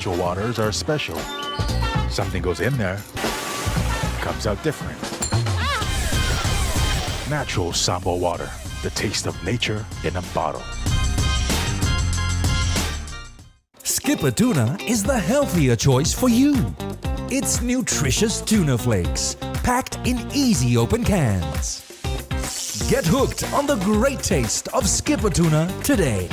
Natural waters are special. Something goes in there, comes out different. Natural Samoa water, the taste of nature in a bottle. Skippa Tuna is the healthier choice for you. It's nutritious tuna flakes, packed in easy open cans. Get hooked on the great taste of Skippa Tuna today.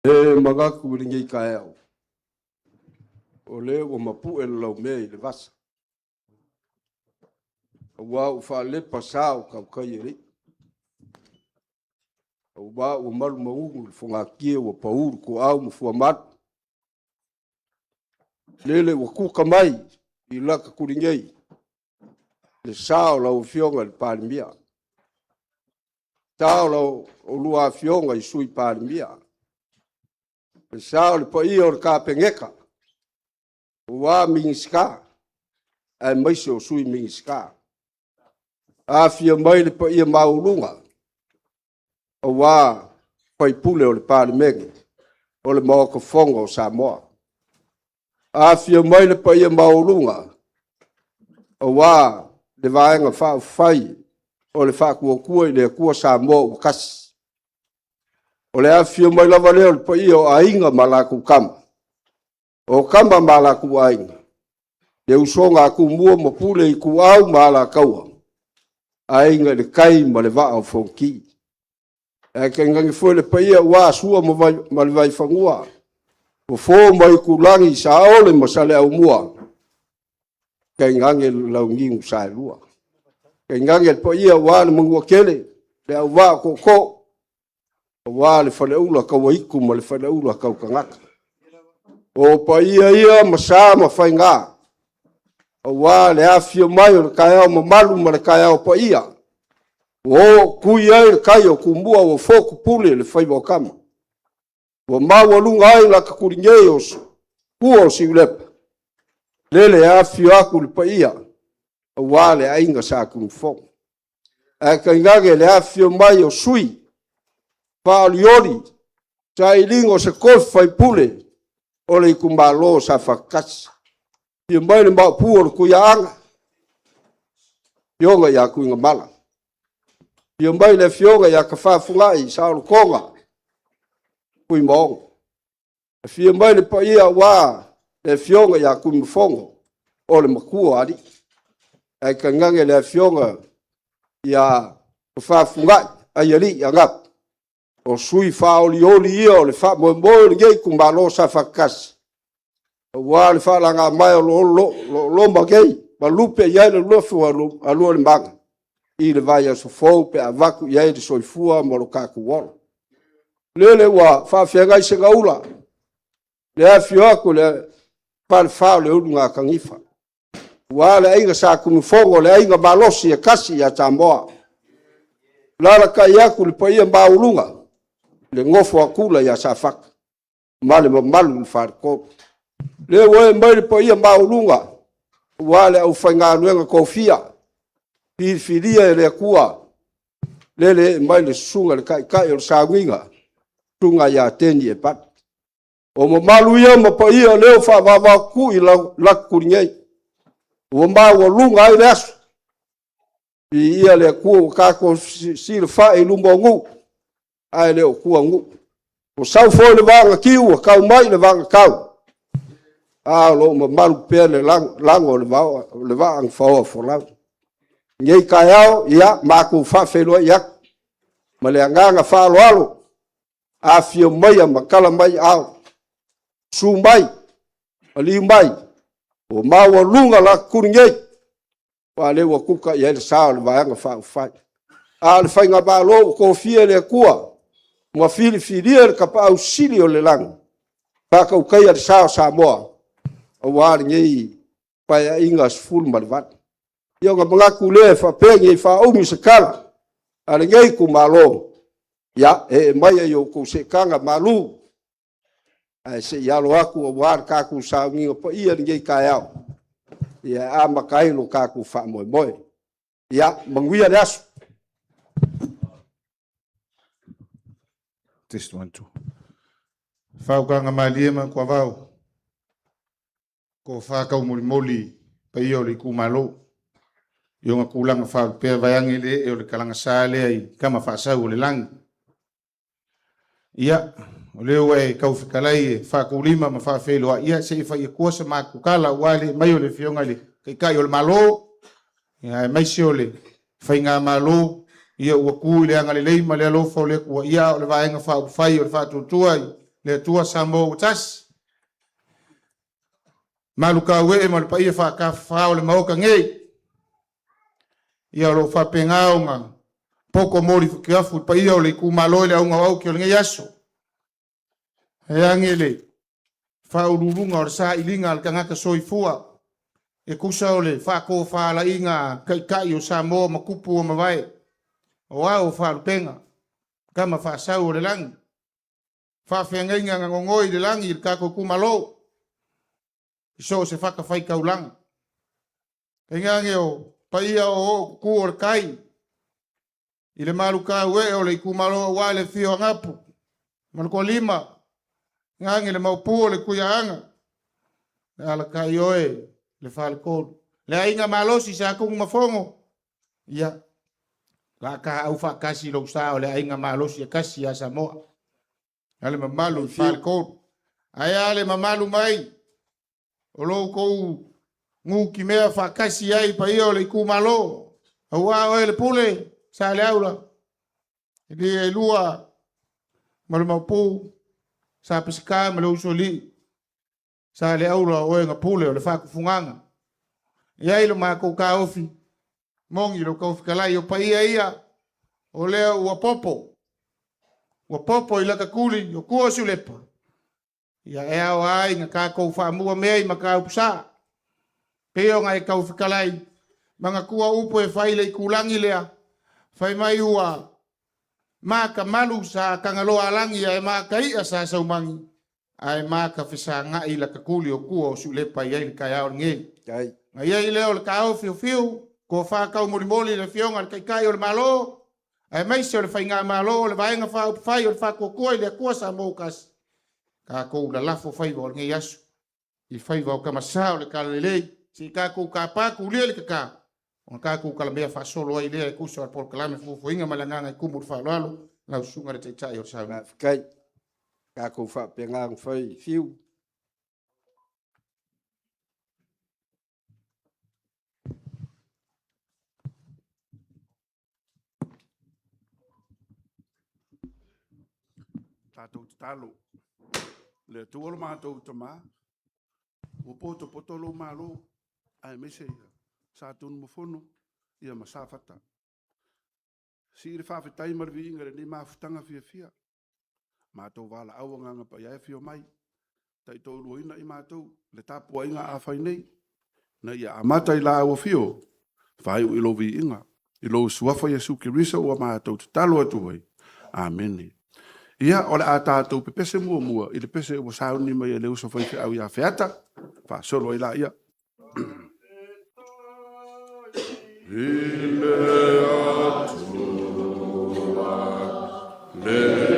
E manatu i lenei taeao, o lea ua mapu'e le laumea i le vasa, aua ua faalepa sa o tautai e alii, aua ua malumaunu le fogatia ua pau le toau ma fuamalu. Lele ua tuta mai i lata tulinei le sa o lau Afioga i le Palemia, sa o la oulua Afioga i Sui Palemia, le sa o le paia o le Kapeneta, aua Minisita aemaise o Sui Minisita. Afifio mai le paia maualuga aua sui usufono o le Palemene o le Maota Fono o Samoa. Afifio mai le paia maualuga aua le Vaega Faaupufai o le Faatuatua i le Atua Samoa ua Tasi. O le afifio mai lava lea o le paia o Aiga ma latou Tama, o Tama ma latou Aiga, le usoga a Tumua ma Pule, Ituau ma Alataua, Aiga i le Tai ma le Vaa o Fonoti. Ae tainane foi le paia aua Sua ma le Vaifanua, Fofo ma Aitulagi, Saole ma Saleaaumua, tainane le Launiu na Saelua. Tainane le paia aua le Manuatele, le Auvaa o Tootoo, aua le Faleula Tauaitu ma le Faleula Tautagata. O paia ia ma sa ma faiga, aua le afifio mai o le taeao mamalu ma le taeao paia, ua ootui ai le tai o Tumua, ua fotupule le faiva o tama, ua maualuga ai lata tulinei o tua o Siulepa, lele e afifio atu le paia aua le aiga Sa Tunumafono. Ae tainane le afifio mai o sui faaolioli sailiga o se tofi faipule o le itumalo o Safata 1. Afio mai le Maopu o le Tuiaana, Afioga ia Tuigamala. Afio mai le Afioga ia Tafafunai Saolotoga Fuimaono. Afio mai le paia aua le Afioga ia Tuimafono o le Matua o Alii, ae tainane le Afioga ia Tafafunai Aialii Anapu, o sui faaolioli ia o le faamoemoe o lenei itumalo o Safata 1, aua le faalagamaea o lo o loma nei ma lupe i ai le lofu a Lualimanu i le vaiaso fou pe a avatu i ai le soifua ma lo tatou ola. Lele ua faafeagai segaula le afifio atu o le Falefa o le Ulugatanifa, aua le Aiga Sa Tunumafono o le Aiga Malosi e tasi ia Samoa. Alaalatai atu le paia maualuga i le nofo a Tula ia Safata ma le mamalu i le Faletolu. Lea ua ee mai le paia maualuga aua le aufaigaluega tofia, filifilia e le Atua, lele ee mai le susuga i le Taitai o le Sauniga, Susuga ia Teni Epati. O mamalu ia ma paia o lea ua faavaavao i latuli nei, ua maualuga ai le aso. Viia le Atua ua tatou silafai i luma o nuu, ae le o tua nuu. Ua sau foi le vagatiu ua tau mai le vagatau, a o lo o mamalu pea le lago o le vaa na faoa folau. I lenei taeao, ia, matou faafeiloai atu ma le agaga faaaloalo, afifio maia ma tala mai aao, susu mai, maliu mai, ua maualuga latuli nei, aua o lea ua tuta i ai le sa o le Vaega Faaupufai. A o le Faigamalo ua tofia e le Atua ma filifilia e le Tapaau Sili o le lagi, faatautaia le sa o Samoa aua lenei Paeaiga 18. Ia ona manatu lea e faapea ne i faaumi se tala a lenei itumalo, ia, ee maia i outou seetaga malu, ae se i alo atu aua le tatou sauniga paia i lenei taeao, e amata ai lo tatou faamoemoe. Ia manuia le aso. Test 1 2. Faugaga malie ma tuavao, tofa taumolimoli paia o le itumalo i ona tulaga faalupea vaeane le ee o le talagasa lea i tama faasau o le lagi. Ia, o lea ua e taufetalai e faatulima ma faafeiloai, ia se i fai atua se matou tala aua le mai o le Afioga i le Taitai o le Malo, ia aemaise o le Faigamalo, ia ua tu i le agalelei ma le alofa o le Atua, ia a o le Vaega Faaupufai o le Faatuatua i le Atua Samoa ua tasi. Malukauee ma le paia faatafafa o le maoka nei. Ia o loo faapena ona poto moli futiafu i le paia o le itumalo i le auga o auki o lenei aso. E age le faauluuluga o le sailiga a le tagata soifua e tusa o le faatofalaiga taitai o Samoa ma tupu ua mavae, o ao o faalupega, tama faasau o le lagi, faafeagaiga na nonoi i le lagi i le tatou itumalo i so o se fatafaitaulaga. Tainane o paia o oo tutu o le tai i le malutauee o le itumalo aua le afio o Anapu ma le Tualima, tainane le Maopu o le Tuiaana, le alatai oe le Faletolu. Le aiga malosi sa Tunumafono, ia, laataau faatasi lou sa o le aiga malosi e tasi ia Samoa. A le mamalu i le Faletolu. Ae a le mamalu mai o lo outou nutimea faatasi ai paia o le itumalo, aua oe le pule sa le aula, e le lua ma le Maopu, sa Peseta ma le Usoalii, sa le aula o oe na pule o le faatufugaga. E i ai lo matou taofi, moni lo taufitalai o paia ia, o lea ua popo, ua popo i latatuli o tua o Siulepa, ia e ao ai na tatou faamua mea i Mataupu-sa. Pei ona e taufitalai, manatua upu e fai le itulagi lea, fai mai ua makamalu sa Tagaloa alagi ae makaia sa Saumagi, ae makafesagai latatuli o tua o Siulepa i ai le taeao lenei. Na i ai lea o le taofi-ofiu, tofa taumolimoli le afioga i le Taitai o le Malo, aemaise o le Faigamalo o le Vaega Faaupufai o le Faatuatua i le Atua Samoa ua tasi, tatou lalafo faiva o lenei aso i faiva o tamasa o le talalelei, se i tatou tapa tulia le tata, ona tatou kalamea faasolo ai lea e tusa o le polokalame fuafuaina ma le agaga e tumu i le faaaloalo lau susuga i le Taitai o le Sauni. Faafetai. Tatou faapena ona fai fiu. Tatou tatalo. Le Atua lo matou Tama, ua potopoto lou malo, aemaise ia Satunumafono ia ma Safata. Sii le faafetai ma le viiga i lenei mafutaga fiafia. Matou valaau Agaga Paia e afio mai, taitoaluaina i matou le tapuaiga a fai nei, na ia amata i laau afio, faaiu i lou viiga, i lou suafa Iesu Keriso ua matou tatalo atu ai. Amene. Ia, o le a tatou pepese muamua i le pese ua sauni mai e le uso faifeau ia Feata, faasolo ai laia. I le Atua le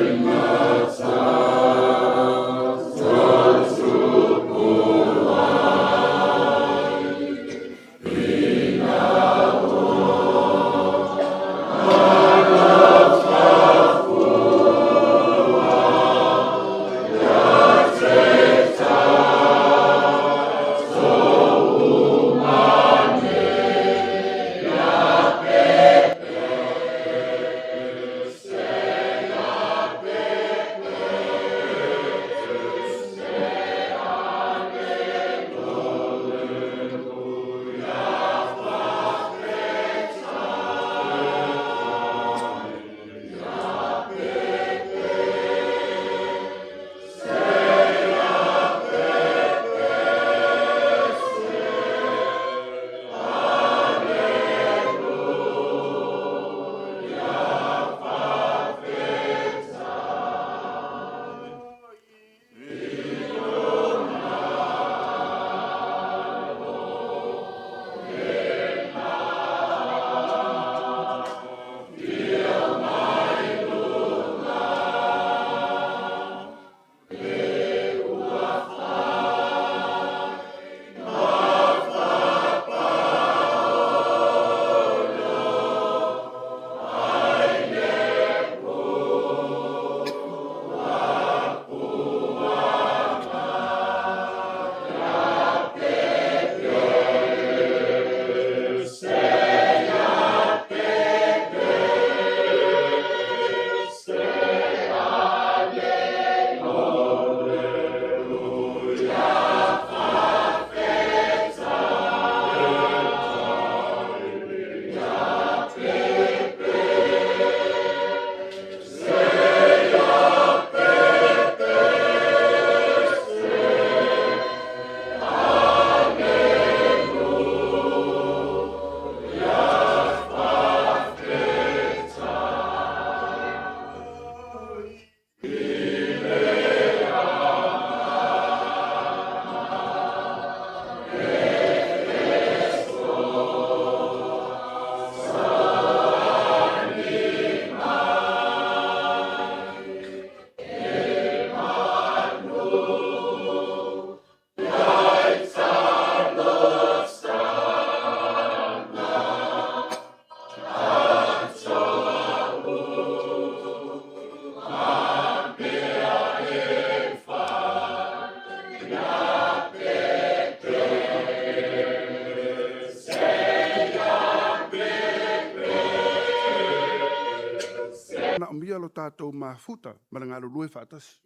manaomia lo tatou mafuta ma le galulue faatasi.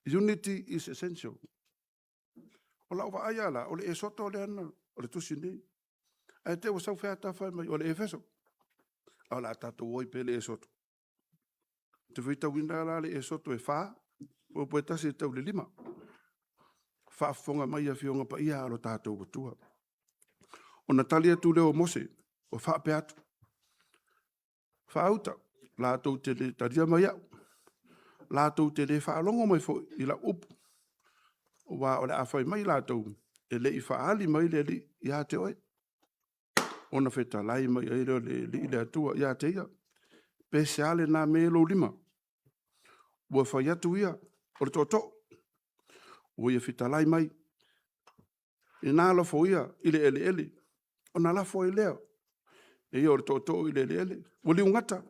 Unity is essential. O lau vaai lava la, o le Esoto lea na, o le tusi nei. Ae te i ua sau Feata fai mai, o le Efeso. A o le a tatou o ai pea i le Esoto. Ou te faitauina la le Esoto e 4, 1 e tau i le 5. Faafofoga mai Afioga Paia a lo tatou Atua. Ona tali atu lea o Mose ua faapea atu, faauta, latou te le talia mai au, latou te le faalogo mai foi i lau upu, aua o le a fai mai latou, e le i faaali mai le Alii ia te oe. Ona fetalai mai ai lea o le Alii le Atua ia te ia, pe se a lena mea i lou lima? Ua fai atu ia, o le tootoo, ua ia fetalai mai, ina lafo ia i le eleele, ona lafo ai lea e ia o le tootoo i le eleele, ua liugata,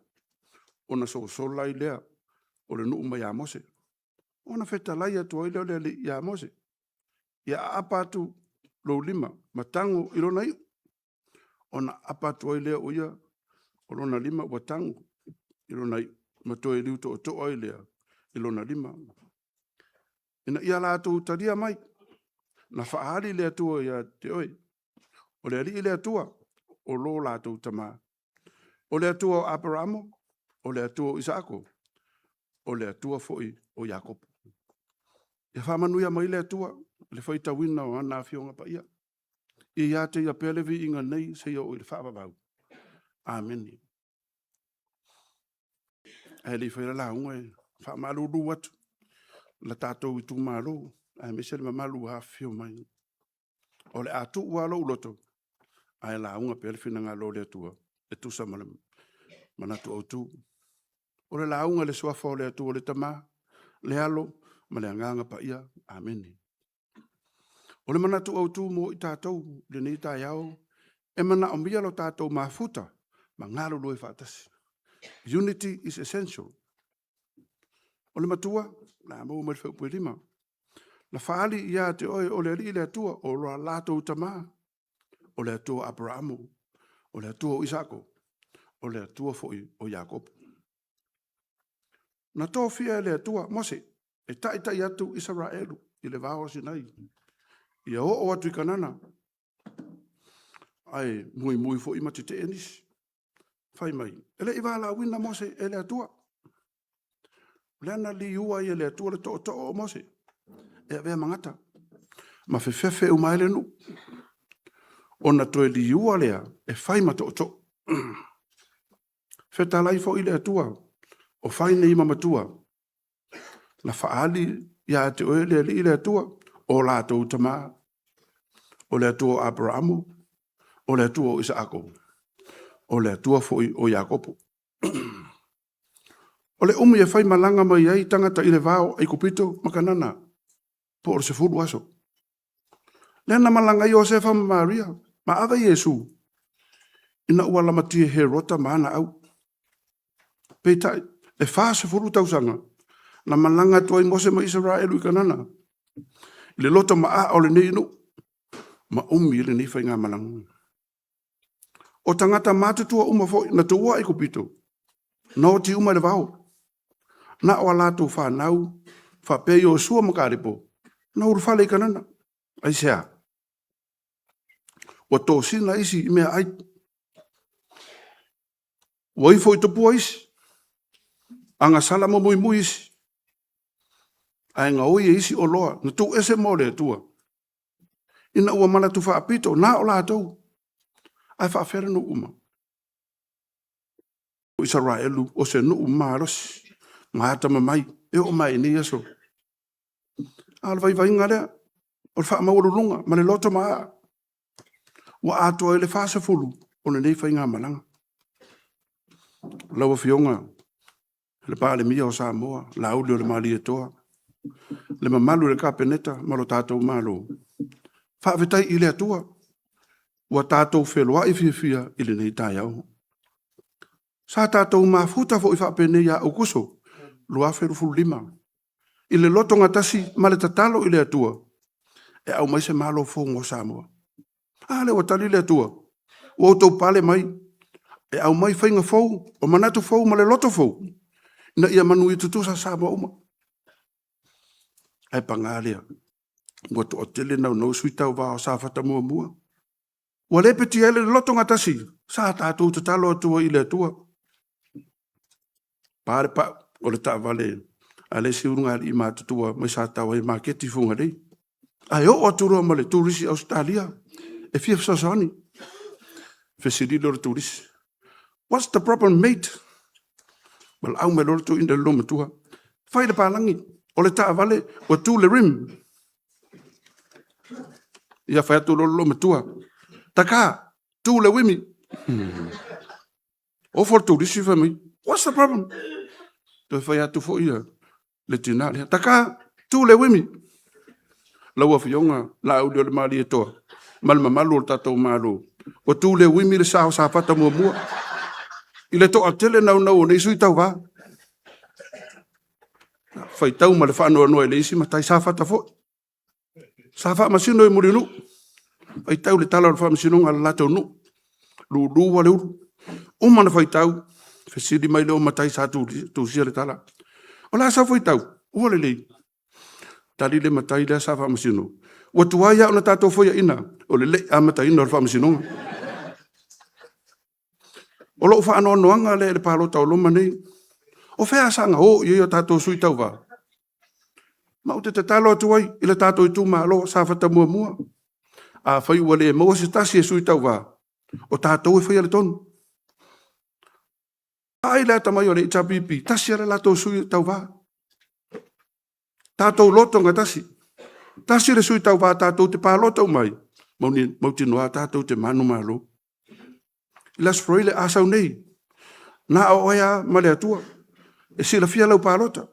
ona sosola ai lea o le nuu mai ia Mose. Ona fetalai atu ai lea o le Alii ia Mose, ia aapa atu lou lima ma tago i lona iu. Ona aapa atu ai lea o ia o lona lima ua tago i lona iu ma toe liu tootoo ai lea i lona lima. Ina ia latou talia mai, na faaali le Atua ia te oe, o le Alii le Atua o lo latou tama, o le Atua o Aperamo, o le Atua o Isaako, o le Atua foi o Iakopo. Ia faamanuia mai le Atua i le faitauina o ana Afioga Paia. Ia ia te Ia pea le viiga nei seia oo i le faavavau. Amene. Ae le i faia le lauga, e faamalulu atu i le tatou itumalo aemaise le mamalu ua afifio mai, o le a tuu lava lou loto ae lauga pea le finagalo o le Atua e tusa ma le manatu autu. O le lauga i le Suafa o le Atua le Tama, le Alo ma le Agaga Paia. Amene. O le manatu autu mo i tatou i lenei taeao, e manaomia lo tatou mafuta ma galulue faatasi. Unity is essential. O le matua, o le a maua mai i le fuaiupu 5, na faaali ia te oe o le Alii le Atua o lo latou tama, o le Atua o Aperamo, o le Atua o Isaako, o le Atua foi o Iakopo. Na tofia e le Atua Mose e taitai atu Isaraelu i le vao o Sinai, ia oo atu i Kanana, ae muimui foi ma tetee nisi. Fai mai, e le i valaauina Mose e le Atua. O lea na liua ai e le Atua le tootoo o Mose e avea ma gata, ma fefefe uma ai le nuu, ona toe liua lea e fai ma tootoo. Fetalai foi le Atua, o fai nei ma matua, na faaali ia te oe le Alii le Atua, o latou tama, o le Atua o Aperamo, o le Atua o Isaako, o le Atua foi o Iakopo. O le umi e faimalaga mai ai tagata i le va o Aikupito ma Kanana, po o le 10 aso. Lea na malaga ai Iosefa ma Maria ma ave Iesu ina ua lamatia e Herota ma ana au. Peitai, e 40 tausaga na malaga atu ai Mose ma Isaraelu i Kanana, i le loto maaa o lenei nuu, ma umi ai lenei faigamalaga. O tagata matutua uma foi na tuua Aikupito, na oti uma i le vao. Na o a latou fanau, faapea Iosua ma Kalepo, na ulufale i Kanana. Aisea? Ua tosina isi i meaai, ua ifo i tupua isi, agasala ma muimui isi, ae gaoi e isi oloa na tuuese mo le Atua, ina ua manatu faapito na o latou, ae faafefea le nuu uma? O Isaraelu o se nuu malosi ma atamamai e oo mai lava i nei aso. A o le vaivaiga lea, o le faamaualuluga ma le loto maaa ua atoa ai le 40 o lenei faigamalaga. Lau Afioga i le Palemia o Samoa, Laauli-o-le-Malietoa, le mamalu i le Kapeneta ma lo tatou Malo, faafetai i le Atua ua tatou feiloai fiafia i lenei taeao. Sa tatou mafuta foi faapenei ia Aokuso 2025 i le lotogatasi ma le tatalo i le Atua e aumai se Malo fou mo Samoa. A lea ua tali le Atua, ua outou pale mai e aumai faiga fou, o manatu fou ma le loto fou. ina ia manuia tutusa Samoa uma. Ae paga lea, ua toatele naunau sui tauva o Safata 1. Ua le petia ai le lotogatasi, sa tatou tatalo atu ai i le Atua. Pa le pau o le taavale a le isi ulugalii matutua mai Sataoa e maketi i Fugalei. Ae oo atu loa ma le turisi Ausetalia e fia fesoasoani. Fesili lea o le turisi, what's the problem mate? Valaau mai loa le toeaina i le olomatua, fai le palagi, o le taavale ua tu le rim. Ia fai atu loa le olomatua, taka, tu le uimi. Ofo le turisi fai mai, what's the problem? Toe fai atu foi le tina lea, taka, tu le uimi. Lau Afioga Laaulialemalietoa ma le mamalu o le tatou Malo, ua tu le uimi le sa o Safata 1 i le toatele naunau o nei sui tauva. Faitau ma le faanoanoa i le isi matai Safata foi, sa faamasino i Mulinuu, faitau i le tala o le faamasinoga a le latou nuu, lulu lava le ulu. Uma ona faitau, fesili mai lea o matai sa tusia le tala, o le a sau faitau? Ua lelei. Tali le matai lea sa faamasino, ua tuai lava ona tatou faiaina o le le i amataina o le faamasinoga. O lou faanoanoaga lea i le palota o loma nei, o fea a saga o i ai o tatou sui tauva? Ma ou te tatalo atu ai i le tatou itumalo o Safata 1, afai ua le maua se tasi e sui tauva, o tatou e faia le tonu. Vaai i le atamai o le HRPP, tasi lava le latou sui tauva. Tatou lotogatasi, tasi le sui tauva tatou te palota uma ai, mautinoa tatou te manumalo. I le Aso Faraile a sau nei, na o oe lava ma le Atua e silafia lau palota.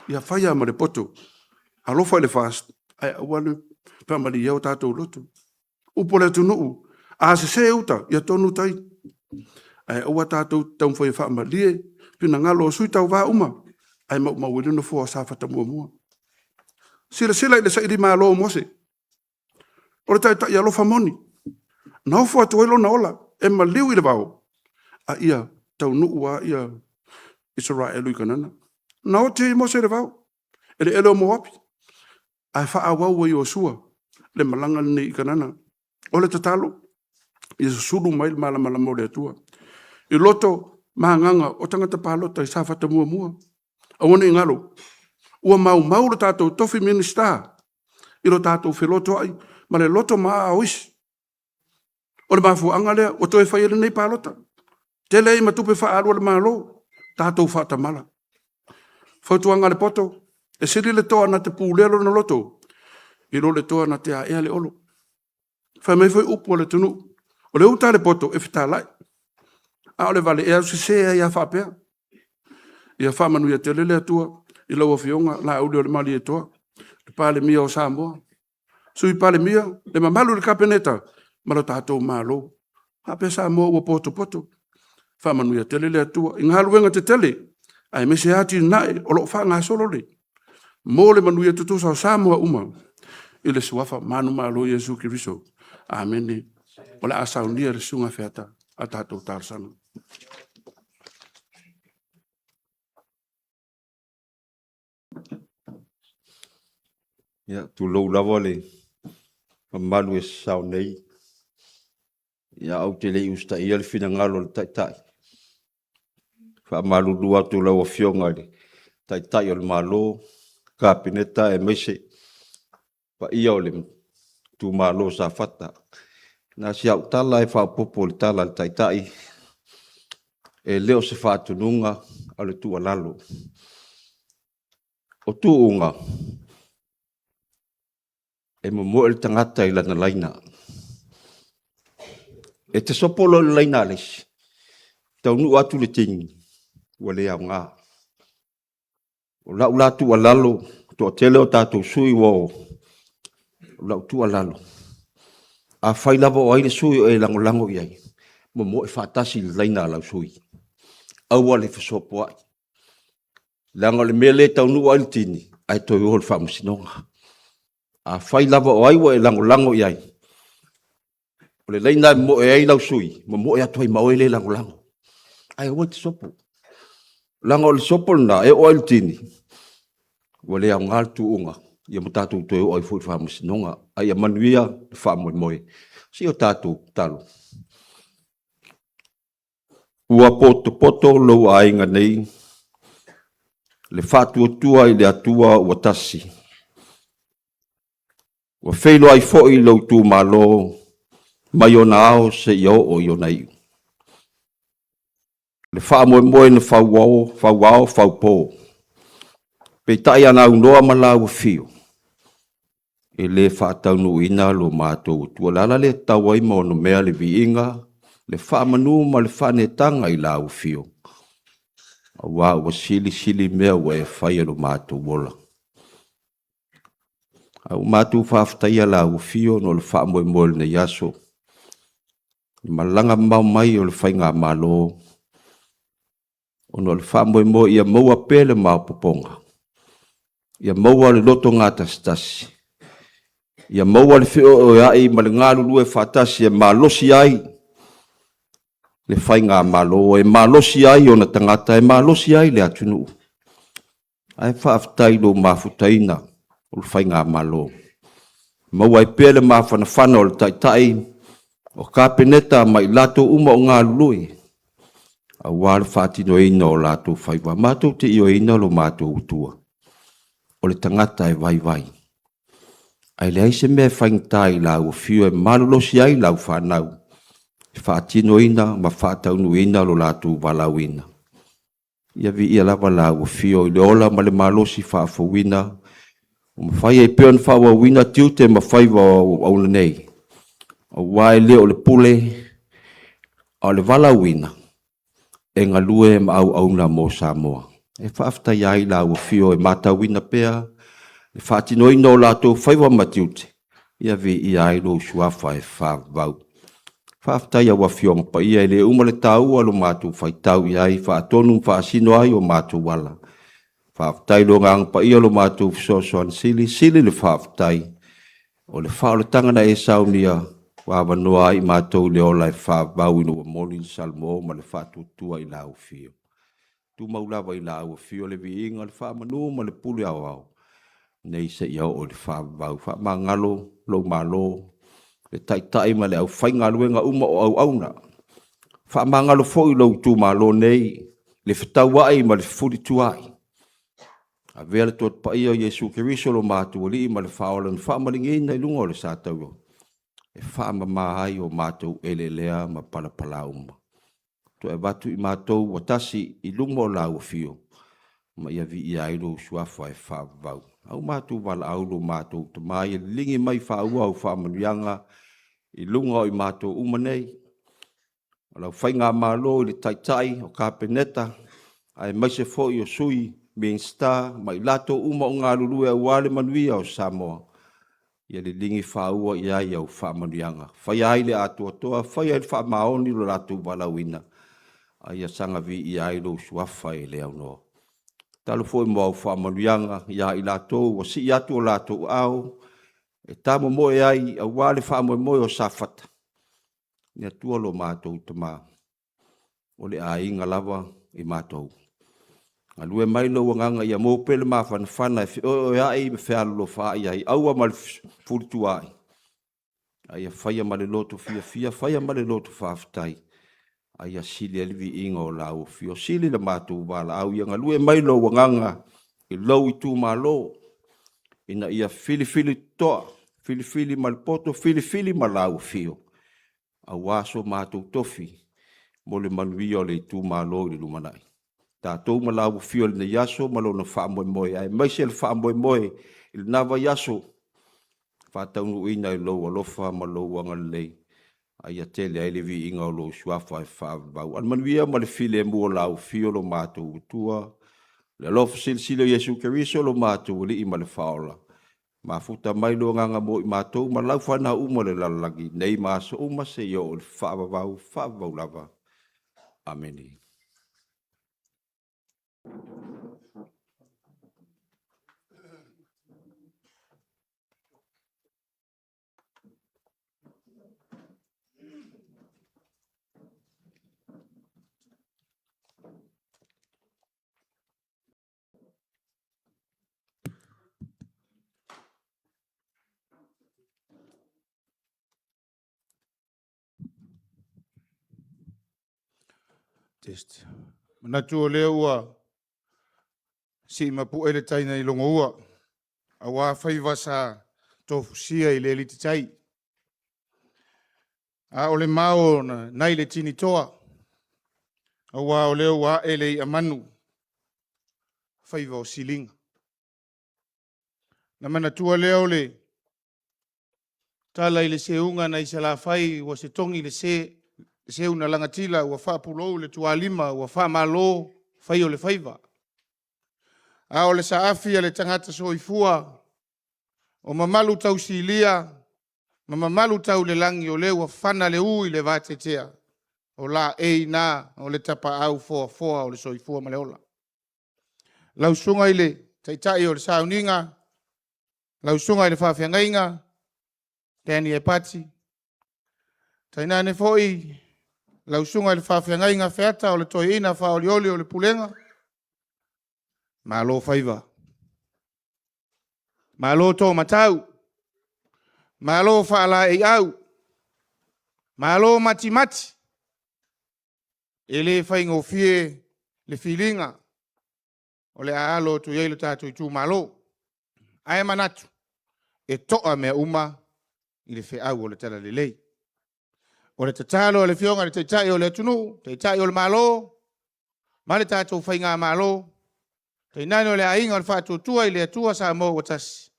Ia fai lava ma le poto, alofa i le FAST ae aua le faamaliea o tatou loto. Upu a le atunuu, a sese uta, ia tonu tai, ae aua tatou te taumafai e faamalie finagalo o sui tauva uma ae maumau ai le nofoa o Safata 1. Silasila i le sailimalo o Mose, o le taitai alofa moni, na ofo atu ai lona ola e maliu i le vao, a ia taunuu lava Isaraelu i Kanana. Na oti ai Mose i le vao, eleele o Moapi, ae faaauau e Iosia le malaga lenei i Kanana. O le tatalo, ia susulu mai le malamalama o le Atua i loto ma agaga o tagata palota i Safata 1. Aua ne i galo, ua maumau lo tatou tofi Minisita i lo tatou felotoai ma le loto maaa o isi. O le mafuaaga lea ua toe fai ai lenei palota, tele ai ma tupe faaalu a le Malo, tatou faatamala. Fautuaga a le poto, e sili le toa na te pulea lona loto i lo le toa na te aea le olo. Fai mai foi upu a le atunuu, o le uta a le poto e fetalai, a o le vale, e alu sese ai lava faapea. Ia faamanuia tele le Atua i lau Afioga Laaulialemalietoa, le Palemia o Samoa, Sui Palemia, le mamalu i le Kapeneta ma le tatou Malo. Faapea Samoa ua potopoto, faamanuia tele le Atua i galuega tetele aemaise atinae o lo o faagasolo nei mo le manuia tutusa o Samoa uma i le suafa manumalo o Iesu Keriso. Amene. O le a saunia e le Susuga Feata a tatou talosaga. Ia, tulou lava le mamalu e sasao nei. Ia, ou te le i usitaia le finagalo o le Taitai, e faamalulu atu i lau Afioga i le Taitai o le Malo, Kapeneta aemaise le paia o le itumalo o Safata. Na o si au tala lava e faaopoopo i le tala a le Taitai, e le o se faatonuga, a o le tuualalo. O tuuga, e momoe le tagata i lana laina. E te sopo loa i le laina a le isi, taunuu atu le taimi, ua le aoga. O lau la tuualalo, e toatele o tatou sui usufono ua o, o lau tuualalo, afai lava o ai le sui o e lagolago i ai, momoe faatasi i le laina a lau sui usufono. Aua le fesopoai, leaga o le mea lea e taunuu lava i le tini, ae toe o i le faamasinoga. Afai lava o ai ua e lagolago i ai, o le laina e momoe ai lau sui usufono, momoe atu ai ma oe lea e lagolago. Ae aua e te sopo. Leaga o le sopo lena, e oo lava i le tini, ua le aoga le tuuga, ia ma tatou toe oo ai foi i le Faamasinoga. A ia manuia le faamoemoe. Se i o tatou tatalo. Ua potopoto lou aiga nei, le Faatuatua i le Atua ua Tasi, ua feiloai foi lou itumalo mai ona ao seia oo i ona iu. Le faamoemoe na fauao faupo, peitai a na aunoa ma lau afio, e le faataunuuina lo matou. O le ala lea e tatau ai ma onomea le viiga, le faamanu ma le faaneetaga i lau afio, aua ua silisili mea ua e faia i lo matou ola. Ae ua matou faafetaia lau afio ona o le faamoemoe o lenei aso, le malaga mamao mai o le Faigamalo, ona o le faamoemoe ia maua pea le maopoopoga, ia maua le lotogatasitasi, ia maua le feoeoeai ma le galulue faatasi e malosi ai le Faigamalo, e malosi ai ona tagata, e malosi ai le atunuu. Ae faafetai i lou mafutaina o le Faigamalo, maua ai pea le mafanafana o le Taitai, o Kapeneta ma i latou uma o galulue aua le faatinoina o latou faiva. Matou te ioeina lo matou Atua, o le tagata e vaivai, ae leai se mea e faigata i lau afio e malolosi ai lau fanau e faatinoina ma faataunuuina lo latou valaauina. Ia viia lava lau afio i le ola ma le malosi faafouina ua mafai ai pea ona faaauauina tiute ma faiva o auauna nei, aua e le o le pule, a o le valaauina e galue ma auauna mo Samoa. E faafetaia ai lau afio e matauina pea le faatinoina o latou faiva ma tiute, ia viia ai lou Suafa e faavavau. Faafetai i lau Afioga Paia, e le uma le taua o le matou faitau i ai, faatonu ma faasino ai o matou ala. Faafetai i le Agaga Paia o lo matou Fesoasoani Sili, sili le faafetai o le faaolataga na e saunia ua avanoa ai i matou i le ola e faavavau ina ua moli le Salamo ma le faatuatua i lau Afio. Tumau lava i lau Afio le viiga, le faamanu ma le pule aoao, nei seia oo i le faavavau. Faamagalo lou Malo, le Taitai ma le aufaigaluega uma o auauna. Faamagalo foi lou itumalo nei, le fetauai ma le fefulituaai. Avea le Toto Paia o Iesu Keriso lo matou Alii ma le Faaola na faamalieina i luga o le sa taua, e faamama ai o matou eleelea ma palapala uma. Toe avatu i matou ua tasi i luma o lau afio, ma ia viia ai lou Suafa e faavavau. A ua matou valaau lo matou Tama ia liligi mai faaua au faamanuiaga i luga o i matou uma nei, o lau Faigamalo i le Taitai, o Kapeneta, aemaise foi o Sui Minisita ma i latou uma o galulue aua le manuia o Samoa, ia liligi faaua i ai au faamanuiaga. Faia ai le atoatoa, faia ai le faamaoni lo latou valaauina, a ia saga viia ai lou Suafa e le aunoa. Tatalo foi mo au faamanuiaga ia i latou ua sii atu o latou aao e tamomoe ai aua le faamoemoe o Safata, le Atua lo matou Tama, o le aiga lava i matou. Galue mai lou Agaga ia maua pea le mafanafana e feoeoeai ma fealolofaai ai, aua ma le fefulituaai, a ia faia ma le loto fiafia, faia ma le loto faafetai, a ia sili ai le viiga o lau afio. Sili le matou valaau, ia galue mai lou Agaga i lou itumalo, ina ia filifili totoa, filifili ma le poto, filifili ma lau afio, aua so matou tofi mo le manuia o le itumalo i le lumanai. Tatou ma lau afio i lenei aso ma lona faamoemoe, aemaise le faamoemoe i lena vaiaso, faataunuuina i lou alofa ma lou agalelei, a ia tele ai le viiga o lou Suafa e faavavau. A o le manuia ma le filemu o lau afio lo matou Atua, le alofa silisili o Iesu Keriso lo matou Alii ma le Faaola, mafuta mai lou Agaga mo i matou ma lau fanau uma i le lalolagi, nei ma aso uma seia oo i le faavavau, faavavau lava. Amene. Test. Manatu o lea ua sii mapu'e le tai nai logoua, auā faiva sa tofusia i le alititai. A o le mao na nai le tinitoa, auā o lea ua ae le i'a manu, faiva o siliga. Na manatua lea o le tala i le seuga nai Salafai ua se togi le se, le seu na lagatila ua faapulou le tualima ua faamalo fai o le faiva. A o le saafi a le tagata soifua, o mamalu tausilia ma mamalu tau le lagi o lea ua fana le ū i le vateatea, o laei na o le tapaau foafoa o le soifua ma le ola. Lau susuga i le Taitai o le Sauniga, lau susuga i le Faafeagaiga Danny Epati, tainane foi lau susuga i le Faafeagaiga Feata o le Toeaina Faaolioli o le Pulega, malo faiva, malo tomatau, malo faalaeiau, malo matimati. E le faigofie le filiga o le a alo atu i ai lo tatou itumalo. Ae manatu, e toa mea uma i le feau o le Talalelei. O le tatalo a le Afioga i le Taitai o le atunuu, Taitai o le Malo ma le tatou Faigamalo, tainane o le Aiga o le Faatuatua i le Atua Samoa ua Tasi,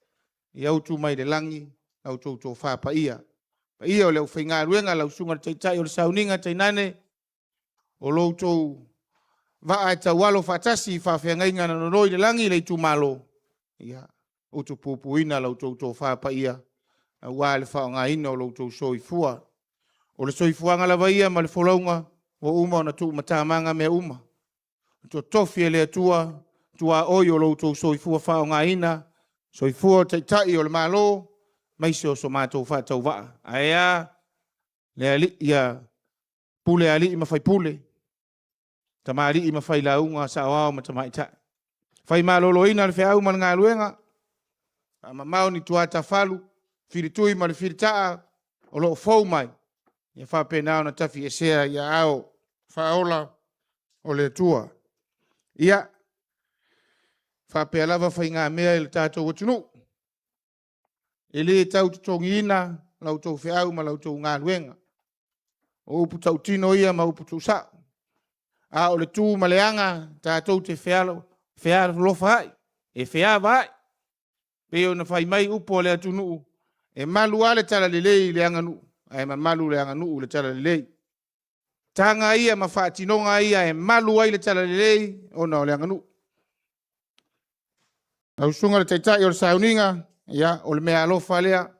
ia utu mai le lagi la outou tofa paia, paia o le aufaigaluega, lau susuga i le Taitai o le Sauniga, tainane o lo outou vaa e taualo faatasi i faafeagaiga na nonoi i le lagi le itumalo, ia utupupuina la outou tofa paia aua le faaaogaina o lo outou soifua. O le soifuaga lava ia ma le folauga ua uma ona tuumatamaga mea uma, totofi e le Atua tuaoi o lo outou soifua faaaogaina, soifua o Taitai o le Malo, aemaise o so matou faatauvaa. Ae a le alii, ia pule a alii ma faipule, tamalii ma failauga, saoao ma tamaitai. Fai maloloina le feau ma le galuega, faamamao ni tuatafalu, filitui ma le filitaa o lo o fou mai, ia faapena ona tafiesea i aao faaola o le Atua. Ia, faapea lava faigamea i le tatou atunuu, e le tau totogiina la outou feau ma la outou galuega. O upu tautino ia ma upu tuusao, a o le tu ma le aga tatou te fealofaai, e feavaai, pei ona fai mai upu a le atunuu, e malu lava le talalelei i le aganuu, ae mamalu le aganuu i le talalelei. Taga ia ma faatinoga ia e malu ai le talalelei ona o le aganuu. Lau susuga i le Taitai o le Sauniga, ia, o le meaalofa lea,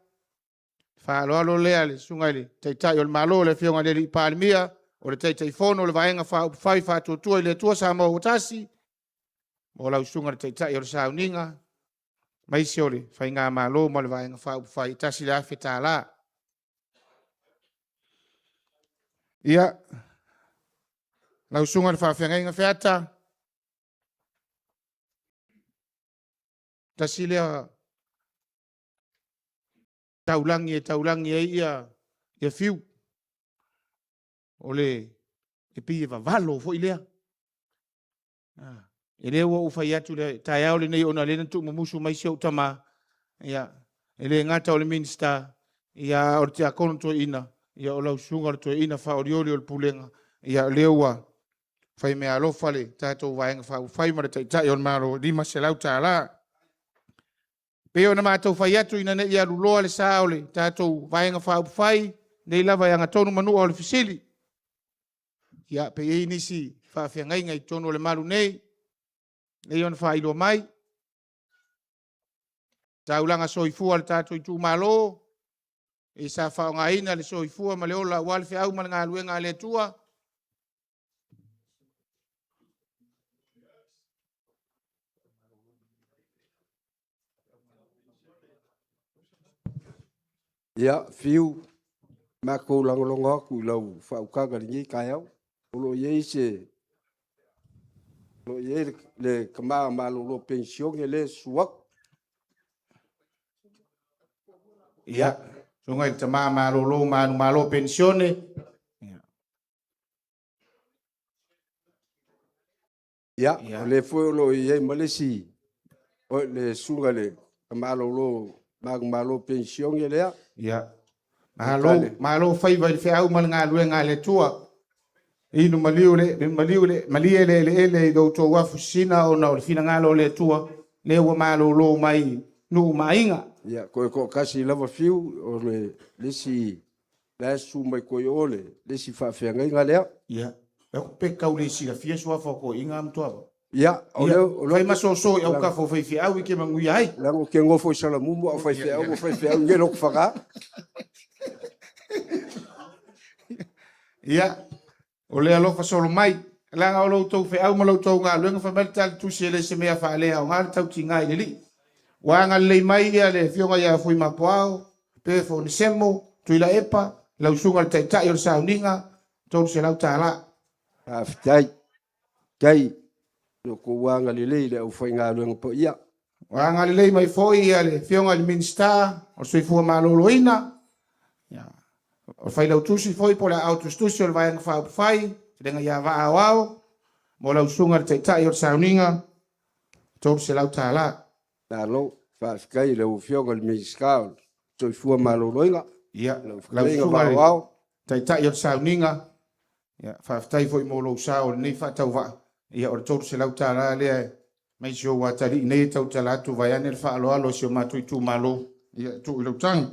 faaaloalo lea i le susuga i le Taitai o le Malo, le Afioga i le Palemia, o le Taitaifono o le Vaega Faaupufai Faatuatua i le Atua Samoa ua Tasi, mo lau susuga i le Taitai o le Sauniga, aemaise o le Faigamalo ma le Vaega Faaupufai, e $1,000. Ia, lau susuga i le Faafeagaiga Feata, tasi lea taulagi e taulagi ai ia Fiu, o le e pei e vavalo foi lea. E le ua ou fai atu i le taeao lenei ona o lea na tuumumusu mai si ou tama, ia, e le gata o le Minisita, ia, a o le tiakono toeaina, ia, o lau susuga o le toeaina faaolioli o le pulega, ia, o lea ua fai meaalofa le tatou Vaega Faaupufai ma le Taitai o le Malo, e $500. E pei ona matou fai atu ina ne i aluloa le sa o le tatou Vaega Faaupufai, nei lava e agatonu manua o le fesili. Ia, pe i ai nisi faafeagaiga i totonu o le malu nei, lei ona faailoa mai, taulaga soifua a le tatou itumalo, e sa faaaogaina le soifua ma le ola aua le feau ma le galuega a le Atua. Ia, Fiu, matou lagolago atu i lau faautaga i lenei taeao. O lo o i ai se... o lo o i ai le tama malolo penisione lea e susu atu. Ia, susuga i le tama malolo manumalo penisione. Ia, o lea foi o lo o i ai ma le isi, o le susuga i le Tamalolo Manumalo Penisione lea. Ia. Malo, malo faiva i le feau ma le galuega a le Atua. Inu maliu le, maliu le, malie le eleele i lo outou afu sisina ona o le finagalo o le Atua, lea ua malolo mai nuu ma aiga. Ia, toe toatasi lava Fiu, o le isi la e susu mai koe i o le isi faafeagaiga lea. Ia, pe tau le silafia suafa o toeaiina Matuava. Ia, o lea, o lea Fai ma soso i autafa o faifeau i ke manuia ai. Leaga ou te nofo i Salamumu a o faifeau, o faifeau i Lotofaga. Ia, o le alofa solo mai, leaga o lo outou feau ma lo outou galuega, fai mai le tali tusi e le se mea faaleaoga le tautiga i le Alii. Ua agalelei mai ia le afioga ia Fuimapuao, Perth Onesemo, Tuilaepa, lau susuga i le Taitai o le Sauniga, $300. Faafetai. Faafetai i lo outou agalelei i le aufaigaluega paia. Ua agalelei mai foi ia le afioga i le Minisita o le Soifua Maloloina, ia, o le Failautusi foi po o le Aao Tusitusi o le Vaega Faaupufai, Fetalaiga ia Vaa Aoao, mo lau susuga i le Taitai o le Sauniga, $300. Malo, faafetai i lau Afioga i le Minisita o le Soifua Maloloina. Ia, Lau lau fetalaiga susuga i le Vaaoao. Taitai o le Sauniga, ia, faafetai foi mo lou sao o lenei faatauvaa. Ia, o le $300 lea mai si ou atalii nei e tautala atu vaeane le faaaloalo a si o matou itumalo. Ia, tuu i lau taga.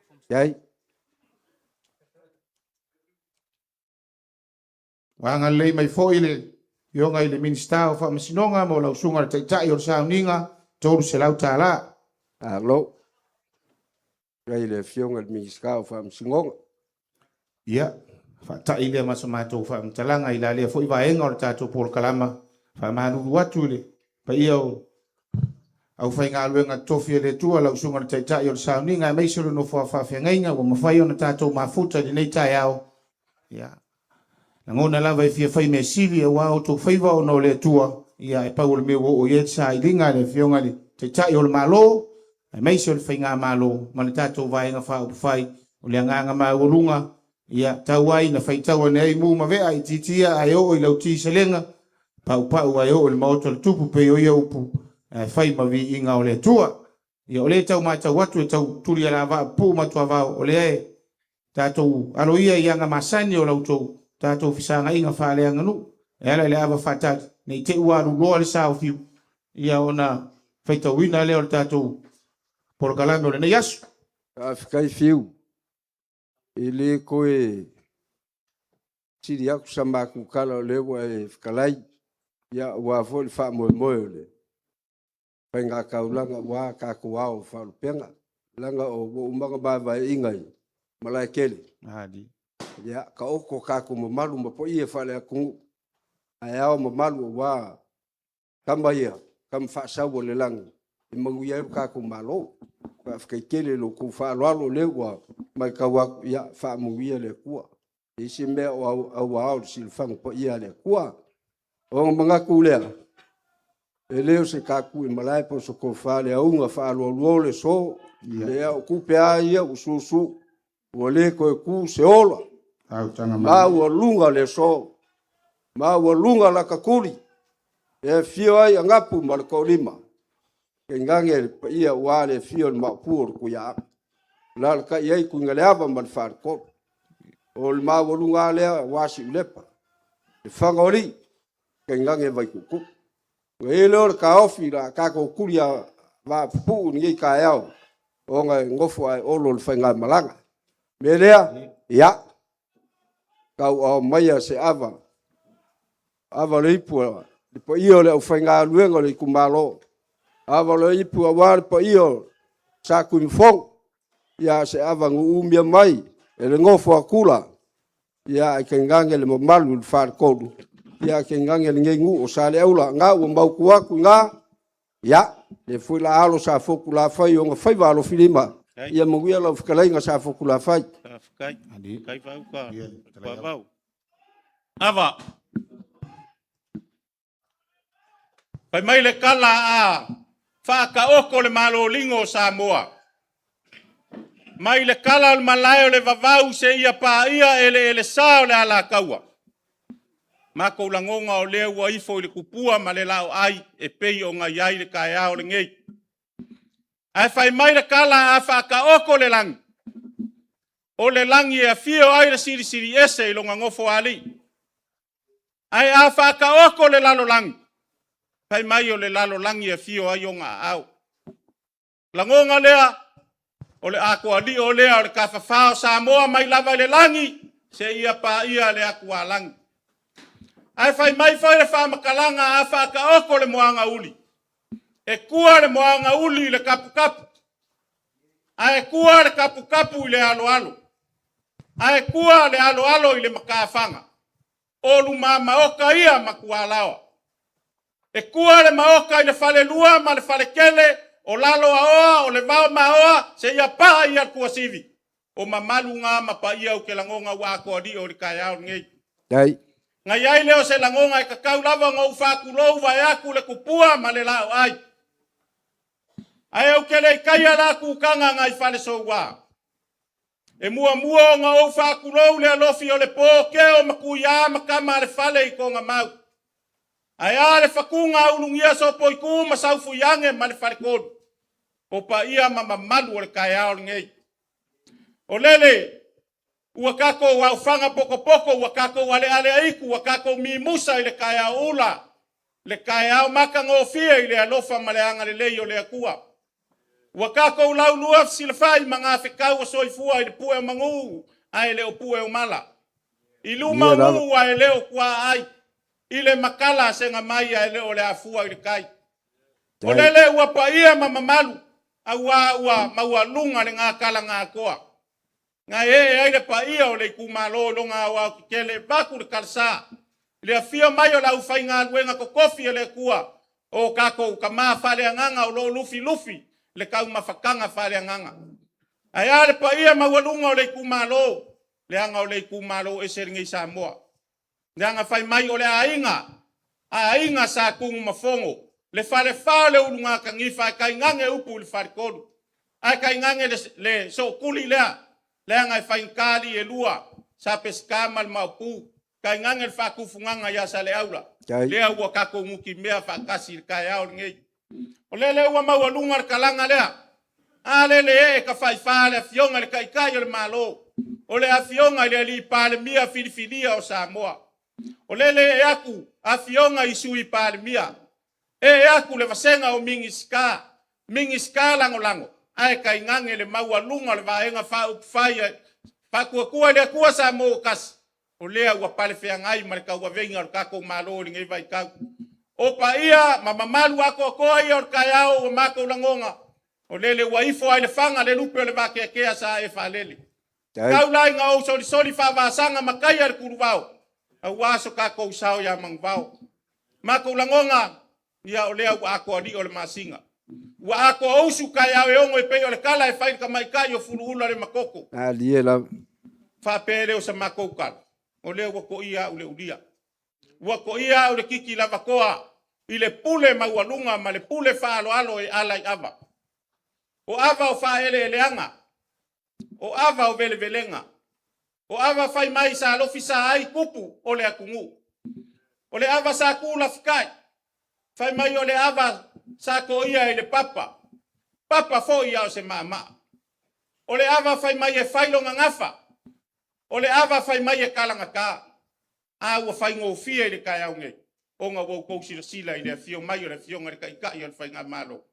Faafetai. Ua agalelei mai foi le Afioga i le Minisita o Faamasinoga mo lau susuga i le Taitai o le Sauniga, $300. Malo. Faafetai i le Afioga i le Minisita o Faamasinoga. Ia, faatai lea ma sa matou faamatalaga i la lea foi vaega o le tatou polokalama. Faamalulu atu i le paia o aufaigaluega totofi a le Atua, lau susuga i le Taitai o le Sauniga, aemaise o le nofoa faafeagaiga ua mafai ona tatou mafuta i lenei taeao. Ia, lagona lava e fia fai mea sili aua outou faiva ona o le Atua, ia e pau o le mea ua oo i ai le sailiga a le Afioga i le Taitai o le Malo, aemaise o le Faigamalo ma le tatou Vaega Faaupufai, o le agaga maualuga, ia tau ai na faitau ane ai mu ma vea itiiti ia ae oo i lauti selega, paupau ae oo i le maota o le tupu, pei o ia upu ae fai ma viiga o le Atua. Ia o lea e tau matau atu e tau tuli alavaa pupuu matuavao, o lea e tatou alo ia i aga masani o la outou tatou fesagaiga faaleaganuu e ala i le ava faatali, ne i te i ua aluloa le sa o Fiu, ia ona faitauina lea o le tatou polokalame o lenei aso. Faafetai Fiu, e le toe sili atu sa matou tala o lea ua e fetalai, ia aua foi le faamoemoe o le faigataulaga aua tatou ao o faalupega, leaga ua uma ona mavaeaina i Malaetele. Ia, taoto tatou mamalu ma paia faale-atunuu, ae ao mamalu aua tama ia, tama faasau o le lagi, e manuia ai lo tatou Malo. Faafetai tele i lo outou faaaloalo o lea ua matau atu, ia faamanuia le Atua. E leai se mea o auao i le silafaga paia a le Atua. Ona manatu lea, e le o se tapuimalae po o se tofa le auga faaloaloa o le aso, lea o tupe lava ia ua susu, ua le toe tu se ola, maualuga le aso, maualuga latatuli, e afio ai Anapu ma le Toalima, tainane le paia aua le afio o le Maopu o le Tuiaana, alaalatai ai Tuigaleava ma le Faletolu. O le maualuga lava lea aua Siulepa, le faga o alii, tainane Vaituutuu. Ona i ai lea o le taofi o le a tatou tuli vaapupuu i lenei taeao, ona e nofo ae olo le faigamalaga. O le mea lea, ia, tauaao maia se ava, ava o le ipu a le paia o le aufaigaluega o le itumalo, ava o le ipu aua le paia o Satuimafono, ia se ava nuuumia mai e le nofo a Tula, ia ae tainane le mamalu i le Faletolu, ia ae tainane lenei nuu o Saleaula. Na ua mautu atu i ina, ia, lea foi la alo Safotulafai i ona faiva alofilima, ia manuia lau fetalaiga Safotulafai. Faafetai. Faafetai Faauta. Tuavau. Ava. Fai mai le tala a faataoto le maloligo o Samoa. Mai le kala o le malae o le vavau seia paia eleelesa o le Alataua. Makou lagoga o lea ua ifo i le kupua ma le laoai e pei ona i ai le taeao lenei. Ae fai mai le tala a faataoto le lagi, o le lagi e afio ai le Silisili Ese i lona Nofoalii. Ae a faataoto le lalolagi, fai mai o le lalolagi e afio ai ona aao. Lagoga lea, o le atoa lea o le kafafa o Samoa mai lava i le lagi seia paia le atualagi. Ae fai mai foi le faamatalaga a faataoto le moana uli, e tua le moana uli i le taputapu, ae tua le taputapu i le aloalo, ae tua le aloalo i le matafaga. O luma maota ia matualaoa. E tua le maota i le falelua ma le faletele, o lalo aoa, o le vao maoa, seia paa ia le tuasivi. O mamalu ngā ma paia ou te lagona ua atoa o le taeao lenei. Dai. Na i ai lea o se lagona e tatau lava ona ou faatulou vaeatu le tupua ma le laoai. Ae ou te le i taia la kutaga nai fale soua. E muamua ona ou faatulou le alofi o le po keo ma tuiā ma tama a le fale i toga mau. Ae a le fatuga ulugia sopoitu ma saufuiage ma le faletolu. O paia ma mamalu o le taeao lenei. O lele ua tatou aofaga potopoto, ua tatou aleale aitu, ua tatou mimusa i le taeao ula, le taeao matagofie i le alofa ma le agalelei o le Atua. Ua tatou laulua fesilafai ma gafetau o soifua i le pue o manu ae le o pue o mala. I luma Ia o lava. nuu ae le o tuaai. I le makala a sega mai ae le o le afua i le tai. O Dai. lele ua paia ma mamalu, auā ua maualuga le gakala gatoa. Na ee ai le paia o le itumalo i lona aoao tetele vaku le talasa. I le afio mai o le aufaigaluega totofi a le Atua, o tatou tama faaleagaga o lo o lufilufi le taumafataga faaleagaga. Ae a le paia maualuga o le itumalo, leaga o le itumalo ese lenei Samoa. Leaga fai mai o le aiga, aiga sa Tunumafono, le falefa o le Ulugatanifa, ae tainane upu i le faletolu. Ae tainane le sootuli lea, leaga e faigata alii e lua, sa Peseta ma le Maopu, tainane le faatufugaga ia Saleaula. Dai. Lea ua tatou nutimea faatasi i le taeao lenei. O lele ua maualuga le talaga lea. A lele ee tafaifā le afioga i le Taitai o le Malo, o le afioga i le alii Palemia filifilia o Samoa. O lele ee atu afioga i Sui Palemia, ee atu le vasega o Minisita, Minisita Lagolago, ae tainane le maualuga o le Vaega Faaupufai Faatuatua i le Atua Samoa ua Tasi, o lea ua palefeagai ma le tauaveina o le tatou Malo i lenei vaitau. O paia ma mamalu atoatoa ia o le taeao ua matou lagona, o lele ua ifo lava i le faga le lupe o le vateatea sa e faalele. Dai. Tau la ina ou solisoli faavasaga ma taia le kuluvao, aua so tatou sao ia Manuvao. Matou lagona, ia o lea ua atoa o le masina. Ua atoa usu taeao e ono e pei o le tala e fai i le tamaitai o Fuluula le Makoko. Malie lava. Faapea lea o sa matou tala, o lea ua toia au le ulia. Ua toia au le kiki lavatoa i le pule maualuga ma le pule faaaloalo e ala i ava. O ava o faaeleeleaga, o ava o velevelega, o ava fai mai sa alofi sa ai tupu o le atunuu. O le ava sa tu lafitai, fai mai o le ava sa toia i le papa, papa foi a o se maamaa. O le ava fai mai e fai lona gafa, o le ava fai mai e talagata. A ua faigofie i le taeao nei, ona ua outou silasila i le afio mai o le afioga i le Taitai o le Faigamalo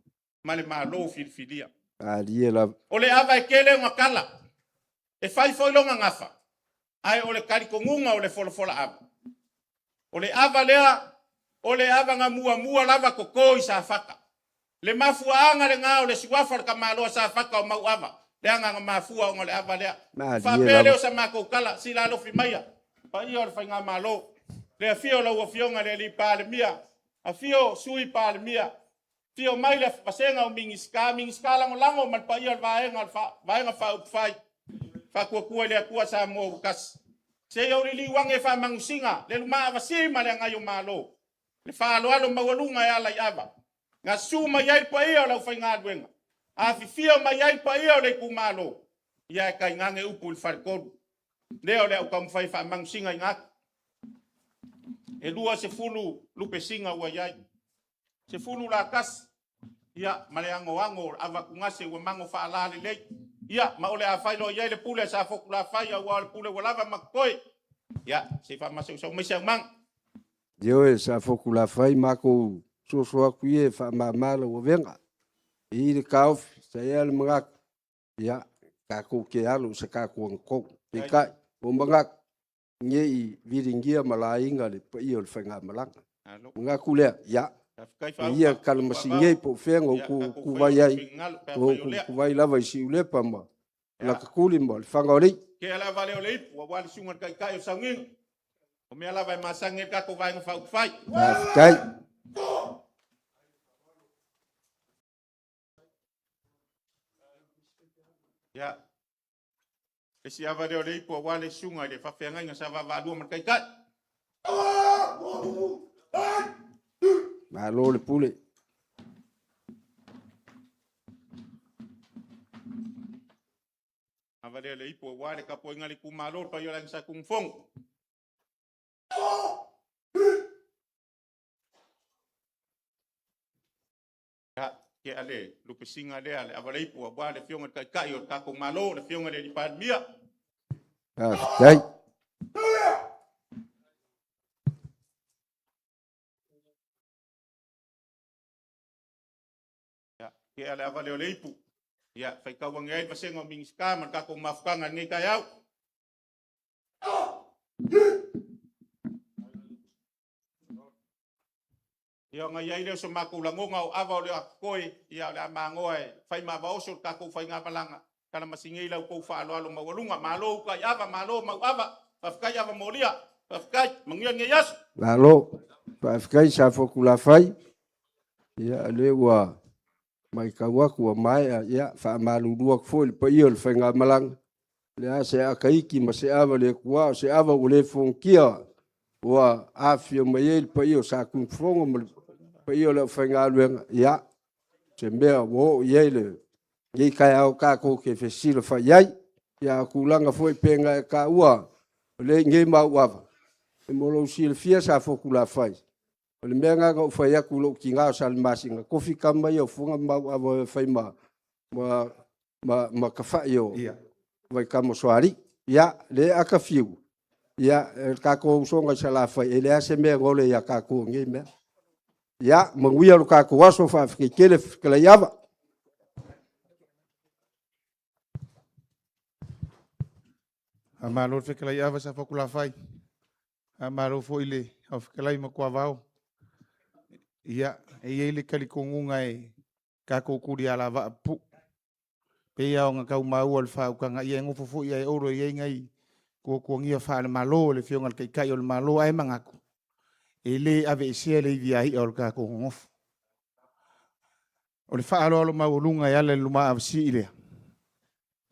ma le Malo filifilia. Malie lava. O le ava e tele ona tala, e fai foi lona gafa, ae o le talitonuga o le folafola ava. O le ava lea, o le ava na muamua lava toto i Safata. Le mafuaaga lena o le suafa o le tamaloa Safata o Mauava, leaga na mafua ona o le ava lea. Malie Faapea lea lava. o sa matou tala, sila alofi maia, paia o le Faigamalo. Le afio o lau afioga i le alii Palemia, afio Sui Palemia, afio mai le vasega o Minisita, Minisita Lagolago ma le paia o le Vaega, o le Vaega Faaupufai, Faatuatua i le Atua Samoa ua tasi. Se i ou liliu ane e faamanusiga le lumaavasi ma le agai o Malo, le faaaloalo maualuga e ala i ava. Na susu mai ai le paia o le aufaigaluega, afifio mai ai le paia o le itumalo, ia e tainane upu i le faletolu. Lea o le a ou taumafai e faamanusiga i atu. E 20 lupesiga ua i ai. 10 lakasi, ia, ma le agoago o le avatugase ua mago faalā lelei. Ia, ma o le a fai loa i ai le pule a Safotulafai, aua o le pule ua lava ma totoe. Ia, se i faamasausau mai se aumaga. Ioe, Safotulafai, matou soso atu ia e faamama lau avega. E i le taofi, sa i ai le manatu, ia, tatou te alo i se tatou agatonu. Peitai, ua manatu, ne i viligia ma laina le paia o le faigamalaga. Manatu lea, ia, e ia kalamasingei po o fea na outou tutuvai ai, o outou tutuvai lava i Siulepa ma Latakuli ma Lefaga o Alii. Tea lava lea o le ipu, aua le susuga i le Taitai o Saugiga. O mea lava e masani ai le tatou Vaega Faaupufai. Faafetai. Ia, le isi ava lea o le ipu aua le susuga i le faafeagaiga sa vaavaalua ma le Taitai. Malo le pule. Ava lea o le ipu aua le tapuaiga a le itumalo, le paia o le Aiga Sa Tunumafono. Ia, tea le lupesiga lea, le ava le ipu aua le afioga i le Taitai o le tatou Malo, le afioga i le Palemia. Faafetai. Ia, tea le ava lea o le ipu. Ia, faitau ane ai le vasega o Minisita ma le tatou mafutaga i lenei taeao. Ia ona i ai lea o so matou lagona o ava o le atotoe, ia o le a magoa e fai ma avaoso le tatou faigamalaga, talamasinei la outou faaaloalo maualuga. Malo uta i ava, malo mauava, faafetai ava molia, faafetai, manuia lenei aso. Malo, faafetai Safotulafai. Ia, o lea ua matau atu ua maea, ia, faamalulu atu foi i le paia o le faigamalaga, o le a se ataiti ma se ava le tuua, o se ava ua le fonotia, ua afifio mai ai le paia o Satunumafono ma le paia o le aufaigaluega, ia, se mea ua oo i ai lenei taeao tatou te fesilafai ai. Ia, a o tulaga foi pei ona e taua, o lea e i inei mauava, mo lou silafia Safotulafai, o le mea lena na ou fai atu i lou tina o Salamasina, tofi tama ia o Fuga ma Mauava e fai ma tafai o Vaitamasoalii. Ia, lea e ata fiu, ia, le tatou usoga i Salafai, e leai se mea e gole ia tatou i nei mea. Ia, manuia lo tatou aso, faafetai tele fetalai Ava. Faamalo le fetalai Ava Safotulafai. Faamalo foi le aufetalai ma Tuavao. Ia, e i ai le talitonuga e tatou tuli alavaa pupuu. Pei lava ona tau maua i le faautaga, ia e nofo foi ae Olo e i ai nai tuatuagia faale-Malo i le Afioga i le Taitai o le Malo, ae manatu, e le aveesea le iviaia o le tatou nonofo. O le faaaloalo maualuga e ala i le lumaavasii lea,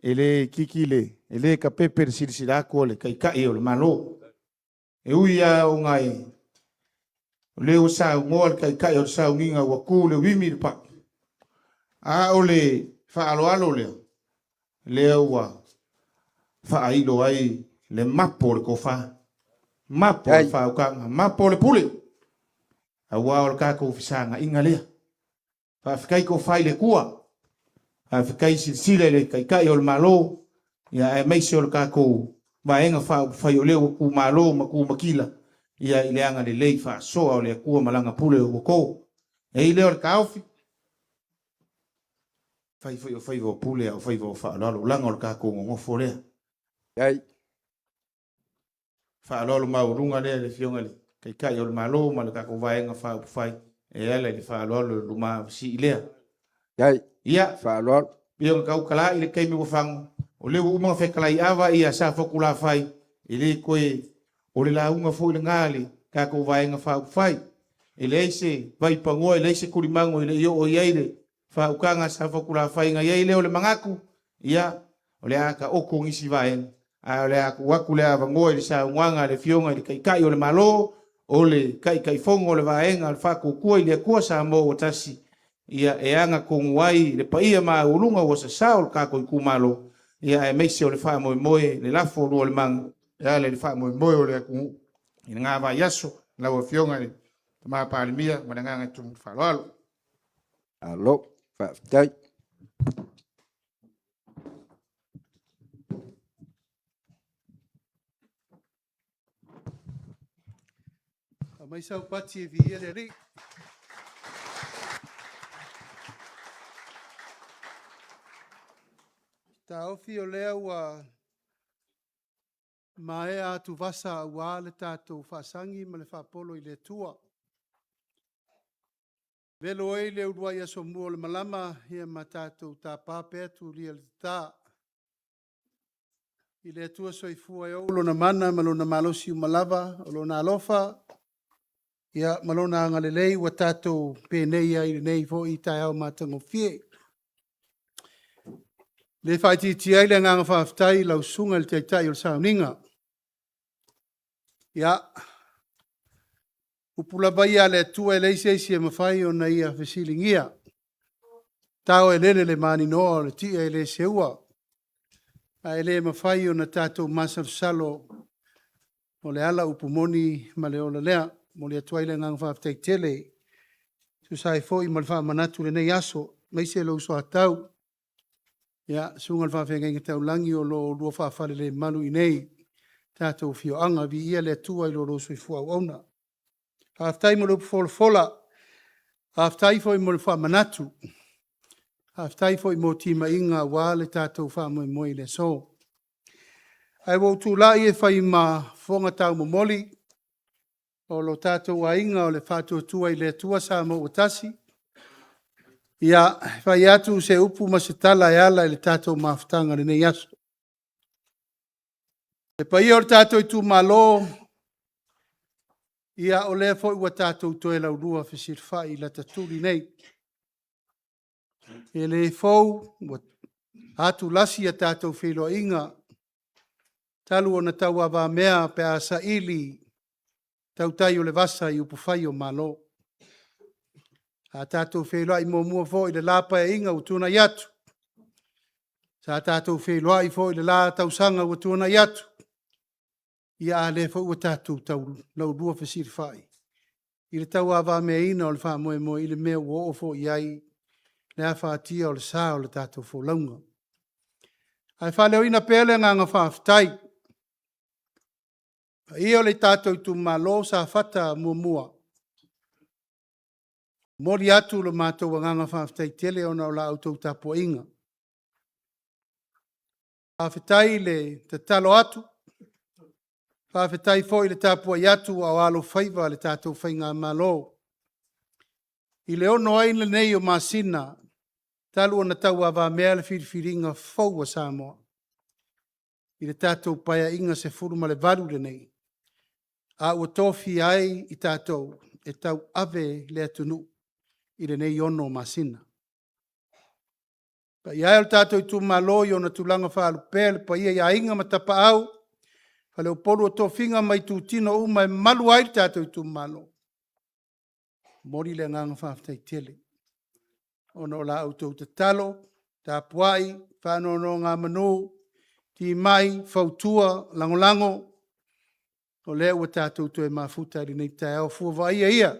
e le itiiti le, e le tapepe le silasila atu a le Taitai o le Malo. E ui lava ona e, o lea ua saunoa le Taitai o le sauniga ua tu le uimi i le pau, a o le faaaloalo lea, lea ua faailo ai le mapo o le tofa, mapo o le faautaga, mapo o le pule, aua o le tatou fesagaiga lea. Faafetai tofa i le Atua, faafetai silasila i le Taitai o le Malo, ia aemaise o le tatou Vaega Faaupufai o lea ua tumalo ma tumatila ia i le agalelei faasoa o le Atua ma Lana pule ua to. E i lea o le taofi, fai foi o faiva o pule a o faiva o faaaloalo, leaga o le tatou nonofo lea. Yai. Faaaloalo maualuga lea i le Afioga i le Taitai o le Malo ma le tatou Vaega Faaupufai e ala i le faaaloalo i le luma sii lea. Yai. Ia, Faaaloalo. pei ona tautala i le taimi ua fago, o lea ua uma ona fetalai ava ia Safotulafai, e le toe o le lauga foi lena a le tatou Vaega Faaupufai. E leai se vaipanoa, e leai se tulimago e le i oo i ai le faautaga a Safotulafai na i ai lea o le manatu, ia, o le a taoto nisi vaega, ae o le a tuu atu le avanoa i le saunoaga a le Afioga i le Taitai o le Malo, o le Taitaifono o le Vaega o le Faatuatua i le Atua Samoa ua Tasi, ia, e agatonu ai le paia maualuga ua sasao o le tatou itumalo, ia, aemaise o le faamoemoe, le lafo o lualimanu e ala i le faamoemoe o le atunuu i lena vaiaso. Lau Afioga i le Tama Palemia ma le agaga e tumu faaaloalo. Alo, faafetai. Aumai sau pati e viia le Alii. Taofi o lea ua maea atuvasa aua le tatou faasagi ma le faapolo i le Atua. Velo ai le uluai aso mua o le malama ia ma tatou tapa pea tulia le tata. I le Atua Soifua e ou Lona mana ma Lona malosi uma lava, o Lona alofa ia ma Lona agalelei ua tatou penei ai i lenei foi taeao matagofie. E le faaitiitia ai le agaga faafetai i lau Susuga i le Taitai o le Sauniga. Ia, upu lava ia a le Atua e leai se isi e mafai ona ia fesiligia. Tao e lele le maninoa o le tia e le seua, ae le mafai ona tatou masalosalo o le ala upu moni ma le ola lea. E momoli atu ai le agaga faafetai tele e tusa ai foi ma le faamanatu i lenei aso, aemaise lou soatau, ia, susuga i le faafeagaiga taulagi o lo o oulua faafalelemalu i inei i tatou afioaga. Viia le Atua i lo oulua soifua auauna. Faafetai mo le upu folafola, faafetai foi mo le faamanatu, faafetai foi mo timaiga aua le tatou faamoemoe i le aso. Ae ua ou tulai e fai ma fofoga taumomoli o lo tatou aiga o le Faatuatua i le Atua Samoa ua Tasi, ia, e fai atu se upu ma se tala e ala i le tatou mafutaga i lenei aso. Le paia o le tatou itumalo, ia o lea foi ua tatou toe laulua fesilafai i lata tuli nei. E le fou, ua atulasi a tatou feiloaiga talu ona tauavamea pe a saili tautai o le vasa i upufai o Malo. Sa tatou feiloai muamua foi i le la Paeaiga ua tuanai atu, sa tatou feiloai foi i le la tausaga ua tuanai atu, ia a o lea foi ua tatou laulua fesilafai i le tauavameaina o le faamoemoe i le mea ua oo foi i ai le afatia o le sa o le tatou folauga. Ae faaleoina pea le agaga faafetai i le paia o le tatou itumalo Safata 1, e momoli atu lo matou agaga faafetai tele ona o la outou tapuaiga. Faafetai le tatalo atu, faafetai foi le tapuai atu a o alofaiva le tatou Faigamalo i le 6 ai lenei o masina talu ona tauavamea le filifiliga fou a Samoa i le tatou Paeaiga 18 lenei, a ua tofia ai i tatou e tauave le atunuu i lenei 6 masina. Le paia e o le tatou itumalo i ona tulaga faalupea, le paia i Aiga ma Tapaau, Faleupolu o tofiga ma itutino uma e malu ai le tatou itumalo, e momoli le agaga faafetai tele ona o la outou tatalo, tapuai, faanonogamanu, timai, fautua, lagolago, o lea ua tatou toe mafuta i lenei taeao, o fua vaaia ia.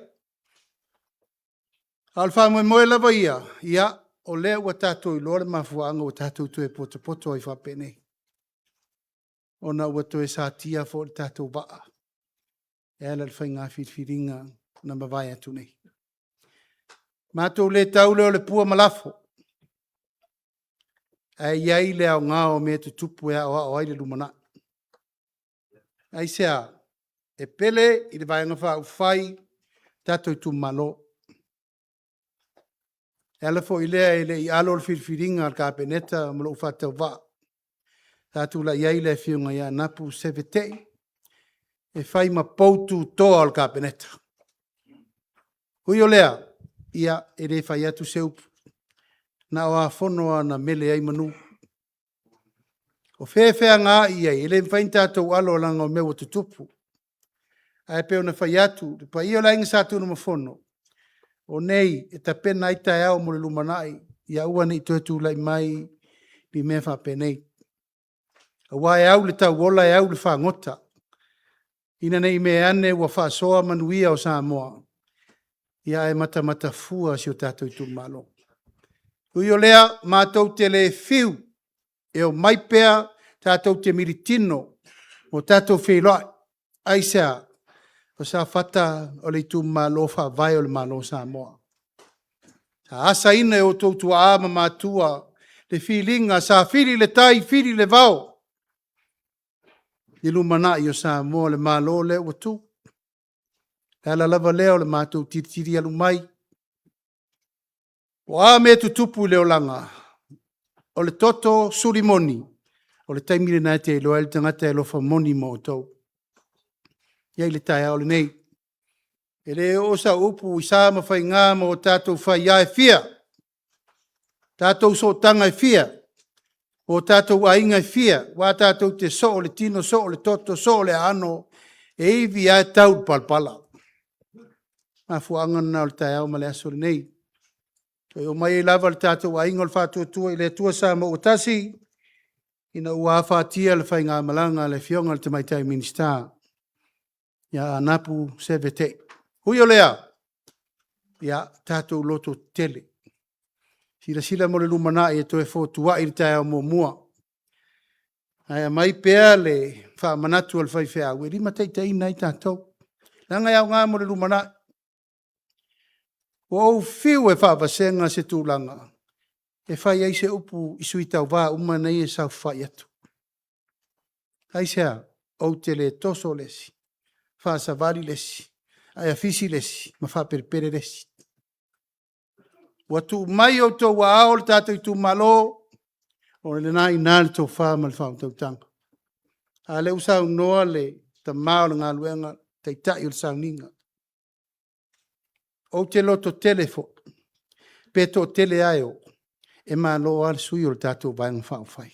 A o le faamoemoe lava ia, ia o lea ua tatou iloa le mafuaaga ua tatou toe potopoto ai faapenei, ona ua toe satia foi le tatou vaa e ala i le faiga filifiliga na mavae atu nei. Matou le tau lea o le pua ma lafo, ae i ai le aoga o mea tutupu e aoao ai le lumanai. Aisea? E pele i le Vaega Faaupufai le tatou itumalo. O le ala foi lea e le i alo le filifiliga a le Kapeneta ma lou faatauvaa, sa tulai ai le Afioga ia Anapu Seve Te'i e fai ma poututoa o le Kapeneta. Ui o lea, ia e le fai atu se upu, na o afono lava na mele ai manu. O fea e feagaai ai, e le mafai ona tatou alo leaga o mea ua tutupu. Ae pei ona fai atu, le paia o le Aiga Satunumafono, o nei e tapena ai taeao mo le lumanai, ia aua ne i toe tulai mai ni mea faapenei. Aua e au i le tauola e au i le fagota. Ina ne i mea ane ua faasoa manuia o Samoa, ia ae matamatafua si o tatou itumalo. Ui o lea, matou te le fiu e omai pea tatou te militino mo tatou feiloai. Aisea? O Safata o le itumalo faavae o le Malo o Samoa. Sa asaina e outou tuaa ma matua le filiga sa fili le tai fili le vao i lumanai o Samoa, le Malo lea ua tu. O le ala lava lea o le matou tilitili alu mai. O a mea e tutupu i le olaga, o le toto suli moni, o le taimi lena e te iloa ai le tagata e alofa moni ma outou. E i ai le taeao lenei, e le oo sau upu i sa ma faiga ma o tatou faia e fia, tatou sootaga e fia, o tatou aiga e fia, aua tatou te soo le tino, soo le toto, soo le aano, e ivi lava e tau i le palapala. O le mafuaaga lena o le taeao ma le aso lenei. E omai ai lava le tatou aiga o le Faatuatua i le Atua Samoa ua Tasi, ina ua afatia le faigamalaga a le Afioga i le Tamaitai Minisita ia Anapu Seve Te'e. Ui o lea, ia tatou loto tetele, silasila mo le lumanai e toe fotuai le taeao muamua, ae aumai pea le faamanatu a le faifeau e limataitaiina ai tatou, leaga e aoga mo le lumanai. Ua ou fiu e faavasega se tulaga e fai ai se upu i sui tauva uma nei e saofafai atu. Aisea? Ou te le toso le isi, faasavali le isi, ae afisi le isi ma faapelepele le isi. Ua tuu mai i outou aao le tatou itumalo, o lena e i ina le tofa ma le faautautaga. A o lea ua saunoa le tama o le galuega, le taitai o le sauniga. Ou te lototele foi, pe toatele lava e o, e malo lava le sui o le tatou Vaega Faaupufai.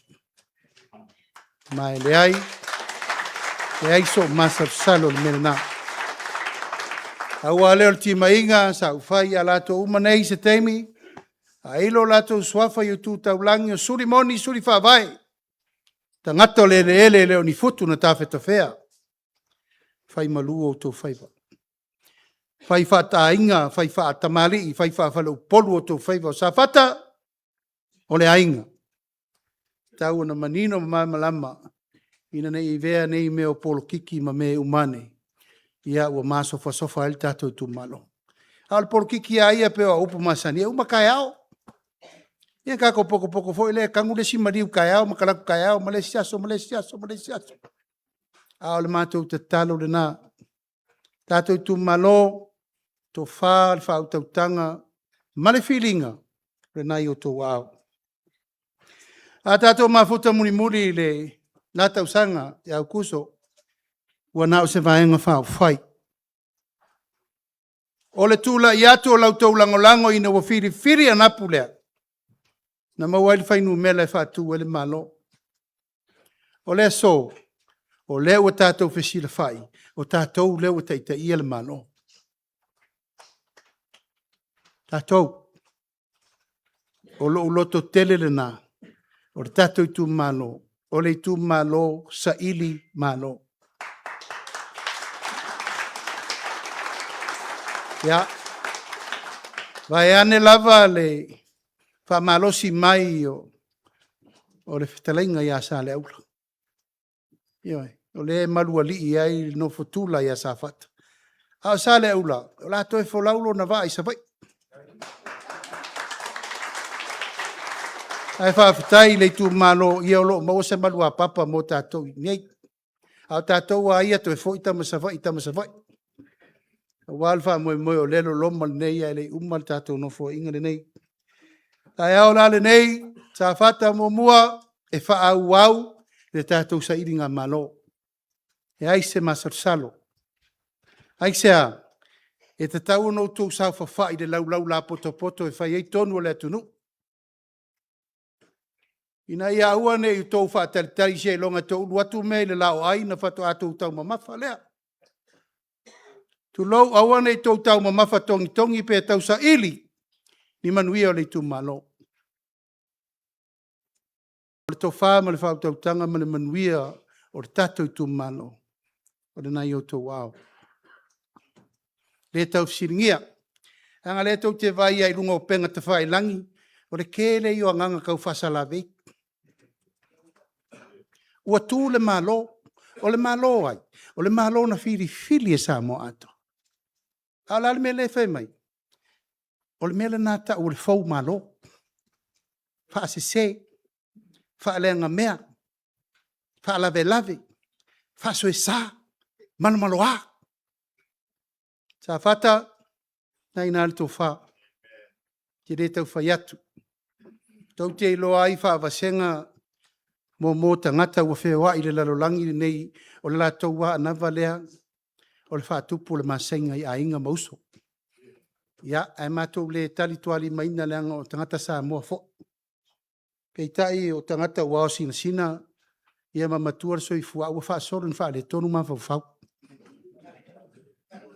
Ma e leai, leai sou masalosalo i le mea lena. Pau lava lea o le timaiga sa ou fai ia i latou uma nei i se taimi, faailo o latou suafa i tu taulagi, o suli moni suli faavae, tagata o le eleele e le o ni futu na tafetafea, fai malu outou faiva, fai faataaiga fai faatamalii, fai faafaleupolu outou faiva. O Safata, o le aiga, e tatau ona manino ma malamalama ina ne i avea nei mea o polokiki ma mea uma ane, ia ua masofasofa ai le tatou itumalo. A o le polokiki lava ia pei o au upu masani, e uma taeao. Ia tatou potopoto foi lea e tanu le isi maliu taeao ma talaatu taeao ma le isi aso ma le isi aso ma le isi aso. A o le matou tatalo lena, tatou itumalo, tofa le faautautaga ma le filiga, o lena e i outou aao. A tatou mafuta mulimuli i lena tausaga ia Aokuso, ua na o se Vaega Faaupufai. O le tulai atu o la outou lagolago ina ua filifili Anapu lea, na maua ai le fuainumera e faatu ai le Malo. O le aso, o lea ua tatou fesilafai, o tatou lea ua taitaia le Malo. Tatou. O lou lototele lena, o le tatou itumalo, o le itumalo saili malo. Ia, vaeane lava le faamalosi mai o le fetalaiga ia Saleaula, ioe, o lea e malualii ai le nofotula ia Safata. A o Saleaula, o le a toe folau lona vaa i Savaii. Ae faafetai i le itumalo o lo o maua se maluapapa mo tatou i inei. A o tatou lava ia, toe foi tama Savaii, tama Savaii. Aua le faamoemoe o lea e loloma lenei ae le i uma le tatou Nofoaiga lenei. O le taeao la lenei Safata 1, e faaauau le tatou sailigamalo. E leai se masalosalo. Aisea? E tatau ona outou saofafai i le laulau lapotopoto e fai ai tonu a le atunuu, ina ia aua ne i outou faatalitali seiloga e toulu atu mea i le laoai ona faatoa outou taumamafa lea. Tulou, aua ne i outou taumamafa togitogi pe tausaili ni manuia o le itumalo. O le tofa ma le faautautaga ma le manuia o le tatou itumalo. O lena i outou aao. E le tau fesiligia. Leaga o lea tou te vaai lava i luga o upega tafailagi, o le tele ia o agaga tau faasalavei. Ua tu le Malo. O le Malo o ai? O le Malo na filifili e Samoa atoa. A o le a le mea lea e fai mai? O le mea lena e tau o le foumalo, faasese, faaleagamea, faalavelave, faasoesa, malomaloa. Safata, o lena e i ina le tofa, ou te le tau fai atu. Tou te iloa ai faavasega mo tagata ua feoai i le lalolagi lenei, o le latou lava anava lea o le faatupu o le maseiga i aiga ma uso. Ia, ae matou le talitualimaina leaga o tagata Samoa foi. Peitai o tagata ua ao sinasina ma matua le soifua ae ua faasolo ina faaletonu mafaufau.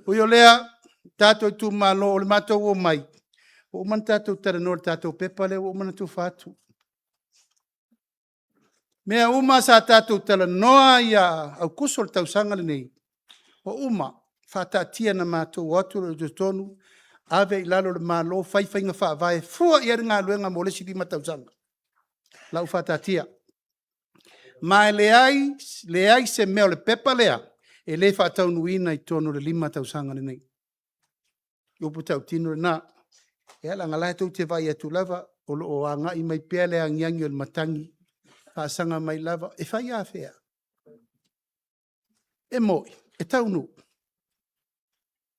Ui o lea, le tatou itumalo o le matou omai, ua uma ona tatou talanoa i le tatou pepa lea ua uma ona tufa atu. O mea uma sa tatou talanoa ia Aokuso o le tausaga lenei, ua uma, faataatia na matou o atu loa i totonu, ave i lalo o le Malo, fai faiga faavae e fua i ai le galuega mo le isi 5 tausaga, la ua faataatia. Ma e leai, leai se mea o le pepa lea e le faataunuuina i totonu o le 5 tausaga lenei. O le upu tautino lena. Ia leaga o la e tou te vaai atu lava, o lo o agai mai pea le agiagi a le matagi faasaga mai lava, e fai afea? E moni, e taunuu. Le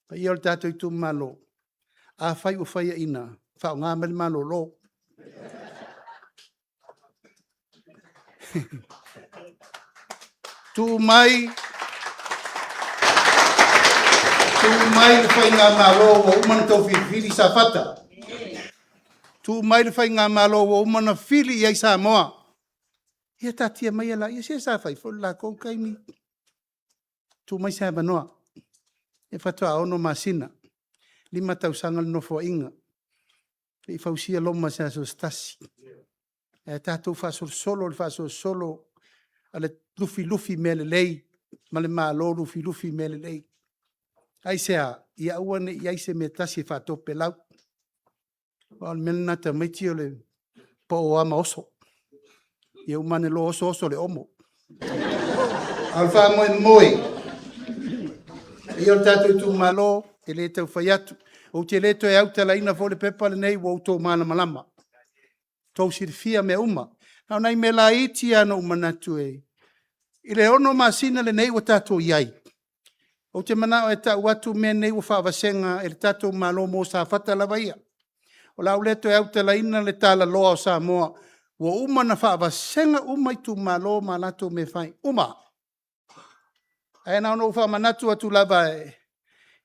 paia e o le tatou itumalo, afai ua faiaina, faaaoga mai le malolo. Tuu mai, tuu mai le Faigamalo ua uma ona outou filifili Safata. Tuu mai le Faigamalo ua uma ona fili i ai Samoa. Ia taatia maia laia, se sa fai foi le latou taimi, tuu mai se avanoa. Ia faatoa 6 masina, 5 tausaga le Nofoaiga, e le i fausia Roma i se aso se tasi. Ae tatou faasolosolo le faasolosolo a le lufilufi mea lelei ma le Malo lufilufi mea lelei. Aisea? Ia aua ne i i ai se mea e tasi e faatopelau. Aua o le mea lena tamaiti o le pao lava ma oso. Ia uma ane loa oso oso le omo. A o le faamoemoe, le paia o le tatou itumalo, e le tau fai atu, ou te le toe autalaina foi le pepa lenei ua outou malamalama, ua outou silafia mea uma. Na o nai mea laiti lava na ou manatu e… I le 6 masina lenei ua tatou i ai, ou te manao e tau atu mea nei ua faavasega e le tatou Malo mo Safata lava ia. O le a ou le toe autalaina le talaloa o Samoa, ua uma ona faavasega uma itumalo ma latou mea e fai, uma. Ae na ona ou faamanatu atu lava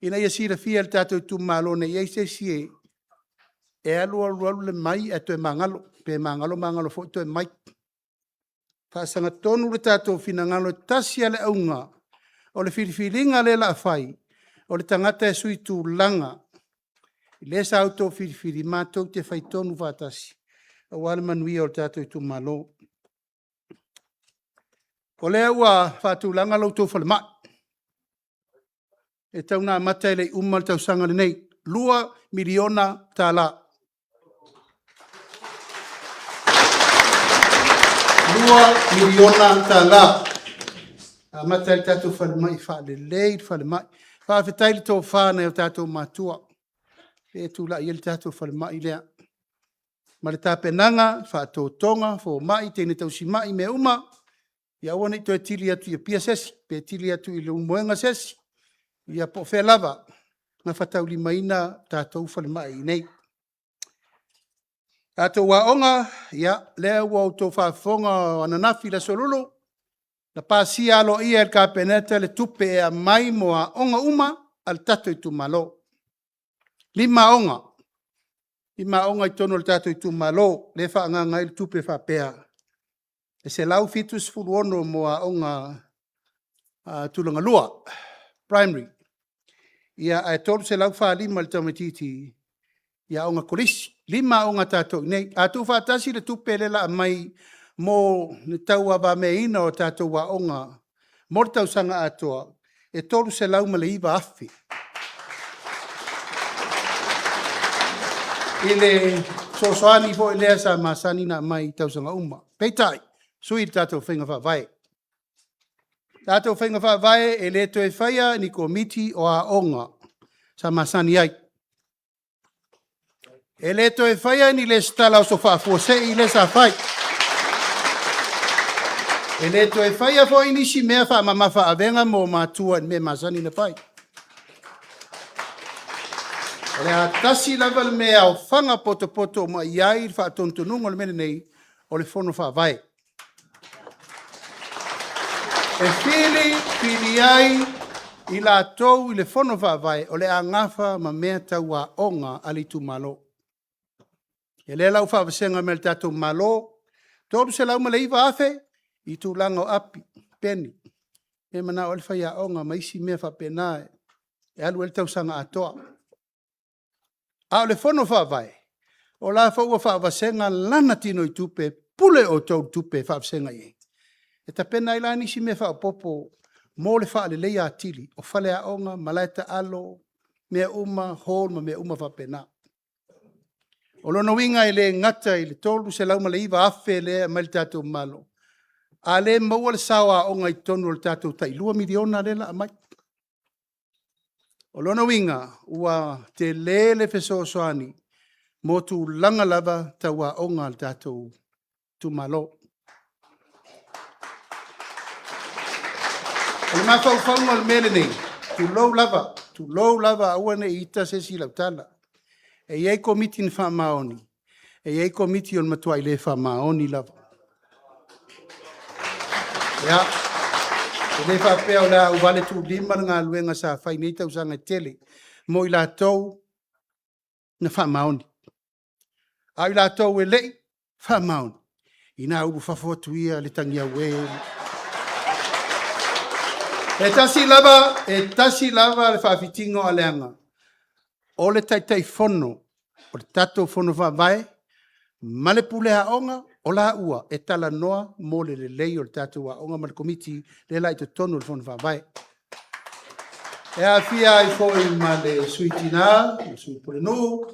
ina ia silafia e le tatou itumalo ne i i ai se isi e alu alu alu le mai ae toe magalo, pe magalo magalo foi toe mai. Faasagatonu lo tatou finagalo, e tasi lava le auga, o le filifiliga lea o le a fai, o le tagata e suitulaga, lea sa outou filifili matou te faitonu faatasi aua le manuia o le tatou itumalo. O lea ua faatulaga la outou falemai, e tatau ona amata e le i uma le tausaga lenei, $2 miliona. $2 miliona e amata ai le tatou falemai, faalelei le falemai. Faafetai i le tofa na i o tatou matua lea e tulai ai le tatou falemai lea. Ma le tapenaga, faatotoga, fomai, teine tausimai, mea uma, ia aua ne i toe tili atu i Apia se isi, pe tili atu i Leulumoega se isi, ia po o fea lava, gafataulimaina tatou falemai i inei. Tatou aoga, ia lea ua outou faafofoga o ananafi i le Aso Lulu, na pasia aloaia e le Kapeneta le tupe e aumai mo aoga uma a le tatou itumalo. E 5 aoga, 5 aoga i totonu o le tatou itumalo lea e faaagaaga ai le tupe faapea, e $176 mo aoga tulagalua, primary, ae $345 i le tamaitiiti i aoga kolisi. E 5 aoga a tatou i inei. A tuufaatasi le tupe lea o le a aumai mo le tauavameaina o tatou aoga mo le tausaga atoa, E $309,000. I le fesoasoani foi lea sa masani ona aumai i tausaga uma. Peitai, sui le tatou faiga faavae. Tatou faiga faavae e le toe faia ni Komiti o Aoga sa masani ai. E le toe faia ni resitala oso faafuasei lea sa fai. E le toe faia foi nisi mea faamamafa avega mo matua i le mea masani ona fai. O le a tasi lava le mea e aofaga potopoto uma i ai le faatonutonuga o le mea lenei, o le Fono Faavae. E fili fili ai i latou i le Fono Faavae o le a nafa ma mea tau aoga a le itumalo. O lea la ua faavasega mai e le tatou Malo, $309,000 i tulaga o api, peni, e manao ai le faiaoga ma isi mea faapena e alu ai le tausaga atoa. A o le Fono Faavae, o la foi ua faavasega lana tinoitupe, e pule outou i le tupe e faavasega i ai, e tapena ai la nisi mea faaopoopo mo le faaleleia atili o faleaoga, malae taalo, mea uma, hall ma mea uma faapena. O lona uiga e le gata i le $309,000 lea e aumai e le tatou Malo, a o lea e maua le sao o aoga i totonu o le tatou tai $2 miliona lea o le a aumai. O lona uiga, ua tele le fesoasoani mo tulaga lava tau aoga a le tatou itumalo. O le mafaufauga o le mea lenei, tulou lava, tulou lava aua ne i ita se isi i lau tala, e i ai Komiti na faamaoni, e i ai Komiti na matua le faamaoni lava. Ia, e le faapea o le a ou valetuulima le galuega sa fai i nei tausaga e tele mo i latou na faamaoni. A o i latou e le i faamaoni, ina ulufafo atu ia le aue. E tasi lava, e tasi lava le faafitiga o aleaga, o le Taitaifono o le tatou Fono Faavae ma le Pule Aoga, o laua e talanoa mo le lelei o le tatou aoga ma le Komiti lea la i totonu o le Fono Faavae. E aofia ai foi ma le Sui Tina, le Sui Pulenuu,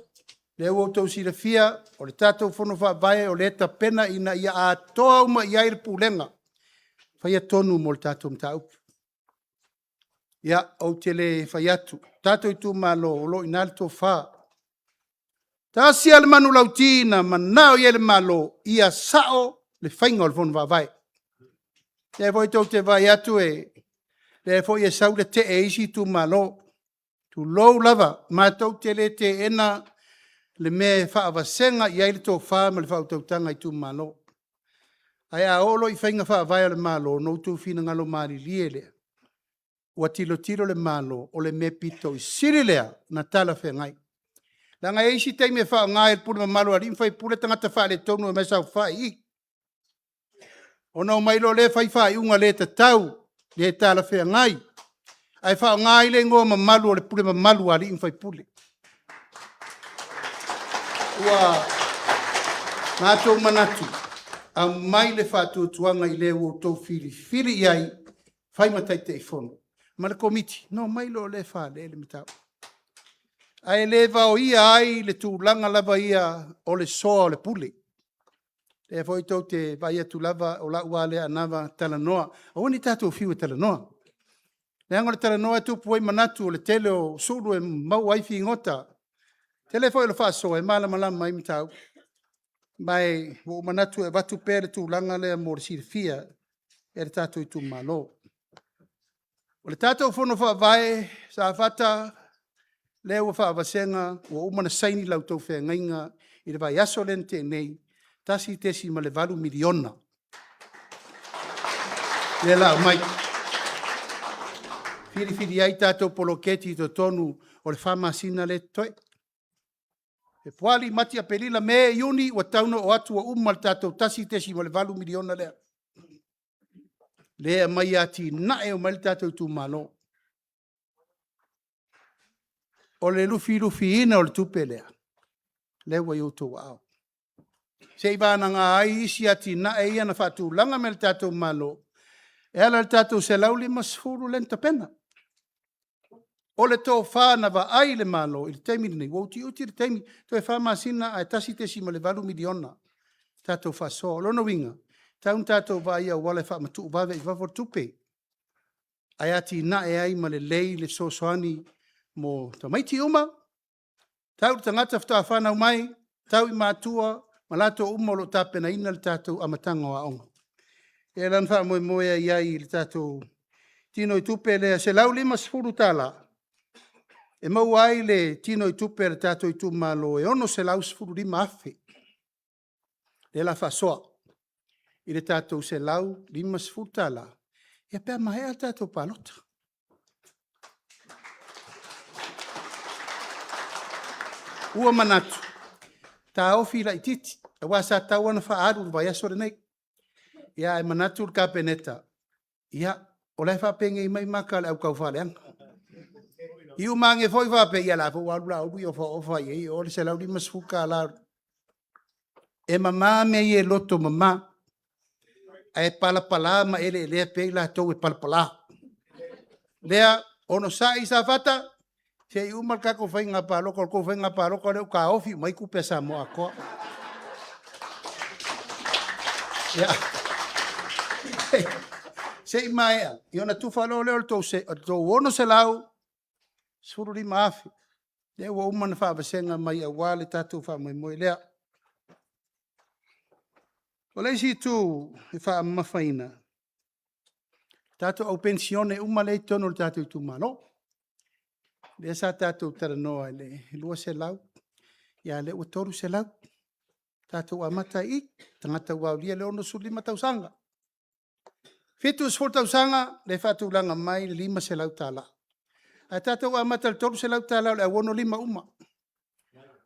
lea ua outou silafia, o le tatou Fono Faavae o lea e tapena ina ia atoa uma i ai le Pulega, faia tonu mo le tatou mataupu. Ia, ou te le fai atu, tatou itumalo, o lo o i ina le tofa. Tasi lava le manulauti na manao i ai le Malo, ia sao le faiga o le Fono Faavae. O lea foi tou te vaai atu o lea foi e sau le tee a isi itumalo. Tulou lava, matou te le teena le mea e faavasega i ai le tofa ma le faautautaga a itumalo. Ae a oo loa i faiga faavae a le Malo, ona outou finagalo malilie lea, ua tilotilo le Malo, o le mea pito i sili lea ona talafeagai. Leaga e i ai isi taimi e faaaoga ai e le pule mamalu a alii ma faipule tagata faaletonu e omai e saofai i i, ona omai loa lea fai faaiuga le tatau, le talafeagai, ae faaaoga ai le igoa mamalu o le pule mamalu a alii ma faipule. Ua matou manatu, aumai le faatuatuaga i le ua outou filifili i ai, fai ma Taitaifono ma le Komiti, ona omai loa lea e fale le mataupu. Ae le vaoia ai le tulaga lava ia o le soa o le pule. O lea foi tou te vaai atu lava, o lau lava lea anava talanoa, aua ne i tatou fiu e talanoa, leaga o le talanoa e tupu ai manatu, o le tele o sulu e maua ai figota, e tele foi o le faasoa e malamalama ai mataupu. Ma ua ou manatu e avatu pea le tulaga lea mo le silafia e le tatou itumalo. O le tatou Fono Faavae Safata lea ua faavasega, ua uma ona saini la outou feagaiga i le vaiaso lea na tea nei, $1.8 miliona lea o le a aumai, e filifili ai tatou poloketi i totonu o le fa masina lea e totoe. Fepuari, Mati, Aperila, Me, Iuni, ua tatau ona oo atu ua uma le tatou $1.8 miliona lea, lea e aumai e atinae uma ai le tatou itumalo. O le lufilufiina o le tupe lea, lea ua i o outou aao. Seiavagana ai isi atinae ia na faatulaga mai e le tatou Malo, e ala i le tatou $150 lea na tapena. O le tofa na vaai le Malo i le taimi lenei, ua utiuti le taimi, toe 4 masina ae $1.8 miliona tatou faasoa. O lona uiga, e tatau ona tatou vaai i auala e faamatuu vave ai i fafo le tupe, ae atinae ai ma lelei le fesoasoani mo tamaiti uma, tau i le tagata faatoa fanau mai, tau i matua ma latou uma o lo o tapenaina le tatou amataga o aoga. O lea la na faamoemoe ai i ai i le tatou tinoitupe lea e $150 e maua ai le tinoitupe a le tatou itumalo e $615,000 lea o le a faasoa i le tatou $150 ia pe a maea le tatou palota. Ua manatu, taofi laitiiti, aua sa tatau lava ona faaalu i le vaiaso lenei. Ae manatu le Kapeneta, ia o la e faapenei mai maka a le au taufaaleaga. Iuma ane foi faapea, ia o la e foi ua alu Laauli ofaofa iai i o le $150. E mama mea ia e loto mama, ae palapala ma eleelea pea i latou e palapala. Lea, onosai Safata, se i uma le tatou faiga palota, o le tou faiga palota lea ua taofi uma ai tupe a Samoa atoa. Ia, se i maea ona tufa loa lea o le tou $615,000 lea ua uma ona faavasega mai aua le tatou faamoemoe lea. O le isi itu e faamamafaina, tatou au penisione uma lea e i totonu o le tatou itumalo, lea sa tatou talanoa i le $200, a o lea ua $300. Tatou amata ai i i, tagata ua aulia le 65 tausaga. 70 tausaga lea e faatulaga mai le $500. Ae tatou amata i le $300 o le au 65 uma.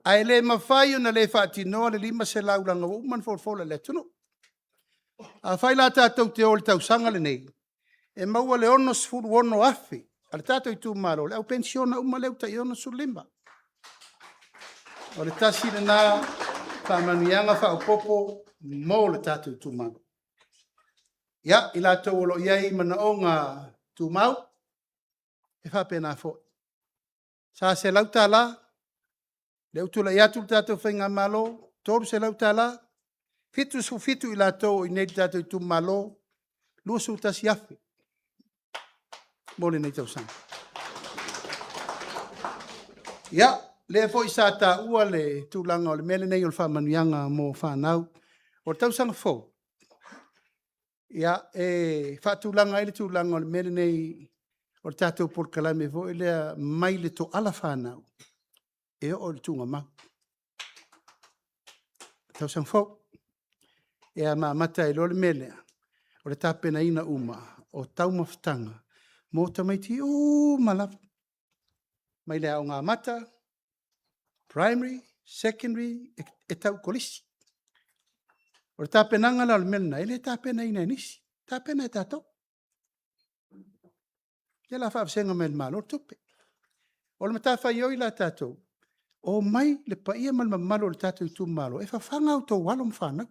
Ae le mafai ona le faatinoa le $500 leaga ua uma ona folafola i le atunuu. Afai la tatou te o i le tausaga lenei, e maua le 66,000 a le tatou itumalo, le au penisione uma lea ua tai 65. O le tasi lena faamanuiaga faaopoopo mo le tatou itumalo. Ia, i latou o lo o i ai manaoga tumau, e faapena foi. Sa $100, lea ua tulai atu le tatou Faigamalo, $300, 77 i latou o i inei i le tatou itumalo, $21,000 mo lenei tausaga. Ia, lea foi sa taua le tulaga o le mea lenei o le faamanuiaga mo fanau. O le tausaga fou, e faatulaga ai le tulaga o le mea lenei o le tatou polokalame foi lea mai le toala fanau e oo i le tuugamau. Tausaga fou, ma amata ai loa le mea lea, o le tapenaina uma o taumafataga mo tamaiti uma lava, mai le Aoga Amata, Primary, Secondary e tau i le Kolisi. O le tapenaga la o le mea lena, e le tapenaina e nisi, e tapena e tatou. Ia o le a faavasega mai e le Malo le tupe. O le matafaioi la a tatou, omai le paia ma le mamalu o le tatou itumalo e fafaga a outou alo ma fanau,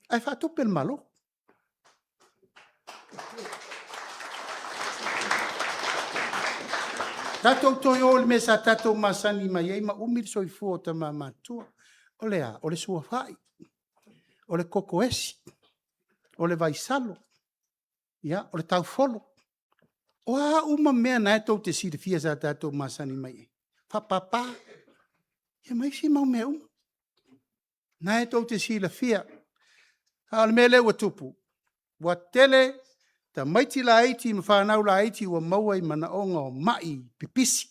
ae faatupe e le Malo. Tatou toe o i le mea sa tatou masani mai ai ma umi le soifua o tama matutua. O le a? O le suafa, o le koko esi, o le vaisalo, o le taufolo. O a uma mea na tou te silafia sa tatou masani mai ai, faapapa, ia ma isi mau mea uma. O lena tou te silafia. A o le mea lea ua tupu, ua tele tamaiti laiti ma fanau laiti ua maua i manaoga o mai pipisi.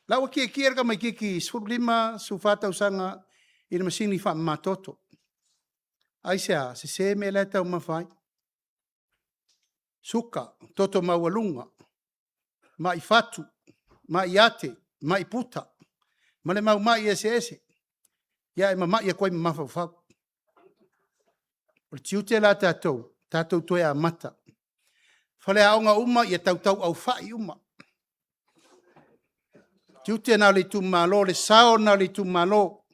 O la ua tietie le tamaititi 15, 14 tausaga i le masini faamama toto. Aisea? Sese mea la e taumafa ai, suka, toto maualuga, mai fatu, mai ate, mai puta, ma le mau mai eseese, ae mamai atu ai ma mafaufau. O le tiute la o tatou, tatou toe amata. O faleaoga uma ia tautauaufai uma. O le tiute lena o le itumalo, o le sao lena o le itumalo,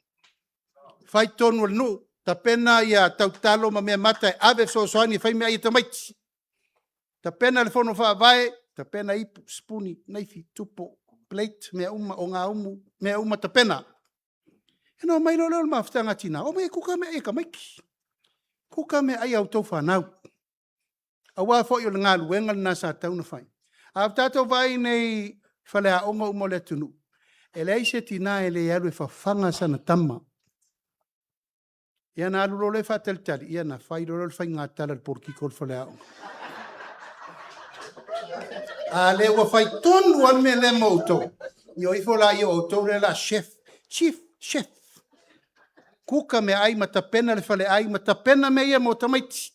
fai tonu a le nuu, tapena ia tautalo ma meamata e ave e fesoasoani e fai meaai a tamaiti, tapena le fono faavae. Tapena ipu, sipuni, naifi, tupo, plate, mea uma, ogaumu, mea uma tapena. Ona omai loa lea o le mafutaga a tina, omai e kuka meaai a tamaiti, kuka meaai a outou fanau. Aua foi o le galuega lena sa tatau ona fai. A ua tatou vaai nei i faleaoga uma o le atunuu, e leai se tina e le alu e fafaga sana tama. Ia ona alu loa lea faatalitali, ia ona fai loa lea o le faiga tala i le polokiki o le faleaoga. A lea ua fai tonu lava le mea lea mo outou, ia o ifo laia o outou lea o le a chef, chief chef, kuka meaai ma tapena le faleai ma tapena mea ia mo tamaiti.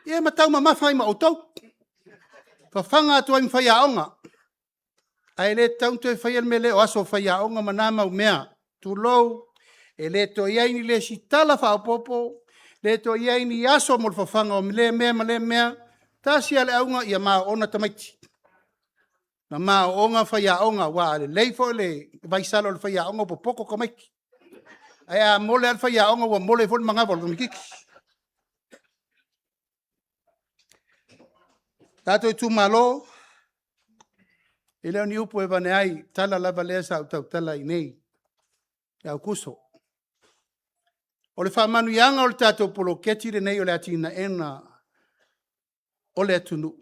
Ia ma taumamafa ai ma outou, fafaga atu ai ma faiaoga. Ae le tatau ona toe faia le mea lea o aso o faiaoga ma na mau mea, tulou, e le toe i ai ni le isi tala faaopoopo, le toe i ai ni aso mo le fafaga o lea mea ma lea mea, tasi lava le auga ia maoona tamaiti. Ma maoona faiaoga aua a lelei foi le vaisala o le faiaoga ua popoto tamaiti. Ae a mole lava le faiaoga ua mole foi le manava o le tamaitiiti. Tatou itumalo, e le o ni upu e avane ai, o le tala lava lea sa ou tautala i inei ia Aokuso. O le faamanuiaga o le tatou poloketi lenei o le atinaeina o le atunuu,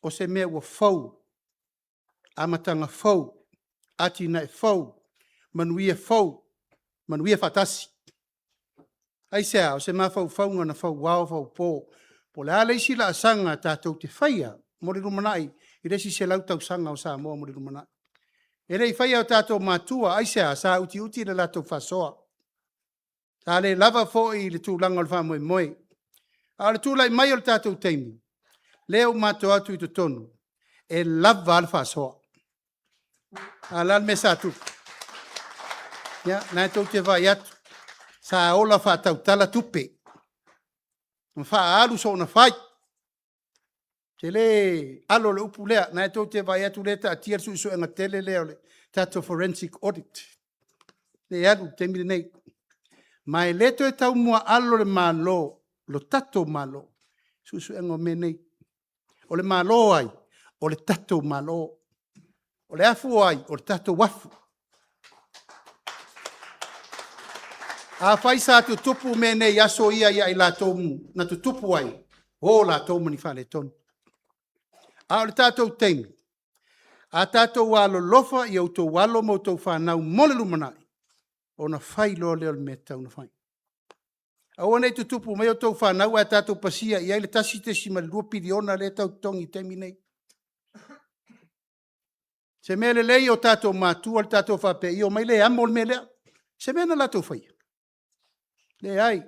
o se mea ua fou, amataga fou, atinae fou, manuia fou, manuia faatasi. Aisea? O se mafaufauga na fauao faupo. Po o le a le isi laasaga tatou te faia mo le lumanai i le isi 100 tausaga o Samoa mo le lumanai. E le i faia e o tatou matua, aisea? Sa utiuti le latou faasoa, sa le lava foi le tulaga o le faamoemoe. A o le tulai mai o le tatou taimi, lea ua matou o atu i totonu, e lava a le faasoa. A o le a le mea sa tupu? Ia, o lena tou te vaai atu, sa ola faatautala tupe ma faaalu soona fai. Ou te le alo i le upu lea, o lena tou te vaai atu o lea e taatia le suesuega tele lea o le tatou Forensic Audit lea e alu i le taimi lenei. Ma e le toe taumuaalo le Malo, lo tatou Malo i suesuega o mea nei. O le Malo o ai? O le tatou Malo. O le afu o ai? O le tatou afu. Afai sa tutupu mea nei i aso ia ia i latou na tutupu ai, o latou ma ni faaletonu. A o le tatou taimi, a tatou alolofa i outou alo ma outou fanau mo le lumanai, ona fai loa lea o le mea e tatau ona fai. Aua ne i tutupu mai a outou fanau ae tatou pasia i ai le $1.2 piliona lea e tau totogi i le taimi lenei. O se mea lelei o tatou matua le tatou faapea ia omai le amo le mea lea. O se mea na latou faia? Leai.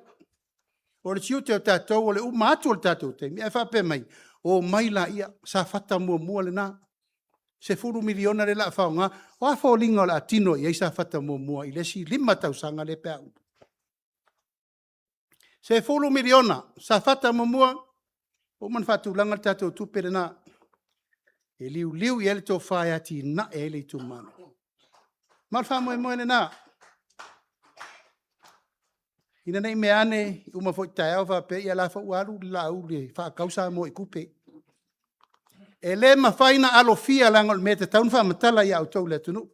O le tiute o tatou o le uma atu o le tatou taimi ae faapea mai, omai laia, Safata 1 lena, $10 miliona lea o le a faaaoga. O a foliga o le a tino i ai Safata 1 i le isi 5 tausaga lea pe a uma? $10 miliona, Safata 1, ua uma ona faatulaga le tatou tupe lena, e liuliu i ai le tofa e atinae ai le itumalo. Ma o le faamoemoe lena, ina ne i meaane uma foi taeao faapea, ia o la foi ua alu Laauli e faatau Samoa i tupe. E le mafai ona alofia leaga o le mea e tatau ona faamatala ia outou le atunuu.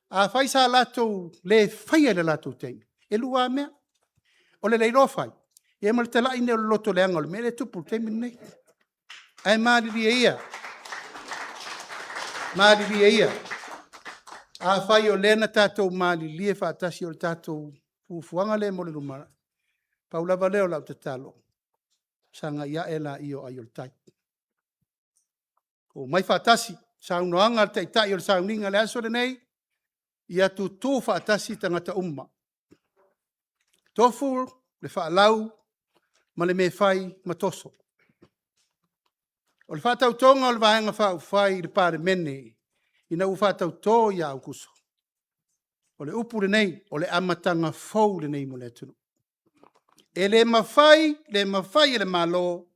Afai sa latou le faia i le latou taimi, e 2 lava mea, o le le iloa fai, ia ma le talai nei o le loto leaga o le mea lea e tupu i le taimi lenei. Ae malilie ia, malilie ia, afai o lea na tatou malilie faatasi o le tatou fuafuaga lea mo le lumanai, pau lava lea o lau tatalo, sagai a'e laia o ai o le tai. Omai faatasi, saunoaga a le Taitai o le sauniga i le aso lenei, ia tutu faatasi tagata uma, tofu le faalau ma le mea e fai ma toso. O le faatautoga o le Vaega Faaupufai i le Palemene ina ua faatauto ia Aokuso, o le upu lenei, o le amataga fou lenei mo le atunuu. E le mafai, le mafai e le Malo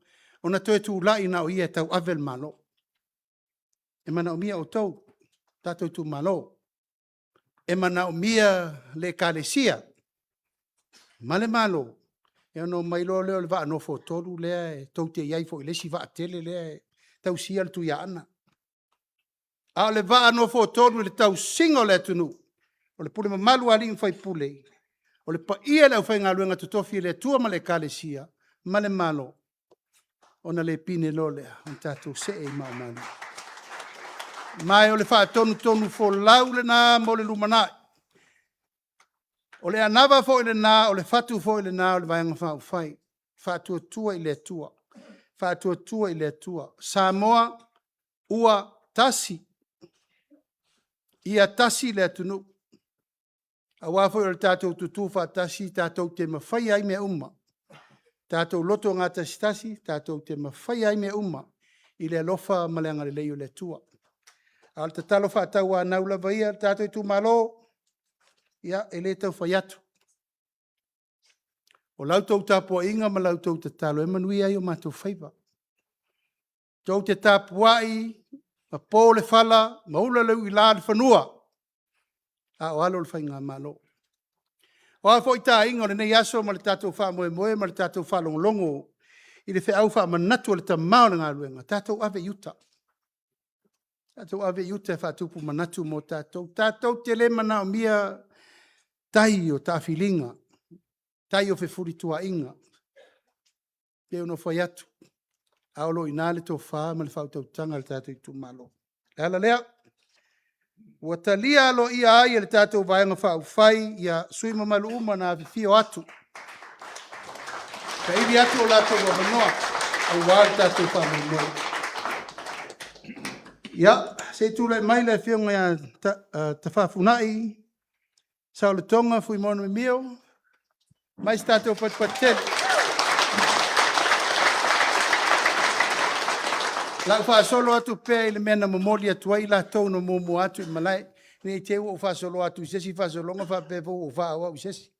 ona toe tulai na o ia e tauave le Malo. E manaomia outou, tatou itumalo, e manaomia le Ekalesia ma le Malo, ia ona omai loa lea o le vaa nofoatolu lea tou te i ai foi i le isi vaa tele lea tausia le Tuiaana. A o le vaa nofoatolu i le tausiga o le atunuu, o le pule mamalu a alii ma faipule, o le paia i le aufaigaluega totofi a le Atua ma le Ekalesia ma le Malo, ona le pine loa lea ona tatou see i maa o manu. Ma o le faatonutonufolau lena mo le lumanai. O le anava foi lena, o le fatu foi lena o le Vaega Faaupufai, Faatuatua i le Atua, Faatuatua i le Atua. Samoa ua tasi, ia tasi le atunuu, aua foi o le tatou tutu faatasi tatou te mafaia ai mea uma. Tatou loto gatasitasi tatou te mafaia ai mea uma i le alofa ma le agalelei o le Atua. A o le tatalo faatauanau lava ia le tatou itumalo, ia e le tau fai atu, o la outou tapuaiga ma la outou tatalo e manuia ai o matou faiva. Tou te tapuai ma po le fala ma ula le uila le fanua a o alo le Faigamalo. O a foi taaiga o lenei aso ma le tatou faamoemoe ma le tatou faalogologo i le feau faamanatu a le Tama o le galuega, tatou ave i uta, tatou ave i uta e faatupu manatu mo tatou. Tatou te le manaomia tai o taafiliga, tai o fefulituaaiga, e pei ona ou fai atu, a o lo o i ina le tofa ma le faautautaga a le tatou itumalo. O le ala lea, ua talia aloaia ai e le tatou Vaega Faaupufai sui usufono mamalu uma na afifio atu, saili atu o latou avanoa aua le tatou faamoemoe. Ia, se i tulai mai le Afioga ia Tafafunai Saolotoga Fuimaono Mimio, aumai se tatou fatufatu tele. O le a ou faasolo atu pea i le mea na momoli atu ai i latou na muamua atu i malae, ne i te i ua ou faasoloa atu i se isi faasologa faapea foi ua ou faaauau i se isi.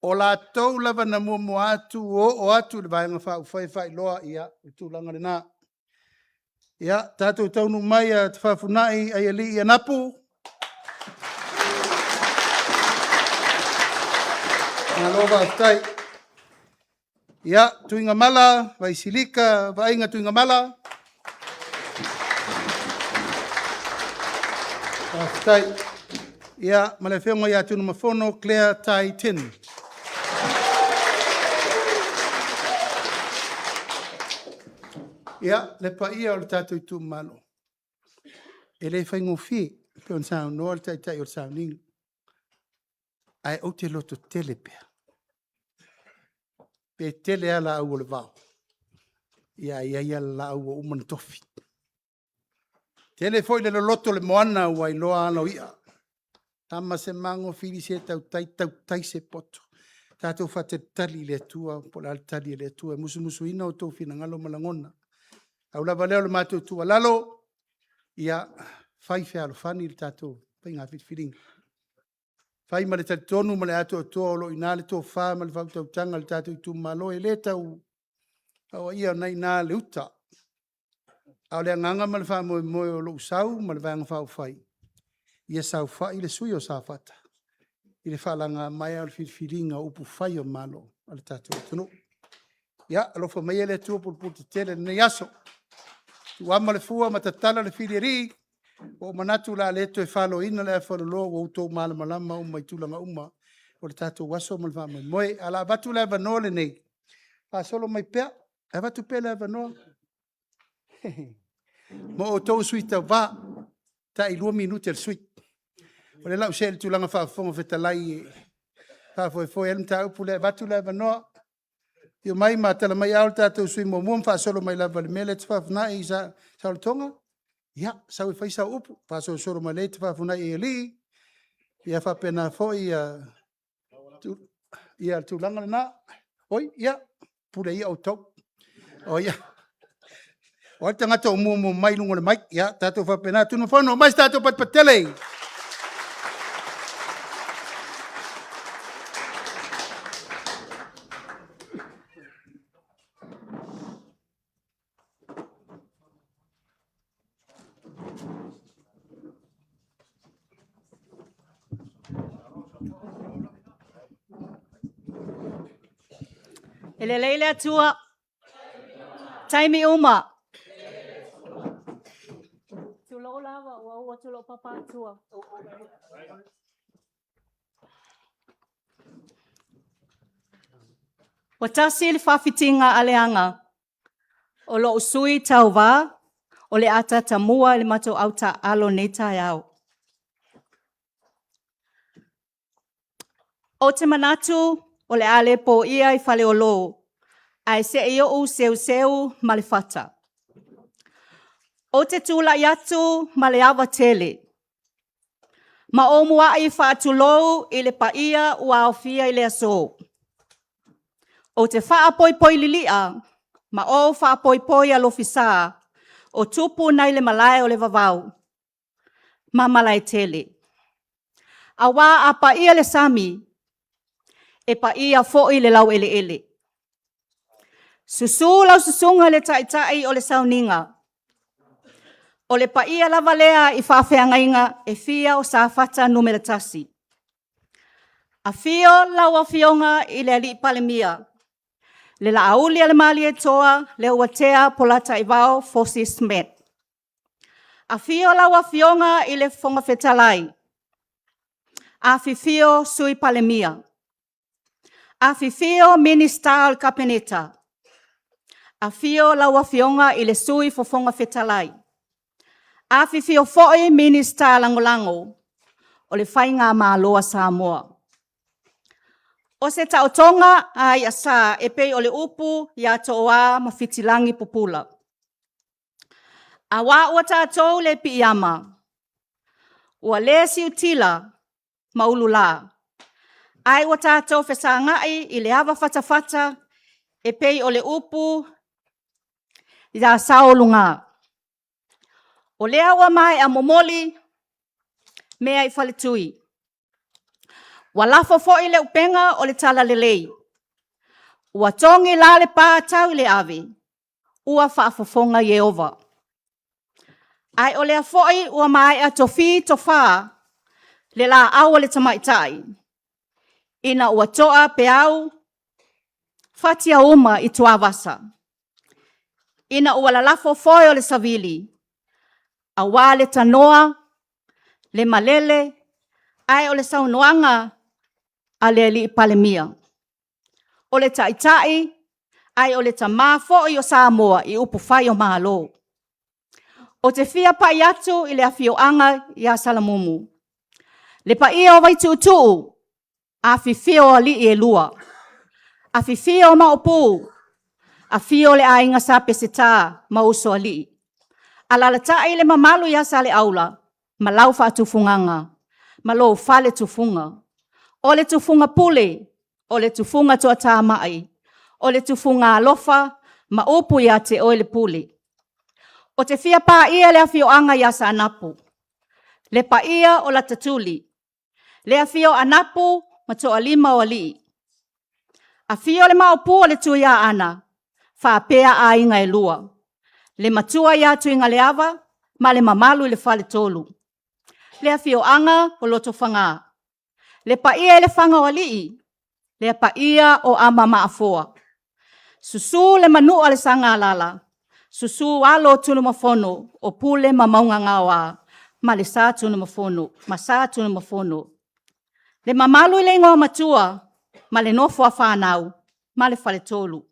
O latou lava na muamua atu oo atu i le Vaega Faaupufai e faailoa, ia, o le tulaga lena. Ia, tatou taunuu mai ia Tafafunai Aialii Anapu, malo faafetai. Ia, Tuigamala Vaisilika Vaaiga Tuigamala, faafetai. Ia, ma le Afioga ia Tunumafono Claire Tai Tin. Ia, le paia o le tatou itumalo, e le faigofie, e pei ona saunoa le Taitai o le sauniga. Ae ou te lototele pea, pe tele lava laau o le vao, ae i ai lava le laau ua uma ona tofi. E tele foi le loloto o le moana ua iloa ala o i'a, tama se mago fili se tautai tautai se poto. Tatou faatalitali i le Atua po o le a le tali a le Atua, e musumusuina outou finagalo ma lagona. Pau lava lea o le matou tuualalo, ia fai fealofani le tatou faiga filifiliga. Fai ma le talitonu ma le atoatoa o lo o i ina le tofa ma le faautautaga a le tatou itumalo, e le tau aoaia o lena e i ina le uta. A o le agaga ma le faamoemoe o lou sau ma le Vaega Faaupufai, ia saofai le sui usufono o Safata i le faalagamaea o le filifiliga o upufai o Malo a le tatou atunuu. Ia alofa maia le Atua pulepuletetele i lenei aso, tuuama le fua ma tatala le filialii, ua ou manatu o le a le toe faloina le afafalolo ua outou malamalama uma i tulaga uma o le tatou aso ma le faamoemoe. Ae o le a avatu le avanoa lenei, faasolo mai pea, e avatu pea le avanoa mo outou o sui tauva, e tai 2 minute a le sui. O lea o le a ou see i le tulaga faa-Fofoga Fetalai e faafoefoe ai le mataupu lea. E avatu le avanoa, afio mai ma tala mai aao le tatou sui usufono muamua ma faasolo mai lava i le mea lea Tafafunai Saolotoga, ia sau e fai sau upu, faasolosolo mai ai Tafafunai Aialii, ia faapena foi le tulaga lena. Oi, ia, pule ia outou, o ai le tagata o muamua mai i luga o le mic. Ia, tatou faapena. Tunumafono, aumai se tatou patupatu tele. E lelei le Atua, taimi uma. Matua. Ua tasi le faafitiga a leaga o lou sui tauva o le a tatamua i le matou autaaalo i lenei taeao. Ou te manatu o le a le poia i Faleolo, ae se i ou seuseu ma le fata. Ou te tulai atu ma le ava tele ma ou muai faatulou i le paia ua aofia i le aso. Ou te faapoipoi lilia ma ou faapoipoi alofisa o tupu nai le malae o le vavau ma Malaetele, aua a paia le sami, e paia foi le laueleele. Susu lau susuga i le Taitai o le Sauniga, o le paia lava lea i faafeagaiga e fia o Safata 1. Afio lau Afioga i le Palemia, le Laaulialemalietoa Leuatea Polataivao Fosi Smith. Afio lau Afioga i le Fofoga Fetalai, afifio Sui Palemia, afifio Minisita o le Kapeneta, afio lau Afioga i le Sui Fofoga Fetalai, afifio foi Minisita Lagolago o le Faigamalo a Samoa. O se taotoga a i'asa e pei o le upu ia Tooa ma Fitilagi Pupula, aua ua tatou le piiama, ua le siutila ma ulula, ae ua tatou fesagai i le avafatafata e pei o le upu ia saoluga. O lea ua maea momoli mea i faletui, ua lafo foi le upega o le talalelei, ua togi la le pa tau i le ave, ua faafofoga Ieova. Ae o lea foi ua maea tofi tofa le laau a le tamaitai, ina ua toa peau fatiauma i tuavasa, ina ua lalafo foe o le savili, aua le tanoa, le malele, ae o le saunoaga a le Palemia, o le Taitai ae o le tama foi o Samoa i upufai o Malo. Ou te fia pai atu i le afioaga ia Salamumu, le paia o Vaituutuu, afifio o alii e lua, afifio o Maopu, afio le Aiga Sa Peseta ma Usoalii, alaalatai le mamalu ia Saleaula ma lau faatufugaga ma lou faletufuga. O le tufuga pule, o le tufuga toatamai, o le tufuga alofa ma upu ia te oe le pule. Ou te fia paia le afioaga ia Saanapu, le paia o lata tuli, le afio o Anapu ma Toalima o alii, afio le Maopu o le Tuiaana faapea aiga e lua, le matua ia Tuigaleava ma le mamalu i le faletolu, le afioaga o Lotofaga, le paia i le Fagaoalii, le paia o Amamaafoa, susu le manua o le Sagalala, susu alo o Tunumafono o Pule ma Mauga gaoa ma Sa Tunumafono. Le mamalu i le igoamatua ma le nofo a fanau ma le faletolu.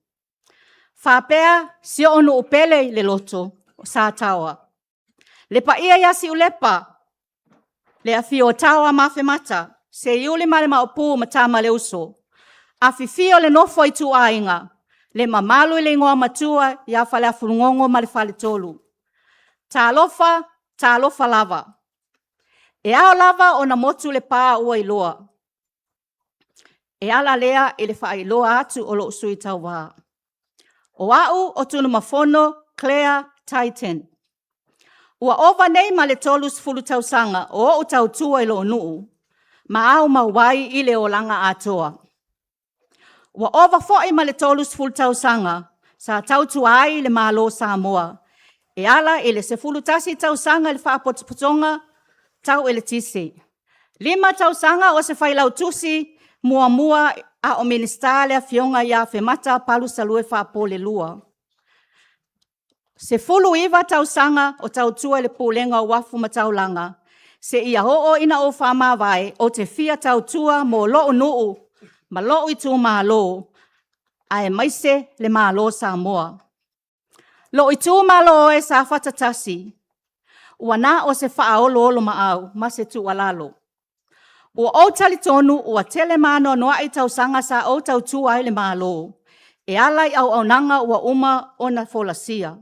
Faapea si ou nuu pele i le loto o Sataoa, le paia ia Siulepa, le afio o Tao ma Afemata, Seiuli ma le Maopu ma Tamaleuso, afifio le nofo a ituaiga, le mamalu i le igoamatua ia Faleafulugogo ma le faletolu. Talofa, talofa lava. E ao lava ona motu le pa ua iloa, e ala lea i le faailoa atu o lou sui tauva. O au o Tunumafono Claire Crichton. Ua ova nei ma le 30 tausaga o ou tautua i lou nuu ma aumau ai i le olaga atoa. Ua ova foi ma le 30 tausaga sa tautua ai i le Malo o Samoa e ala i le 11 tausaga i le Faalapotopotoga Tau Eletise, 5 tausaga o se Failautusi muamua a o Minisita le Afioga ia Afemata Palusalue Faapoleulua. 19 tausaga o tautua i le Pulega o Uafu ma Taulaga. Seia oo ina ou faamavae, ou te fia tautua mo lou nuu ma lou itumalo, aemaise le Malo o Samoa. Lou itumalo e Safata 1, ua na o se faaoloolomaau ma se tuualalo. Ua ou talitonu ua tele ma anoanoai tausaga sa ou tautua ai i le Malo e ala i auaunaga ua uma ona folasia.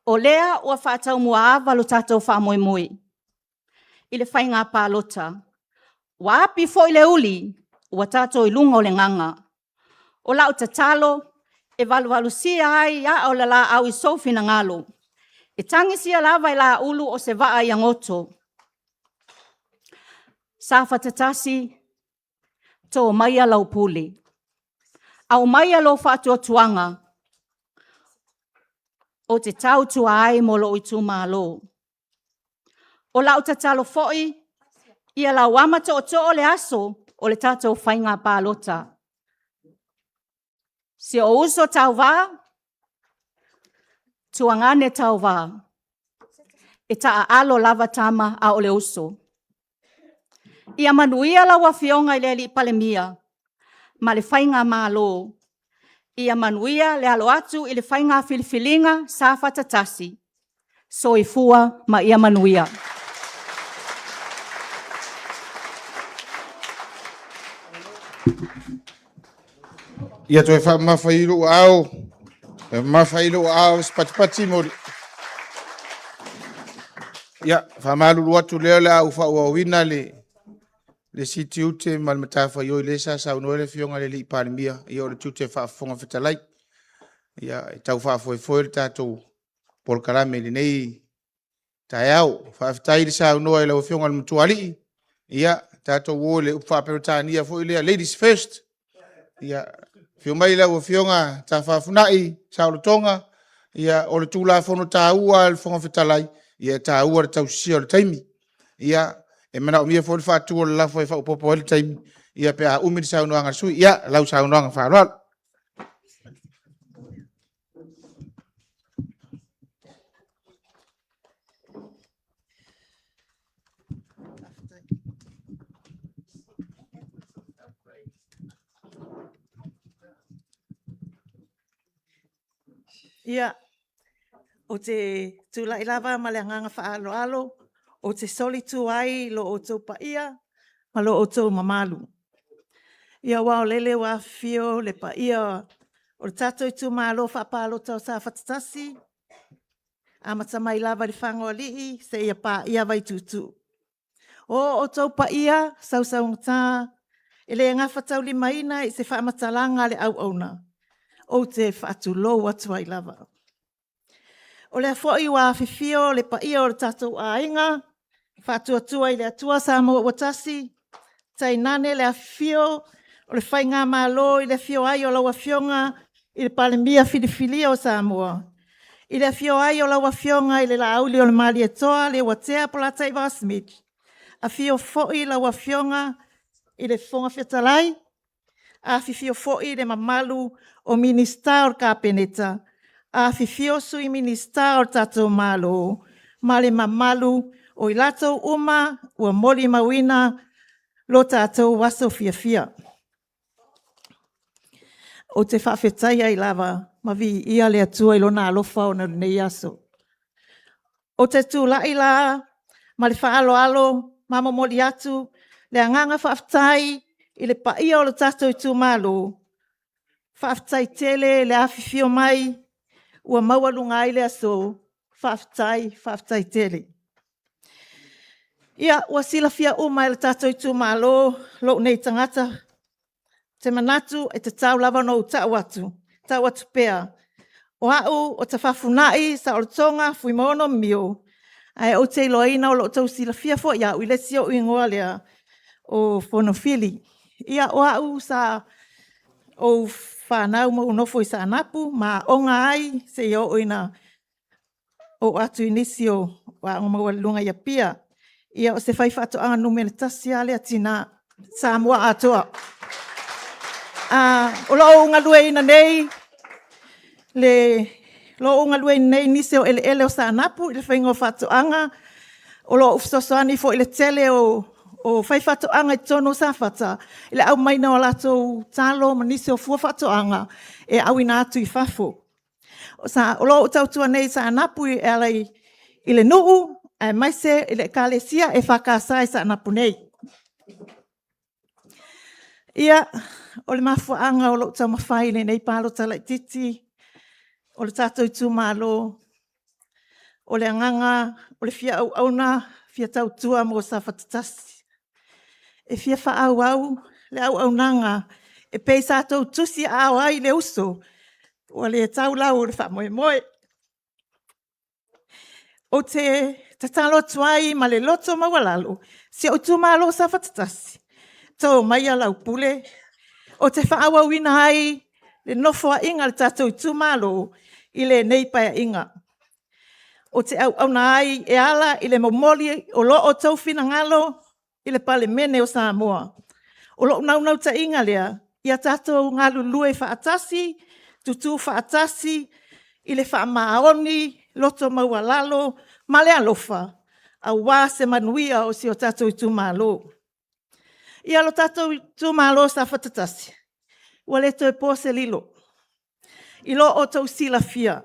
O lea ua faataumuaava lo tatou faamoemoe i le faiga palota, ua api foi le uli, ua tatou i luga o le gaga. O lau tatalo, e valuvalusia ai aa o le laau i sou finagalo, e tagisia lava e Laulu o se vaa ia goto. Safata 1, to maia lau pule, aumaia lou faatuatuaga ou te tautua ai mo lou itumalo. O lau tatalo foi, ia lauama tootoo le aso o le tatou faiga palota. Si ou uso tauva, tuagane tauva, e taaalo lava tama a o le uso. Ia manuia lau Afioga i le Palemia ma le Faigamalo, ia manuia le alo atu i le faiga filifiliga Safata 1. Soifua ma ia manuia. Ia toe faamamafa i lou aao, mamafa i lou aao se patipati mo le... Ia, faamalulu atu o lea o le a ou faaauauina le isi tiute ma le matafaioi lea sa saunoa ai le Afioga i le Palemia, ia o le tiute faa-Fofoga Fetalai. Ia, e tau faafoefoe le tatou polokalame i lenei taeao. Faafetai le saunoa i lau Afioga i le Matuaalii. Ia, tatou o i le upu faa-Peretania foi lea, Ladies First. Ia, afio mai lau Afioga Tafafunai Saolotoga. Ia, o le Tulafono taua lava a le Fofoga Fetalai, ia e taua le tausisia o le taimi. Ia, e manaomia foi le faatu o le lafo e faaopoopo ai le taimi pe a umi le saunoaga a le sui usufono. Ia, lau saunoaga faaaloalo. Ia, ou te tulai lava ma le agaga faaaloalo ou te solitu ai i lo outou paia ma lo outou mamalu. Ia, aua o lele ua afifio le paia o le tatou itumalo faapalota o Safata 1, amata mai lava i Lefagaoalii seia paia Vaituutuu. O outou paia sausaugata, e le gafataulimaina i se faamatalaga a le auauna, ou te faatulou atu ai lava. O lea foi ua afifio le paia o le tatou Aiga Faatuatua i le Atua Samoa ua Tasi, tainane le afifio o le Faigamalo i le afio ai o lau Afioga i le Palemia filifilia o Samoa, i le afio ai o lau Afioga i le Laaulialemalietoa Leuatea Polataivao Schmidt, afio foi lau Afioga i le Fofoga Fetalai, afifio foi le mamalu o Minisita o le Kapeneta, afifio Sui Minisita o le tatou Malo ma le mamalu o i latou uma ua molimauina lo tatou aso fiafia. Ou te faafetai ai lava ma viia le Atua i Lona alofa ona o lenei aso. Ou te tulai la ma le faaaloalo ma momoli atu le agaga faafetai i le paia o le tatou itumalo, faafetai tele le afifio mai ua maualuga ai le aso. Faafetai, faafetai tele. Ia, ua silafia uma e le tatou itumalo lou nei tagata, ou te manatu e tatau lava ona ou tau atu pea, o au o Tafafunai Saolotoga Fuimaono Mimio, ae ou te iloaina o lo o outou silafia foi au i le isi ou igoa lea o Fonofili. Ia, o au sa ou fanau ma ou nofo i Saanapu ma aoga ai seia oo ina oo atu i nisi o aoga maualuluga i Apia. Ia, o se faifaatoaga numera 1 lava lea tina i Samoa atoa. O lo o ou galueaiina nei le Lo o galueaiina nei nisi o eleele o Saanapu i le faiga o faatoaga. O lo o fesoasoani foi i le tele o faifaatoaga i totonu o Safata i le aumaiga o latou talo ma nisi o fua o faatoaga e auina atu i fafo. O lo o tautua nei i Saanapu e ala i le nuu aemaise i le Ekalesia EFKS i Saanapu nei. Ia, o le mafuaaga o lou taumafai i lenei palota laitiiti o le tatou itumalo, o le agaga o le fia auauna, fia tautua mo Safata 1. E fia faaauau le auaunaga e pei sa outou tusiaao ai le uso ua le tau lau o le faamoemoe. Ou te tatalo atu ai ma le loto maualalo si ou itumalo o Safata 1, to maia lau pule, ou te faaauauina ai le nofoaiga a le tatou itumalo i lenei Paeaiga. Ou te auauna ai e ala i le momoli o lo outou finagalo i le Palemene o Samoa. O lou naunautaiga lea, ia tatou galulue faatasi, tutu faatasi i le faamaoni, loto maualalo ma le alofa aua se manuia o si o tatou itumalo. Ia, lo tatou itumalo o Safata 1, ua le toe po se lilo i lo outou silafia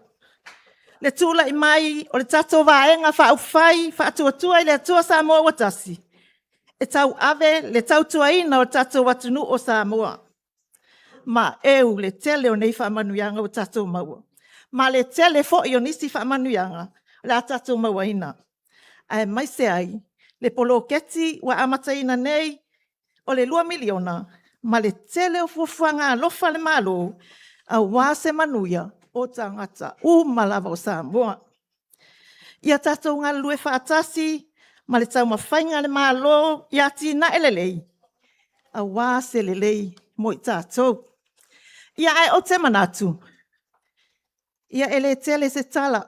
le tulai mai o le tatou Vaega Faaupufai Faatuatua i le Atua Samoa ua Tasi, e tauave le tautuaina o le tatou atunuu o Samoa. Ma e eu le tele o nei faamanuiaga ua tatou maua, ma le tele foi o nisi faamanuiaga o le a tatou mauaina, aemaise ai le poloketi ua amataina nei o le $2 miliona ma le tele o fuafuaga alofa a le Malo aua se manuia o tagata uma lava o Samoa. Ia tatou galulue faatasi ma le taumafaiga a le Malo i atinae lelei aua se lelei mo i tatou. Ae ou te manatu, e le tele se tala,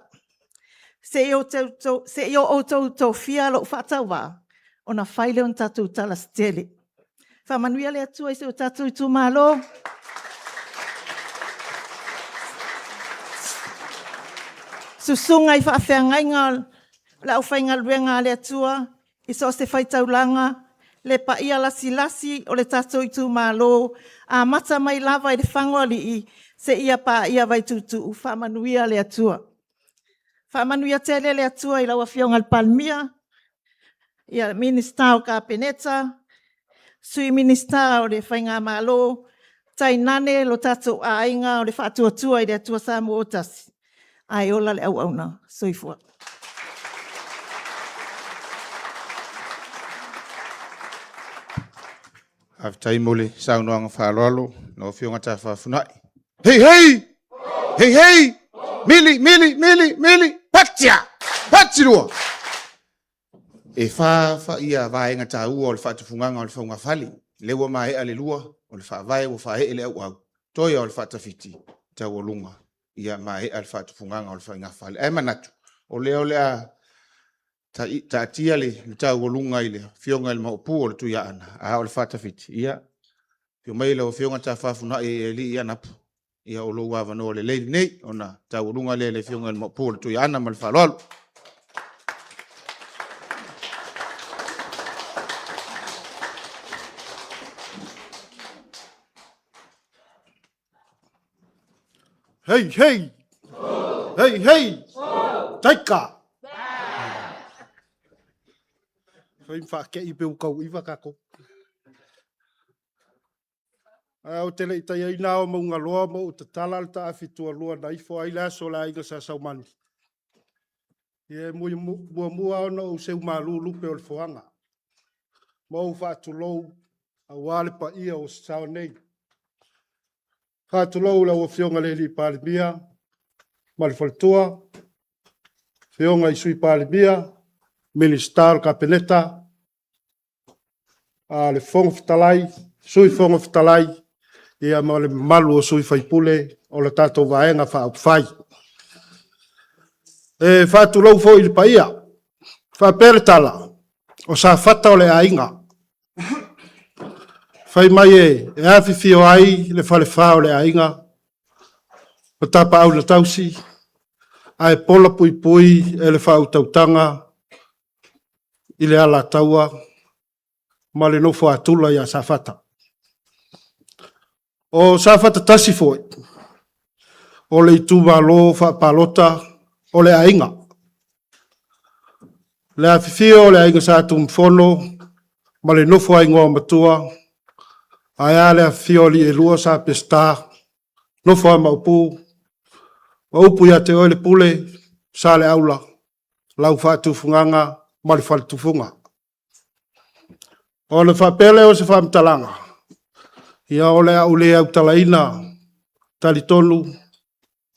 se i outou tofia lou faatauvaa ona fai lea o ni tatou tala se tele. Faamanuia le Atua i si o tatou itumalo. Susuga i faafeagaiga o le aufaigaluega a le Atua i so o se fatafaitaulaga, le paia lasilasi o le tatou itumalo, amata mai lava i Lefagaoalii seia paia Vaituutuu, faamanuia le Atua. Faamanuia tele le Atua i lau Afioga i le Palemia, Minisita o le Kapeneta, Sui Minisita o le Faigamalo, tainane lo tatou aiga o le Faatuatua i le Atua Samoa ua Tasi, ae ola le auauna. Soifua. Faafetai mo le saunoaga faaaloalo lau Afioga Tafafunai. Hei hei! Hei hei! Mili, mili, mili, mili, patia! Patirua! E fa ia vaega taua o le faatufugaga o le faugafale. Lea ua maea le lua, o le faavae ua faaee le auau, toe lava o le faatafiti taualuga ia maea le faatufugaga o le faigafale. Ae manatu, o lea o le a taatia le taualuga i le Afioga i le Maopu o le Tuiaana, a o le faatafiti, ia, afio maia lau Afioga Tafafunai e alii Anapo, ia o lou avanoa lelei lenei ona taualuga lea e le Afioga i le Maopu o le Tuiaana. Ma le faaaloalo. Hei, hei! Hei, hei! Taika! Fai ma faakei pe ua tauiva tatou. Ae ou te le i taiaina ao Maungaloa ma ou tatala le taafi tualua na ifo ai le aso o le aiga Sa Saumani. Ia e muamua ona ou seu malu lupe o le foaga ma ou faatulou aua le paia o sasae nei. Faatulou lau Afioga i le Palemia ma le faletua, Afioga i Sui Palemia, Minisita o le Kapeneta, le Fofoga Fetalai, Sui Fofoga Fetalai, ia ma le mamalu o sui usufono o le tatou Vaega Faaupufai. E faatulou foi i le paia, faapea le tala, o Safata o le aiga. Fai mai e afifio ai le falefa o le aiga, o Tapaau na tausi, ae pola puipui e le faautautaga i le Alataua ma le nofo a Tula ia Safata. O Safata tasi foi, o le itumalo faapalota o le aiga. Le afifio o le aiga Sa Tunumafono ma le nofo a igoa matua, ae a le afifio o alii e lua Sa Peseta, nofo a Maopu, ma upu ia te oe le Pule, Saleaula, lau faatufugaga ma le faletufuga. Ona faapea lea o se faamatalaga, ia o le a ou le autalaina, talitonu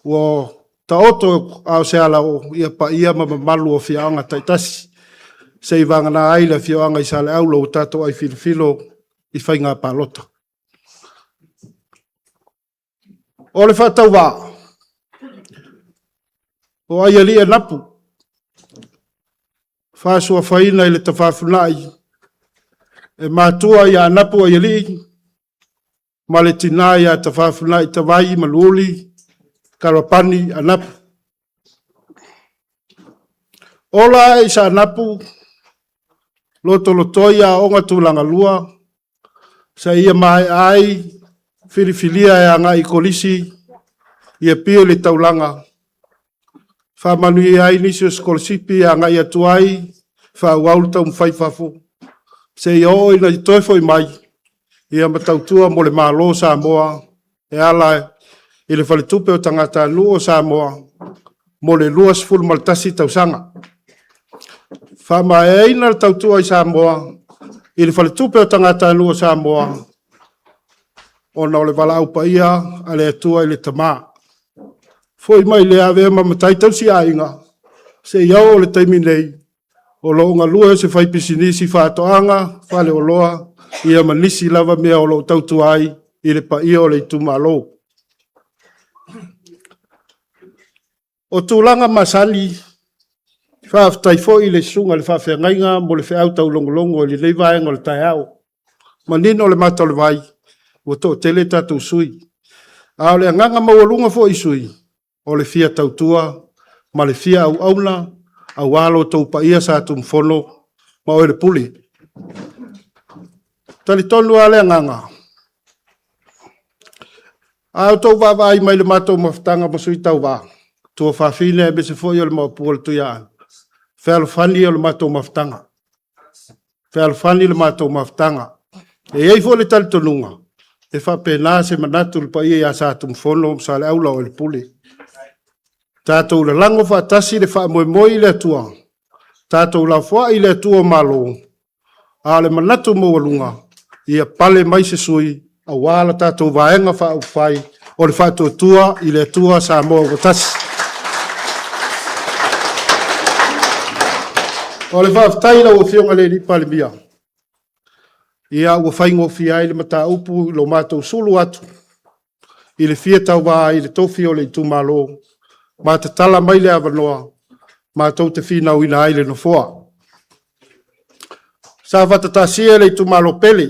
ua taoto a o se alaoo ia paia ma mamalu o afioaga taitasi, se i vagana ai le afioaga i Saleaula ua tatou ai filofilo i faiga palota. O le faatauvaa, o Aialii Anapu, faasuafaina i le Tafafunai, e matua ia Anapu Aialii ma le tina ia Tafafunai Tavai Manuuli Karapani Anapu. Ola ae i Saanapu, lotolotoi aoga tulaga lua, sa ia maea ai filifilia e agai i kolisi i Apia i le taulaga, faamanuia ai nisi o sikolasipi e agai atu ai faaauau le taumafai i fafo, seia oo ina toe foi mai ia ma tautua mo le Malo o Samoa e ala i le Faletupe o Tagatanuu o Samoa mo le 21 tausaga. Faamaeaina le tautua i Samoa i le Faletupe o Tagatanuu o Samoa ona o le valaau paia a le Atua i le Tama. Foi mai le avea ma matai tausi aiga, seia oo i le taimi nei, o lo o galue o se faipisinisi faatoaga, faleoloa, ia ma nisi lava mea o lo o tautua ai i le paia o le itumalo. O tulaga masani, faafetai foi i le susuga i le faafeagaiga mo le feau taulogologo i lenei vaega o le taeao. Manino le mata o le vai, ua toatele tatou sui. A o le agaga maualuga foi i sui, o le fia tautua ma le fia auauna aua lo outou paia Sa Tunumafono ma oe le Pule. Talitonu lava le agaga, a outou vaavaai mai i le matou mafutaga ma sui tauva, tuafafine aemaise foi o le Maopu o le Tuiaana, fealofani o le matou mafutaga. Fealofani le matou mafutaga. E i ai foi le talitonuga, e faapena se manatu i le paia ia Sa Tunumafono ma Saleaula o le Pule. Tatou lalago faatasi le faamoemoe i le Atua, tatou lafoai i le Atua o Malo, a o le manatu maualuga, ia pale mai se sui aua la tatou vaega faaupufai o le Faatuatua i le Atua Samoa ua tasi. O le faafetai i lau Afioga i le Palemia, ia ua faigofie ai le mataupu i lo matou sulu atu i le fia tauva ai i le tofi o le itumalo, ma tatala mai le avanoa matou te finauina ai le nofoa. Sa fatatasia le itumalo pele,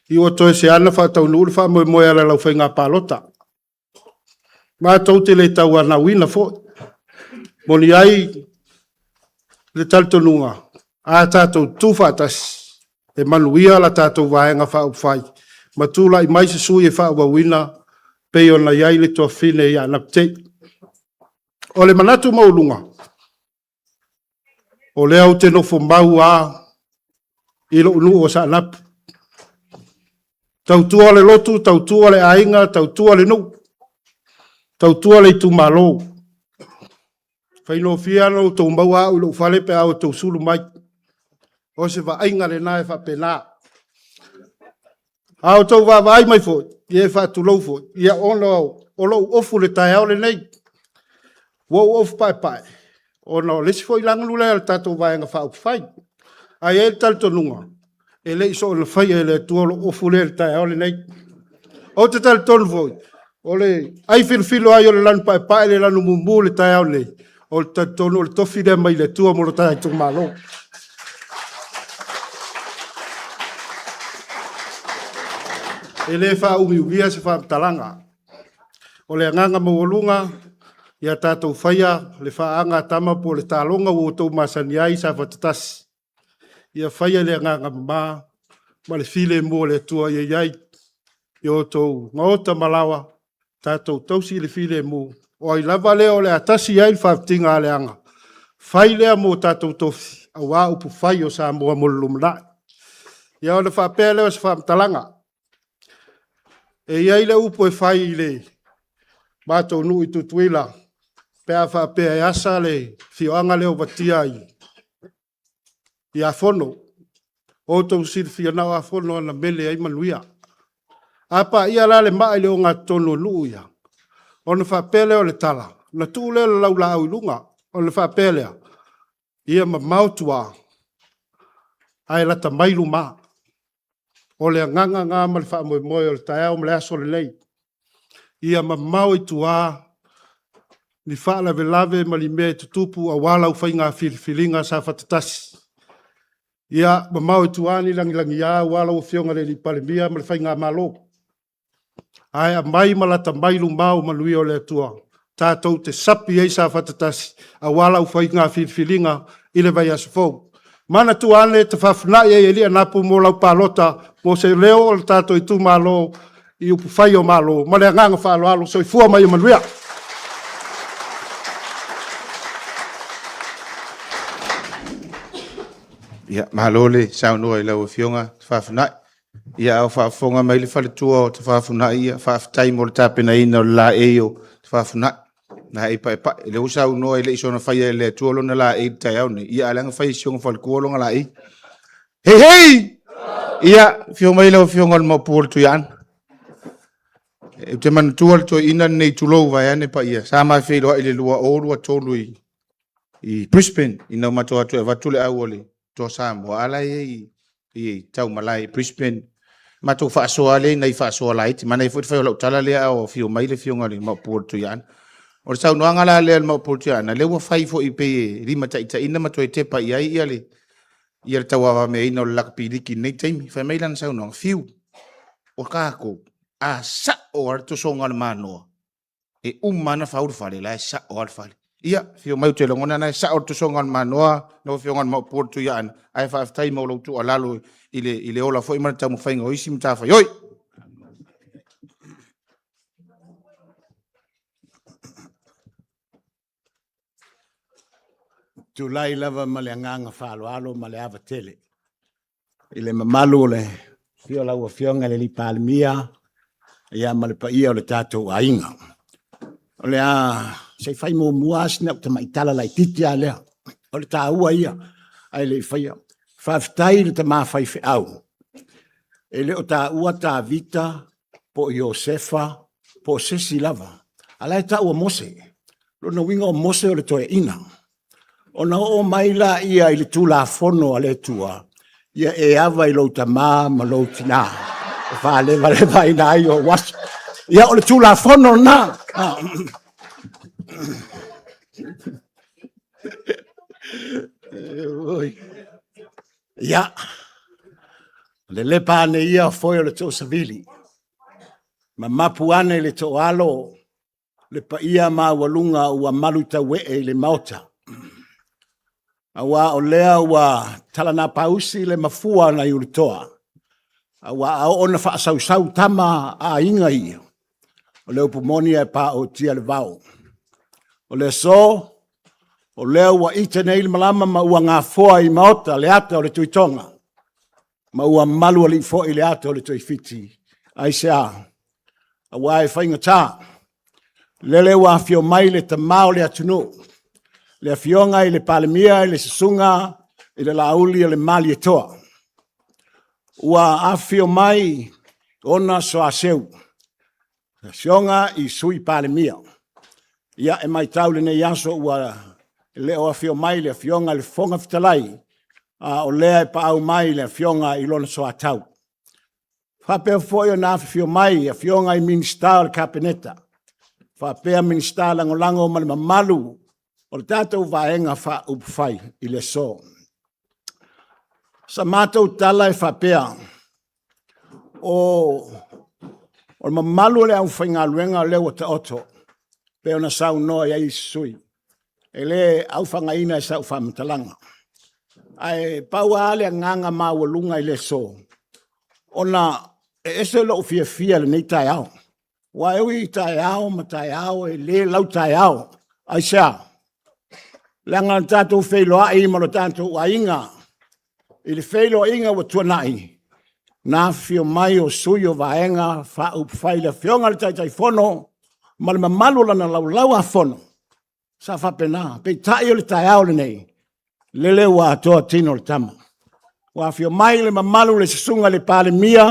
i ua toe seana faataunuu le faamoemoe ala lau faiga palota. Matou te le tauanauina foi. Moni ai le talitonuga, a tatou tu faatasi, e manuia la tatou vaega faaupufai, ma tulai mai se sui e faaauauina pei ona i ai le tuafafine ia Naputei. O le manatu maualuga, o lea ou te nofo mau lava i lou nuu o Saanapu. Tautua le lotu, tautua le aiga, tautua le nuu, tautua le itumalo. Faigofie lava ona outou maua au i lou fale pe a outou sulu mai. O se vaaiga lena e faapena. A outou vaavaai mai foi, ia e faatulou foi, ia ona o lou ofu i le taeao lenei. Ua ou ofu paepae, ona o le isi foi lagulu lea o le tatou Vaega Faaupufai. Ae i ai le talitonuga, e le i soona faia e le Atua lou ofu lea i le taeao lenei. Ou te talitonu foi, o le ai filofilo ai o le lanu paepae le lanu mumu i le taeao nei, o le talitonu o le tofi lea mai le Atua mo lo ta itumalo. E le faaumiumia se faamatalaga. O le agaga maualuga, Ia tatou faia le faaga a tama po o le taloga ua outou masani ai sa fatatasi. Ia faia le agaga mama ma le filemu o le Atua ia i ai i outou maota ma laoa, tatou tausi le filemu, o ai lava lea o le a tasi ai le faafitiga a leaga, fai lea mo tatou tofi, aua upufai o Samoa mo le lumanai. Ia ona faapea lea o se faamatalaga, e i ai le upu e fai i le matou nuu i Tutuila, pe a faapea e asa le afioaga lea o Vatia i Afono. O outou silafia na o Afono ana mele ai manuia. A paia la le maa i le ogatotonu o nuu ia, ona faapea lea o le tala, ona tuu lea o le laulaau i luga, ona faapea lea, ia mamao tua, ae lata mai luma. O le agaga lena ma le faamoemoe o le taeao ma le aso lenei. Ia mamao i tua ni faalavelave ma ni mea e tutupu aua lau faiga filifiliga Safata 1. Ia mamao i tua ni lagilagia aua lau Afioga i le Palemia ma le Faigamalo. Ae aumai ma lata mai luma o manuia o le Atua, tatou te sapi ai Safata 1 aua lau faiga filifiliga i le vaiaso fou. Manatua ane tafafunai ai e alii anapu mo lau palota, mo se leo o le tatou itumalo i upufai o Malo. Ma le agaga faaaloalo, soifua ma ia manuia. Ia, malo le saunoa i lau Afioga Tafafunai. Ia, a o faafofoga mai le faletua o Tafafunai, ia faafetai mo le tapenaina o le laei o Tafafunai, laei paepae. O lea ua saunoa e le i soona faia e le Atua lona laei i le taeao lenei, ia a o lea na fai e si ona faletua lona laei. Hei hei! Ia, afio mai lau Afioga i le Maopu o le Tuiaana. Ou te manatua le toeaina lenei, tulou vaeane paia, sa ma feiloai i le 2023 i Brisbane ina ua matou o atu e avatu le au a le Toa Samoa, a la e i ai i Taumalae i Brisbane. Matou faasoa lava lea i nai faasoa laiti, manaia foi le fai o lau tala lea a o afio mai le Afioga i le Maopu o le Tuiaana. O le saunoaga la lea a le Maopu o le Tuiaana, lea ua fai foi pei e limataitaiina ma toe tepa i ai le tauavameaina o le lakapi liki i lenei taimi. Fai mai lana saunoaga, fiu, o tatou, a sao lava le tosoga o le manoa, e uma lava ona fau le fale, o la e sao lava le fale. Ia, afio mai ou te lagona o lena e sao le tosoga o le manoa lau Afioga i le Maopu o le Tuiaana, ae faafetai mo lau tuualalo i le ola foi ma le taumafaiga o isi matafaioi. Tulai lava ma le agaga faaaloalo ma le ava tele i le mamalu o le afio o lau Afioga i le Palemia ia ma le paia o le tatou aiga. O le a se i fai muamua sina au tamai tala laitiiti lava lea, o le taua ia ae le i faia. Faafetai i le tama faifeau, e le o taua Tavita po o Iosefa po o se isi lava, a o la e tau o Mose. O lona uiga o Mose o le toeaina. Ona oo mai lea i le Tulafono a le Atua, ia e ava i lou tama ma lou tina e faalevaleva ai ou aso. Ia, o le Tulafono lena. Ia, lelepa ane ia foe o le toosavili, ma mapu ane i le toalo le paia maualuga ua malutauee i le Maota, aua o lea ua talanapausi le mafua nai Uletoa, aua a oo ina faasausau tama a aiga ia, o le upu moni e paotia le vao. O le aso, o lea ua ita nei le malama ma ua gafoa i maota le ata o le Tuitoga, ma ua malualii foi le ata o le Tuifiti. Aisea? Aua e faigata, lele ua afio mai le tama o le atunuu, le Afioga i le Palemia i le Susuga i le Laauli o le Malietoa, ua afifio mai ona soaseu, Afioga i Sui Palemia. Ia, e matau i lenei aso ua le o afio mai le Afioga i le Fofoga Fetalai, a o lea e paau mai le afioga i lona soatau. E faapea foi ona afifio mai afioga i Minisita o le Kapeneta, faapea Minisita Lagolago ma le mamalu o le tatou Vaega Faaupufai i le aso. Sa matou tala e faapea, o le mamalu o le aufaigaluega lea ua taoto. Pei ona saunoa i ai isi sui usufono, e le aufagaina i sau faamatalaga. Ae pau lava le agaga maualuga i le aso, ona e ese lou fiafia i lenei taeao. Aua e ui i taeao ma taeao e le lautaeao. Aisea? Leaga na tatou feiloai ma lo tatou aiga i le feiloaiga ua tuanai, na afifio mai o sui o Vaega Faaupufai, le Afioga i le Taitaifono ma le mamalu o lana Laulau-a-Fono, sa faapena. Peitai o le taeao lenei, lele ua atoa tino o le tama. Ua afio mai le mamalu i le Susuga i le Palemia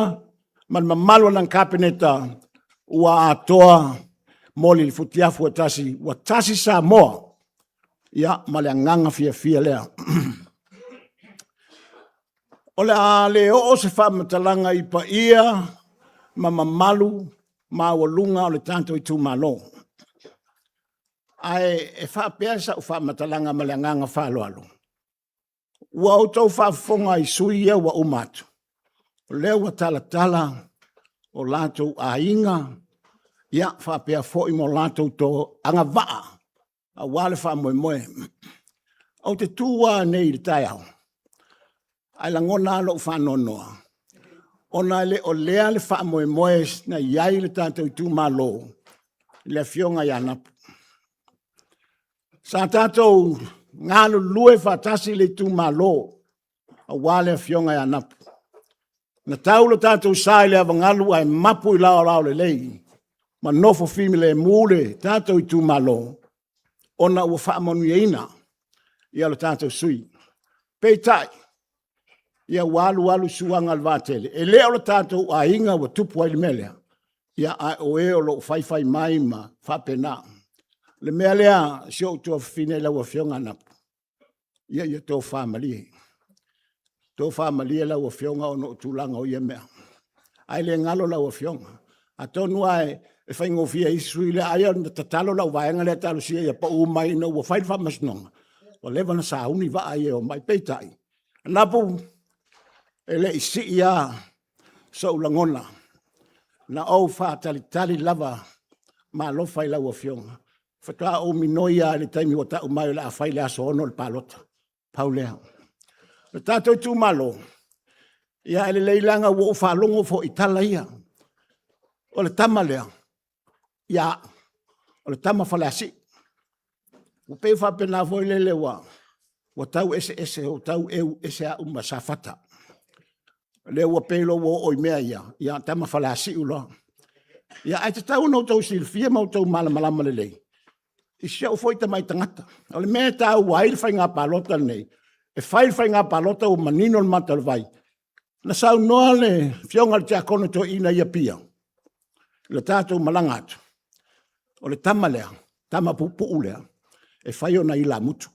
ma le mamalu o lana Kapeneta, ua atoa moli i le futiafu e tasi, ua tasi Samoa. Ia, ma le agaga fiafia lea. O le a le oo se faamatalaga i paia ma mamalu maualuga o le tatou itumalo, ae e faapea sau faamatalaga ma le agaga faaaloalo, ua outou faafofoga i sui usufono ia ua uma atu, o lea ua talatala o latou aiga faapea foi ma latou agavaa aua le faamoemoe. Ou te tu lava nei i le taeao, ae lagona lava lou faanoanoa, ona e le o lea le faamoemoe na i ai le tatou itumalo i le Afioga ia Napu. Sa tatou galulue faatasi le itumalo aua le Afioga ia Napu. Na tau lo tatou sa i le ava galu ae mapu i laolao lelei ma nofo filemu le tatou itumalo ona ua faamanuiaina lo tatou sui usufono. Peitai, ia ua alu alu suaga o le vaatele, e le o le tatou aiga ua tupu ai le mea lea, ae o e o lo o faifai mai ma faapena. O le mea lea si ou tuafafine lau Afioga Anapo, ia tofa malie, tofa malie lau Afioga ona o tulaga o ia mea, ae le galo lau Afioga. Atonu lava e faigofie i isi sui usufono, ai na tatalo lau vaega lea, talosia ia pau mai ina ua fai le faamasinoga, ua leva ona sauni vaa ia e omai. Peitai, Anapo, e le i sii lava sou lagona, na ou faatalitali lava ma alofa i lau Afioga. Faatoa ou minoi lava i le taimi ua tau mai o le a fai i le aso 6 le palota. Pau lea. Le tatou itumalo, ia e lelei leaga ua ou faalogo foi i tala ia, o le tama lea ia au, o le tama Faleasiu. Ua pei e faapena foi lele ua tau eseese ua tau eu ese au ma Safata. O lea ua pei ua oo i mea ia, ia tama Faleasiu loa. Ia ae tatau ona outou silafia ma outou malamalama lelei i si ou foi tamai tagata. O le mea e taua ai le faiga palota lenei, e fai le faiga palota ua manino le mata o le vai. Na saunoa le afioga i le tiakono toeaina i Apia i le tatou malaga atu, o le tama lea, le tama puupuu lea, e fai ona ilamutu.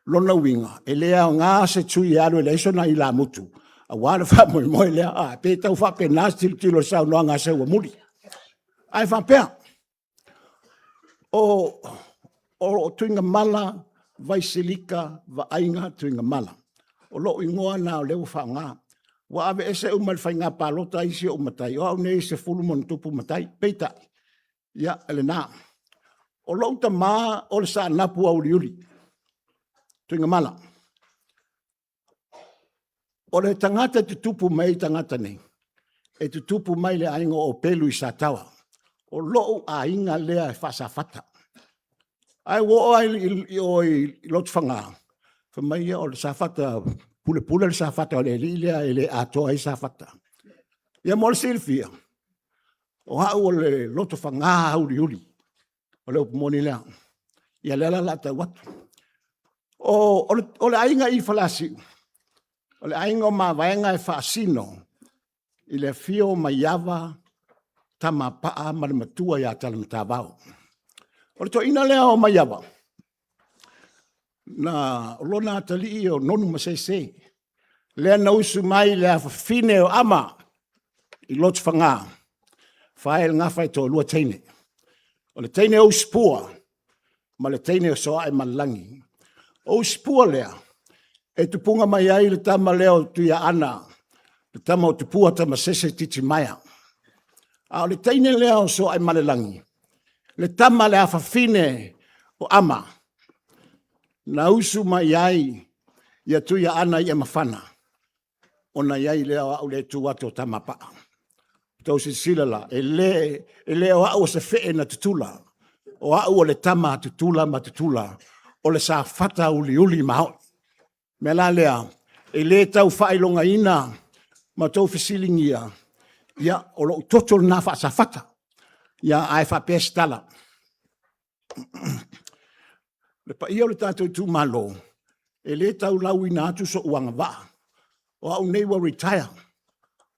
O lona uiga, e le aoga se sui e alu e leai sona ilamutu aua le faamoemoe lea. E pei e tau faapena se tilotilo i le saunoaga a Seuamuli. Ae faapea, o Tuigamala Vaisalika Vaaiga Tuigamala. O lou igoa lena o lea ua faaaoga. Ua aveese uma e le faiga palota isi ou matai, o au nei e 10+ matai, peitai, ia o lena. O lou tama o le Saanapu auliuli Tuigamala. O le tagata e tutupu mai ai tagata nei, e tutupu mai le aiga o Pelu i Sataoa. O lou aiga lea e faa-Safata. Ae ua oo lava i o i Lotofaga, fai mai ia o le Safata, pulepule le Safata o le alii lea e le atoa ai Safata. Ia mo le silafia, o au o le Lotofaga auliuli, o le upu moni lea. Ia o lea la o le a tau atu. O le aiga i Faleasiu, o le aiga o Mavaega e faasino i le afio o Maiava, Tamapaa ma le matua ia Talimatavao. O le toeaina lea o Maiava, o lona atalii o Nonu-masese, lea na usu mai i le afafine o Ama i Lotofaga, fai le gafa e toalua teine. O le teine o Usupua ma le teine o Sooaemalelagi. O Usupua lea e tupuga mai ai le tama lea o Tuiaana, le tama o Tupua Tamasese Titimaea. A o le teine lea o Sooaemalelagi, le tama le afafine o Ama, na usu mai ai ia Tuiaana i Emafana, ona i ai lea o au le tu atu o Tamapaa. Tou silasila la, e le o au o se fee na tutula, o au o le tama a Tutula ma Tutula, o le Safata uliuli maoi. Mea la lea, e le tau faailogaina ma tou fesiligia, ia, o lou toto lena faa-Safata, ia, ae faapea se tala. Le paia o le tatou itumalo, e le tau lauina atu sou agavaa, o au nei ua retire,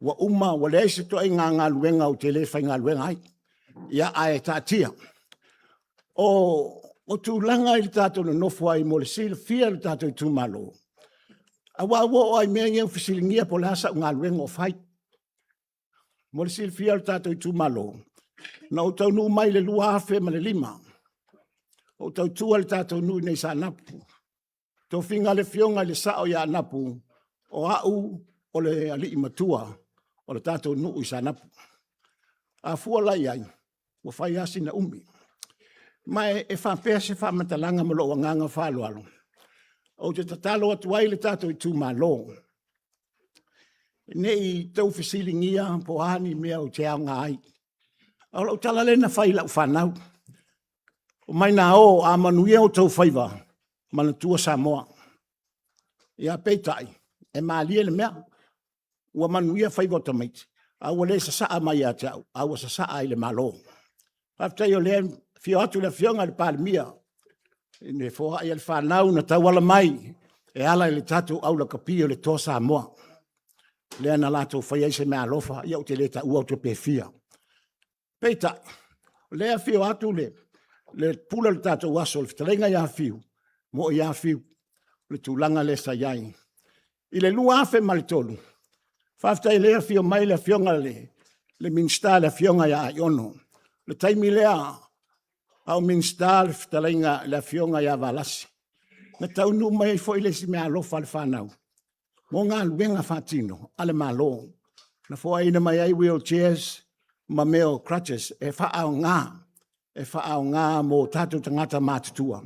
ua uma, ua leai se ituaiga galuega ou te le faigaluega ai, ia ae taatia. O tulaga i le tatou nonofo ai mo le silafia e le tatou itumalo, aua ua oo lava i mea ia ua fesiligia po o le a sau galuega o fai. Mo le silafia e le tatou itumalo, na ou taunuu mai i le 2005, o ou tautua i le tatou nuu i inei i Saanapu. Tofiga a le Afioga i le Sao ia Anapu, o au o le alii matua o le tatou nuu i Saanapu. A fua la i ai, ua fai lava sina umi. Ma e faapea se faamatalaga ma lou agaga faaaloalo, ou te tatalo atu ai i le tatou itumalo, ne i outou fesiligia po o a ni mea ou te aoga ai. A o lau tala lea na fai i lau fanau, omai na o, a manuia outou faiva, manatua Samoa. Ia peitai, e malie le mea, ua manuia faiva o tamaiti, a ua le sasaa mai ia te au, a ua sasaa i le Malo. Faafetai o lea e afio atu le Afioga i le Palemia i le foai a le fanau na tauala mai e ala i le tatou aulakapi o le Toa Samoa, lea na latou faia ai se meaalofa, ia ou te le taua tupe e fia. Peitai, o lea e afio atu le pule o le tatou aso le fetalaiga ia Fiu, e moni lava Fiu i le tulaga lea sa i ai. I le 2003, faafetai o lea e afio mai le Afioga i le Minisita le Afioga ia Aiono. O le taimi lea a o Minisita le fetalaiga i le Afioga ia Valasi, na taunuu mai ai foi le isi meaalofa a le fanau mo galuega faatino a le Malo, na foaiina mai ai wheelchairs ma mea o crutches e faaaoga mo tatou tagata matutua.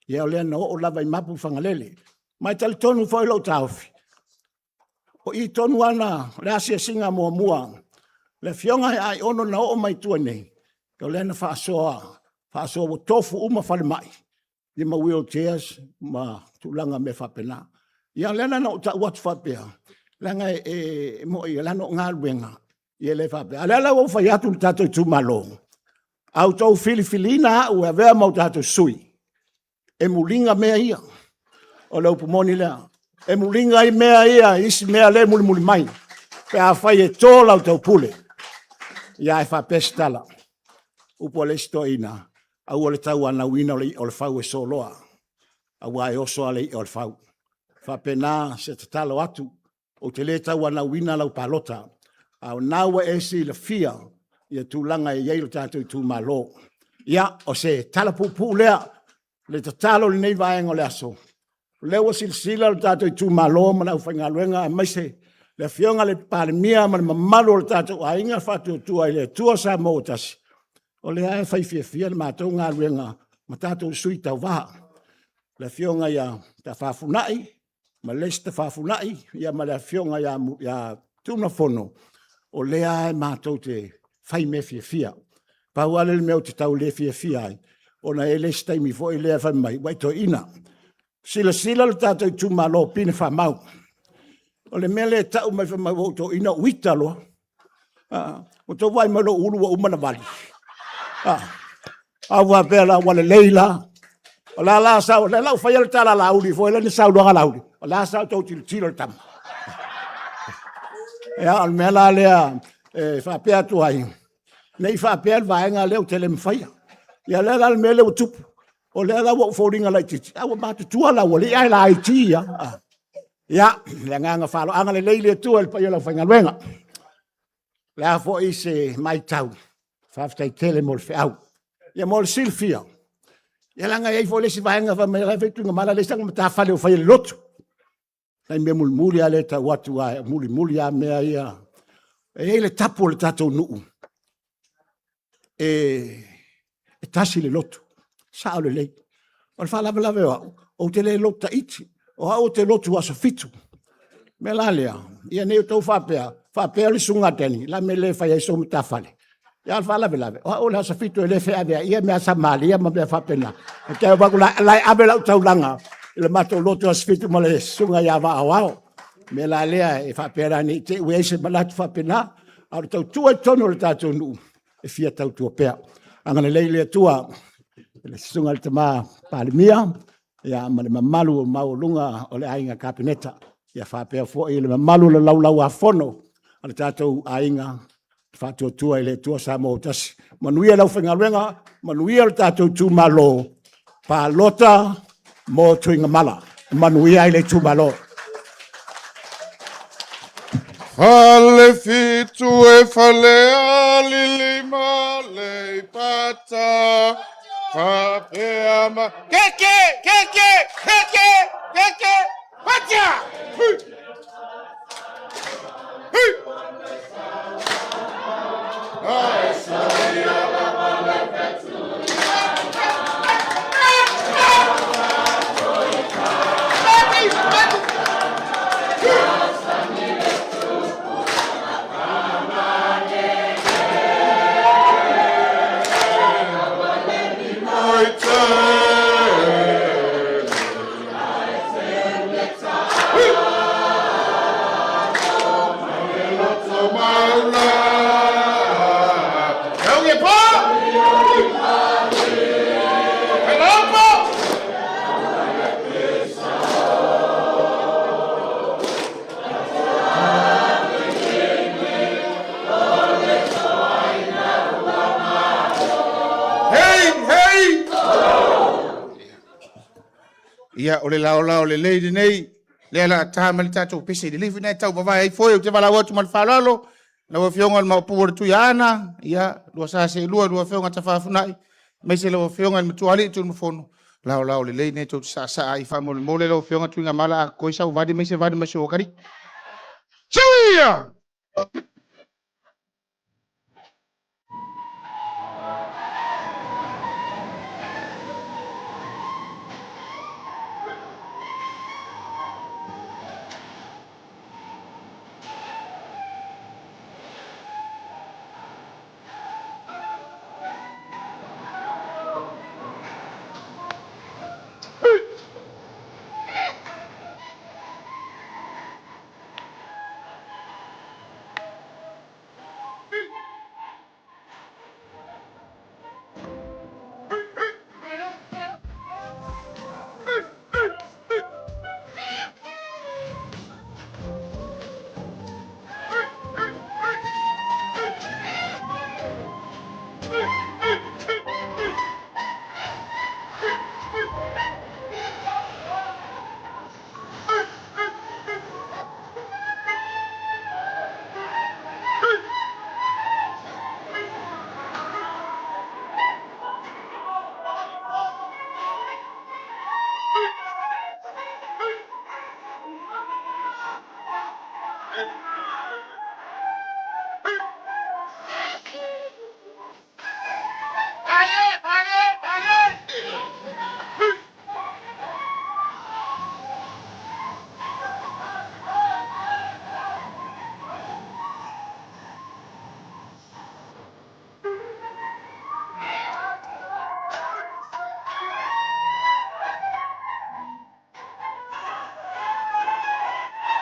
Ia o lea na oo lava i mapu i Fagalele. Ma e talitonu foi lou taofi, o i tonu lava le asiasiga muamua a le Afioga ia Aiono na oo mai i tua nei, o lea na faasoa ua tofu uma falemai ma wheelchairs ma tulaga mea faapena. Ia o lea la na ou tau atu faapea, leaga e moni leaga o galuega, e le faapea, a o lea la ua ou fai atu i le tatou itumalo, a outou filifiliina au e avea ma tatou sui, e muliga mea ia. O le upu moni lea. E muliga ai mea ia i isi mea lea e mulimuli mai, pe afai e to la outou pule. Ia ae faapea se tala, upu a le isi toeaina, aua le tauanauina o le i'a o le fau e soloa, aua e oso lava le i'a o le fau. E faapena se tatalo atu, ou te le tauanauina lau palota, a o lena ua e silafia tulaga e i ai lo tatou itumalo. Ia, o se tala puupuu lea, le tatalo i lenei vaega o le aso, o lea ua silasila lo tatou itumalo ma le aufaigaluega aemaise le Afioga i le Palemia ma le mamalu o le tatou Aiga Faatuatua i le Atua Samoa ua Tasi, o lea lava e fai fiafia le matou galuega ma tatou sui tauva, le Afioga ia Tafafunai ma le isi Tafafunai ma le Afioga ia Tunumafono, o lea lava matou te fai mea fiafia. Pau lava lea o le mea ou te tau le fiafia ai, ona e i ai le isi taimi foi lea fai mai ua e toeaina. Silasila lo tatou itumalo o Pine Faamau, o le mea lea e tau mai fai mai ua ou toeaina, ou ita loa. Ua outou vaai mai i lou ulu ua uma ona vali? A ou faapea la ua lelei la? O le a la sau, o lea o le a ou faia le tala a Laauli foi lea le saunoaga a Laauli, o le a sa outou tilotilo i le tama? Ia, o le mea la lea e faapea atu ai, ne i faapea le vaega lea ou te le mafaia. Ia o le a la le mea lea ua tupu? O lea la ua ou foliga laitiiti, a ua matutua le aualii ae laiti lava. Ia, le agaga faaaloalo, agalelei le Atua i le paia o le aufaigaluega. O le a foi se matau, faafetai tele mo le feau. Ia mo le silafia, ia leaga e i ai foi le isi vaega fai mai o la e fai Tuigamala e leai sana matafale o faia i le lotu. Nai mea mulimuli lava lea e tau atu aua e mulimuli lava mea ia. E i ai le tapu o le tatou nuu, e tasi le lotu. Sao lelei. O le faalavelave o au, ou te le lotu taiti. O au ou te lotu aso 7. Mea la lea, ia nei outou faapea, faapea le susuga a Danny, la mea le fai ai sou matafale. Ia o le faalavelave, o au o le aso 7 e le feaveaia ia mea Samaria ma mea faapena. E te au la, la e ave lau taulaga i le matou lotu aso 7 ma le susuga ia Vaaoao. Mea la lea e faapea la nei te ua i ai se manatu faapena, a o le tautua i totonu o le tatou nuu, e fia tautua pea. Agalelei le Atua i le susuga i le Tama Palemia, ia, ma le mamalu maualuga o le Aiga Kapeneta, ia faapea foi le mamalu o le Laulau-a-Fono a le tatou Aiga Faatuatua i le Atua Samoa ua tasi. Manuia le aufaigaluega, manuia le tatou itumalo, palota mo Tuigamala, manuia ai le itumalo. Fale fitu e fale alili ma le pata Faapea ma Keke, keke, keke, keke, patia! Hui! Hui! Ai Hei, hei! Ia, o le laolao lelei lenei, lea la ta ma le tatou pese i le lifi nei tau vavae ai foi, ou te valaau atu ma le faaaloalo, lau Afioga i le Maopu o le Tuiaana, ia, lua sa seelua, lua Afioga Tafafunai, aemaise lau Afioga i le Matuaalii Tunumafono, laolao lelei nei tou te saasaa ai faamolemole lau Afioga Tuigamala a koi sau vali mai se vali mai se okari. Suia!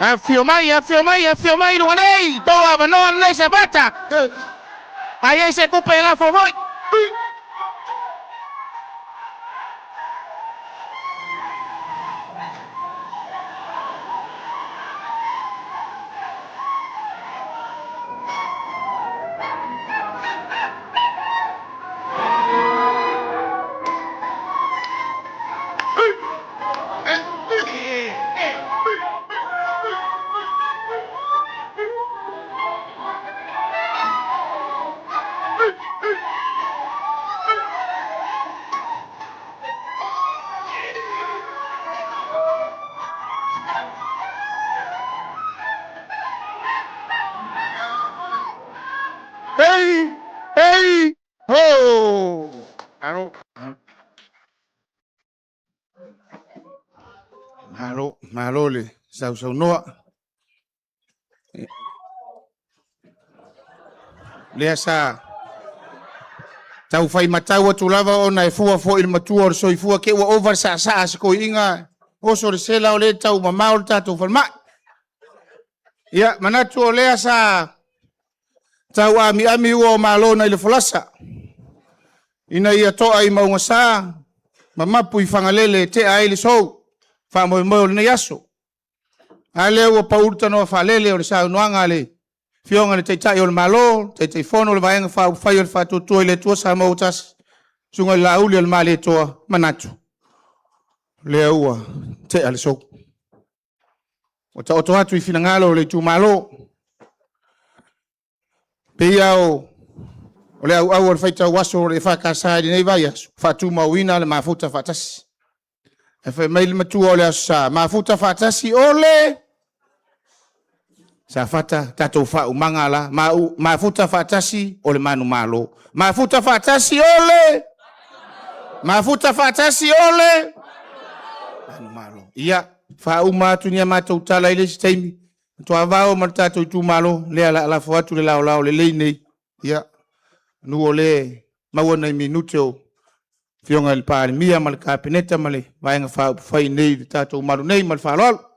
Afio mai, afio mai, afio mai luga nei, tou avanoa lenei Sabata. A i ai se tupe e lafo foi. Malo, malo le sausaunoa. Lea sa tau fai matau atu lava ona e fua foi i le matua o le soifua ke ua ova le saasaa a se toeaina oso le sela o lea e tau mamao le tatou falemai. Ia, manatu o lea sa tau amiami ua o malo nai le folasa ina ia toa i maugasa ma mapu i Fagalele e tea ai le sou faamoemoe o lenei aso. A lea ua pau le tanoa faalele o le saunoaga a le Afioga i le Taitai o le Malo, Taitaifono o le Vaega Faaupufai o le Faatuatua i le Atua Samoa ua Tasi, Susuga i le Laauli o le Malietoa, manatu, o lea ua tea le sou. Ua taoto atu i finagalo o le itumalo. Pei lava o le auau o le faitau aso o le EFKS i lenei vaiaso, faatumauina le mafuta faatasi. Ae fai mai le matua o le Aso Sa, mafuta faatasi o le Safata, tatou faaumaga la, mafuta faatasi o le manumalo. Mafuta faatasi o le Mafuta faatasi o le manumalo. Ia, faauma atu ni a matou tala i le isi taimi. Tuavao ma le tatou itumalo, lea la lafo atu le laolao lelei nei. Ia, nu o le maua nai minute o Afioga i le Palemia ma le Kapeneta ma le Vaega Faaupufai nei i le tatou malu nei ma le faaaloalo.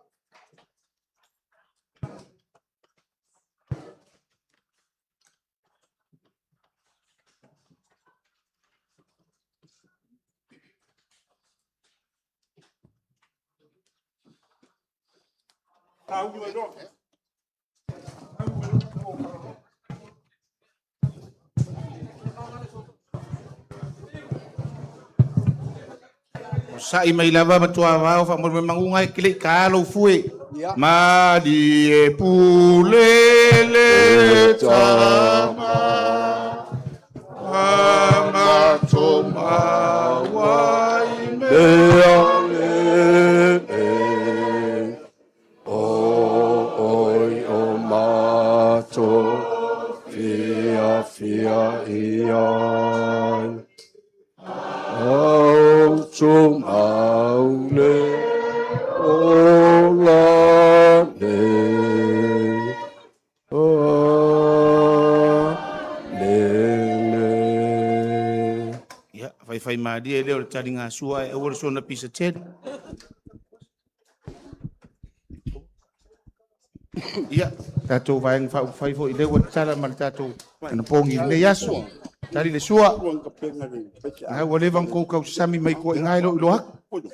Sa'i mai lava ma tuavao faamolemole manuga e kele i ka lou fue. Malie pule le tama Ia, faifaimalie lea o le taligasua ae aua le soona pisa tele. Ia, tatou Vaega Faaupufai foi lea ua tatala ma le tatou anapogi i lenei aso. Tali le sua. A ua leva ona outou tausasami mai tuuaiga e le o iloa atu.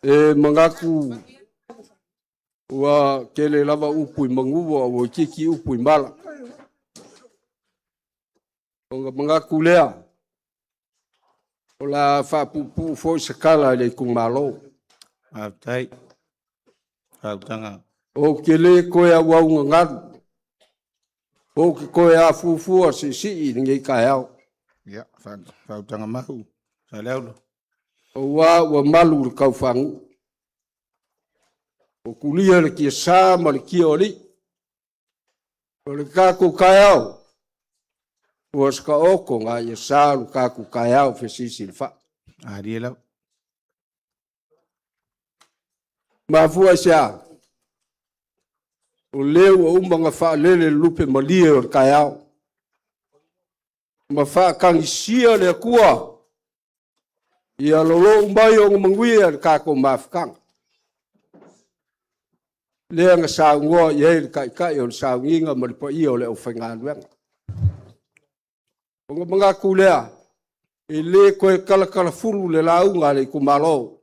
E manatu ua tele lava upu i manuva ua itiiti upu i mala. Ona manatu lea, o le a faapuupuu foi se tala i le itumalo. Faafetai. Faautaga. Ou te le toe auaugagalu, ou te toe afuafua siisii i lenei taeao. Ia, faautaga mau, Saleaula. Aua ua malu le taufagu'u. Ua tulia le tiasa ma le tia o alii. O le tatou taeao, ua sakaoto nai ia sa lo tatou taeao fesilisili faa. Alie lava. Mafua i se a? O lea ua uma ona faalele le lupe malie o le taeao. Ma faatagisia le Atua ia lolou mai ona manuia le tatou mafutaga. Lea na saunoa i ai le Taitai o le sauniga ma le paia o le aufaigaluega. Ona manatu lea, e le toe talatalafulu le lauga a le itumalo.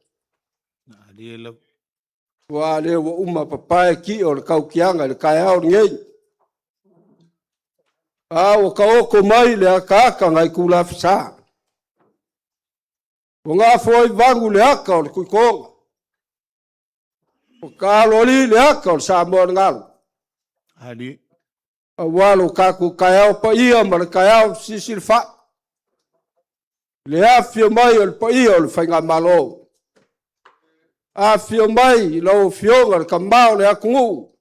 Aua o lea ua uma papae tia o le tautiaga i le taeao lenei. A ua taoto mai le ataata nai tulafesa. Ua gafo ai vanu le ata o le Tuitoga. Ua taaloalii le ata o le Samoa o le galu. Aua lo tatou taeao paia ma le taeao sisilafa'i. Le afifio mai o le paia o le Faigamalo. Afifio mai lau Afioga le Tama o le atunuu,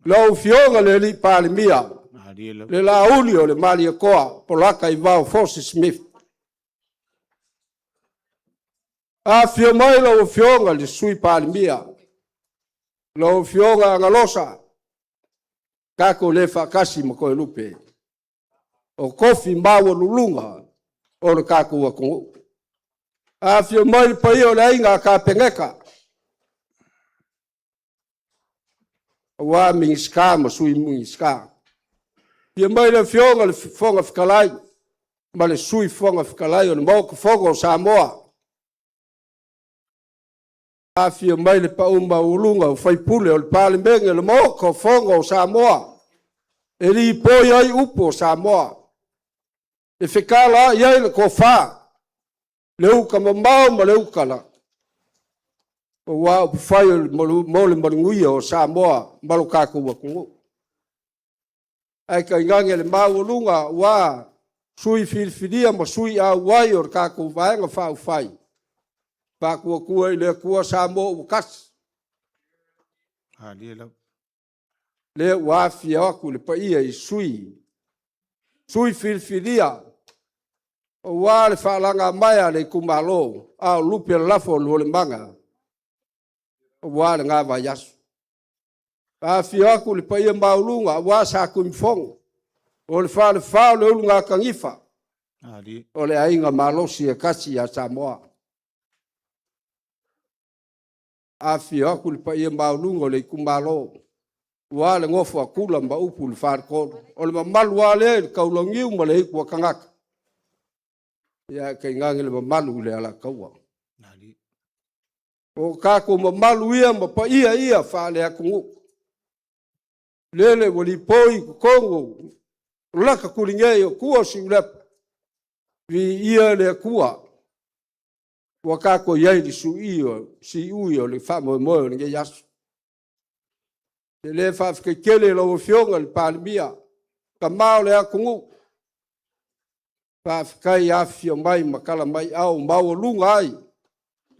lau Afioga le Alii Palemia, le Lauli o le Malietoa, Polata Ivao Force Smith. Afifio mai lau Afioga le Sui Palemia, lau Afioga Agalosa, tatou le faatasi ma Toelupe, o tofi maualuluga o le tatou atunuu. Afifio mai le paia o le Aiga Kapeneta, aua Minisita ma Sui Minisita. Afio mai le Afioga i le Fofoga Fetalai ma le Sui Fofoga Fetalai o le Maota Fono o Samoa. Afifio mai le pau maualuga o sui usufono o le Palemene o le Maota Fono o Samoa, e lipoi ai upu o Samoa, e fetalaai ai le tofa, le uta mamao ma le uta lata, aua upufai mo le manuia o Samoa ma lo tatou atunuu. Ae tainane le maualuga aua sui filifilia ma sui auai o le tatou Vaega Faaupufai, Faatuatua i le Atua Samoa ua tasi. Lea ua afifio atu le paia i sui filifilia aua le faalagamaea a le itumalo, a o lupe lalafo o Lualemaga aua lena vaiaso. Afifio atu le paia maualuga aua Sa Tuimafono, o le Falefa o le Ulugatanifa, o le aiga malosi e tasi ia Samoa. Afifio atu le paia maualuga o le itumalo, aua le nofo a Tula ma upu i le Faletolu. O le mamalu lava lea i le Taulauniu ma le Aitu a tagata, ia tainane le mamalu i le Alataua. O tatou mamalu ia ma paia ia faale-atunuu, lele ua lipoi i totonu o laka tulinei o tua o Siulepa, viia le Atua ua tatou i ai i le siui o le faamoemoe o lenei aso. E le faafetai tele i lau Afioga i le Palemia, tama o le atunuu, faafetai afifio mai ma tala mai ao maualuga ai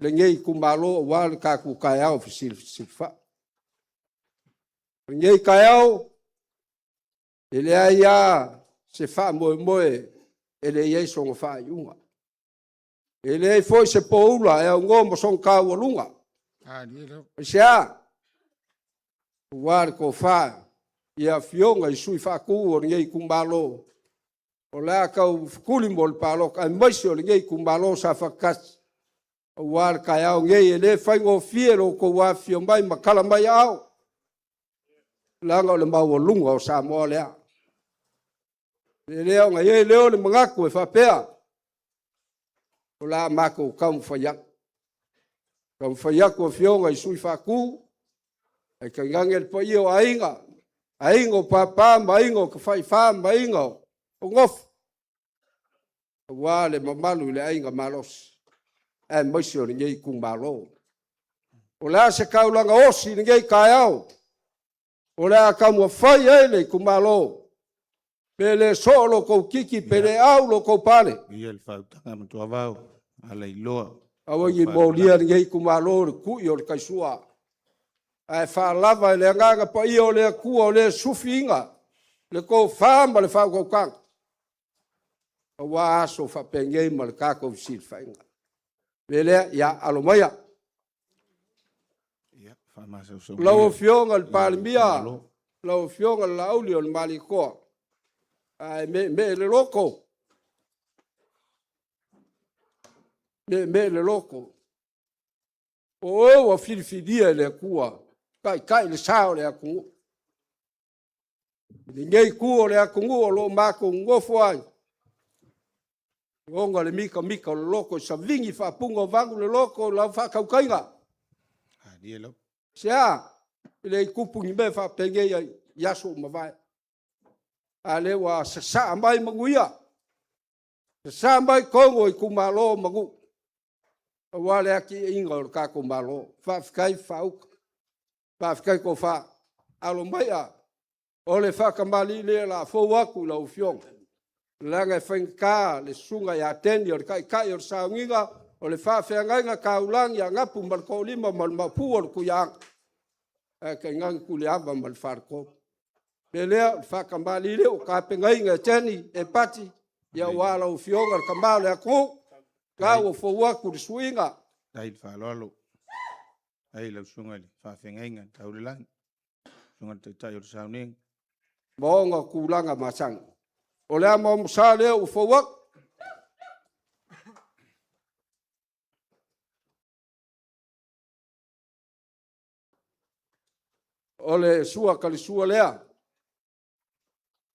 lenei itumalo aua le tatou taeao fesilisili. O lenei taeao, e leai lava se faamoemoe e le i ai sona faaiuga. E leai foi se poula e aunoa ma sona taualuga. Aisea? Aua le tofa i afioga i sui faatu o lenei itumalo, o le a tau fetuli mo le palota, aemaise o lenei itumalo Safata 1, aua le taeao nei, e le faigofie lo outou afifio mai ma tala mai aao, leaga o le maualuga o Samoa lea. E lea ona i ai lea o le manatu e faapea, o le a matou taumafai atu. Taumafai atu afioga i sui faatu, ae tainane le paia o aiga, aiga o papa ma aiga o tafaifa ma aiga o nofo, aua le mamalu i le aiga malosi, aemaise o lenei itumalo. O le a se taulaga osi i lenei taeao, o le a taumafai ai le itumalo, pe le soo lo tou titi, pe le au lo tou pale. Ia le faautaga Matuavao Alailoa. Aua ne i molia lenei itumalo le tui o le taisua, ae faalava i le agaga paia o le Atua o le sufiina le tofa ma le faautautaga, aua aso faapenei ma le tatou fesilafaiga. O le mea lea, ia alo maia. Lau Afioga i le Palemia, lau Afioga i le Laauli o le Malietoa, ae meemee le loto. Meemee le loto. O oe ua filifilia e le Atua, taitai le sa o le atunuu. I lenei itu o le atunuu o lo o matou nonofo ai, ona le mitamita o le loto e savini faapuna o vanu le loto i lau faatautaiga. Se a? E le i tupu ni mea faapenei ai i aso ua mavae. A lea ua sasaa mai manuia, sasaa mai totonu o itumalo ma nuu, aua le atiaeina o le tatou Malo. Faafetai faauta, faafetai tofa. Alo maia, o le faatamalii lea o le a fou atu i lau Afioga, leaga e faigata le susuga ia Teni o le taitai o le sauniga, o le faafeagaiga taulagi a Napu ma le Toalima ma le Maopu o le Tuiaana, ae tainane Tuileava ma le Faletolu. O le mea lea, o le faatamalii lea ua tapenaina e Teni Epati, aua lau Afioga le tama o le atunuu, la ua fou atu le suiga. Faafetai le faaaloalo. Faafetai i lau susuga i le faafeagaiga tau i le lagi, susuga i le taitai o le sauniga. Ma ona tulaga masani. O le amoamosa lea ua fou atu. O le sua talisua lea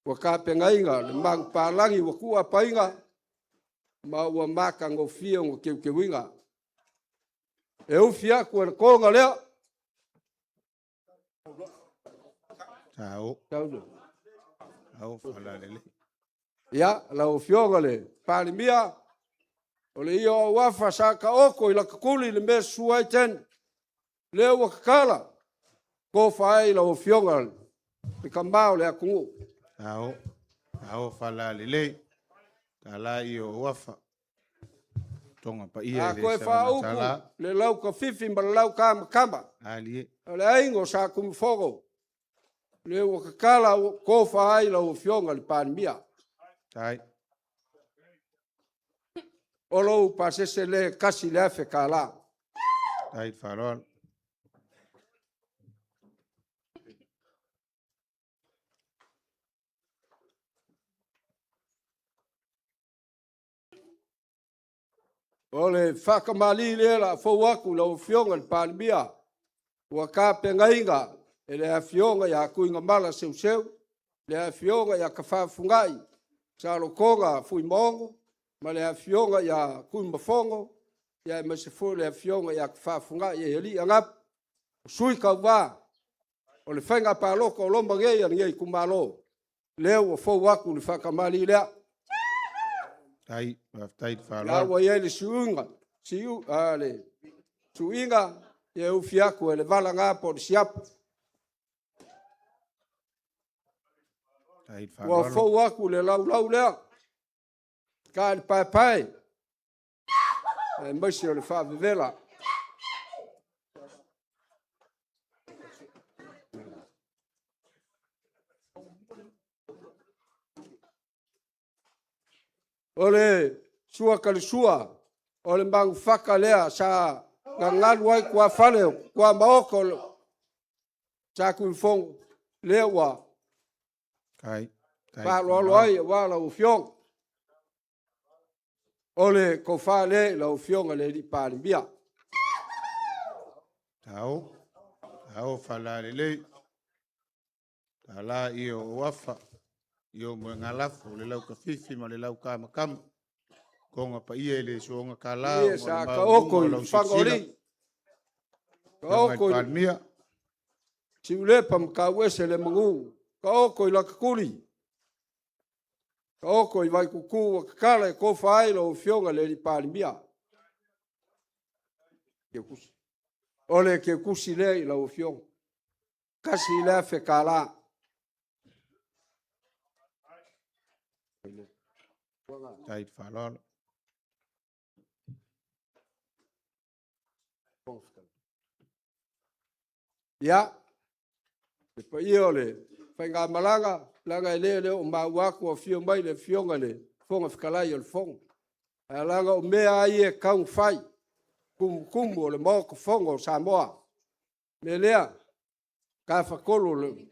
ua tapenaina le manupapalagi ua tuuapaina ma ua matagofie ona teuteuina. E ufi atu e le toga lea. Sao. Sao faalalelei. Ia, lau Afioga i le Palemia, o le ia o auafa sa taoto i Latatuli le mea e susu ai Teni, lea ua tatala, tofa ai lau Afioga le tama o le atunuu. Sao, sao faalalelei. Tala ia o auafa. Toga paia A i le toe savana faaupu tala. le laukafifi ma le laukamakama. Alie. O le aiga o Sa Tunumafono, lea ua tatala ua tofa ai lau Afioga i le Palemia. Tai. O lou pasese lea e $1,000. Tai le faaaloalo. O le faatamalii lea o le a fou atu i lau Afioga i le Palemia, ua tapenaina e le Afioga ia Tuigamala Seuseu, le Afioga ia Tafafunai Salotoga Fuimaono ma le Afioga ia Tuimafono, aemaise foi le Afioga ia Tafafunai Eialii Anapu, o sui tauva o le faiga palota o loma nei a lenei itumalo, lea ua fou atu le faatamalii lea. Tai, faafetai le La faaaloalo. ua i ai le suiga, le suiga e ufi atu e le valaga po o le siapo. Tai le Ua faaaloalo. fou atu le laulau lea, ka le paepae, aemaise o le faavevela. O le sua talisua, o le manufaka lea sa gagalu ai tuafale, tuamaota o le Sa Tuifogo, lea ua Tai, tai le faaaloalo faaaloalo. ai aua lau Afioga. O le tofa lea i lau Afioga i le Palemia. Sao, sao faalalelei. Tala ia o afa, ia o moegalafo, le laukafifi ma le laukamakama. Toga paia i le suaga kala Ia o sa le taoto maualuga o i lau Fagalii, silasila. Afioga i le taoto i Palemia, Siulepa ma Tauese le manu, taoto i Latatuli, taoto i Vaitutu ua tatala e tofa ai lau Afioga i le Palemia. O le keukusi lea i lau Afioga, $1,000. Tai le faaaloalo. Ia, le paia o le faigamalaga, leaga e le o maua atu o afio mai le Afioga i le Fofoga Fetalai o le Fono. Ae leaga o mea lava ia e tatau ona fai, tumutumu o le Maota Fono o Samoa. O le mea lea, tafatolu o le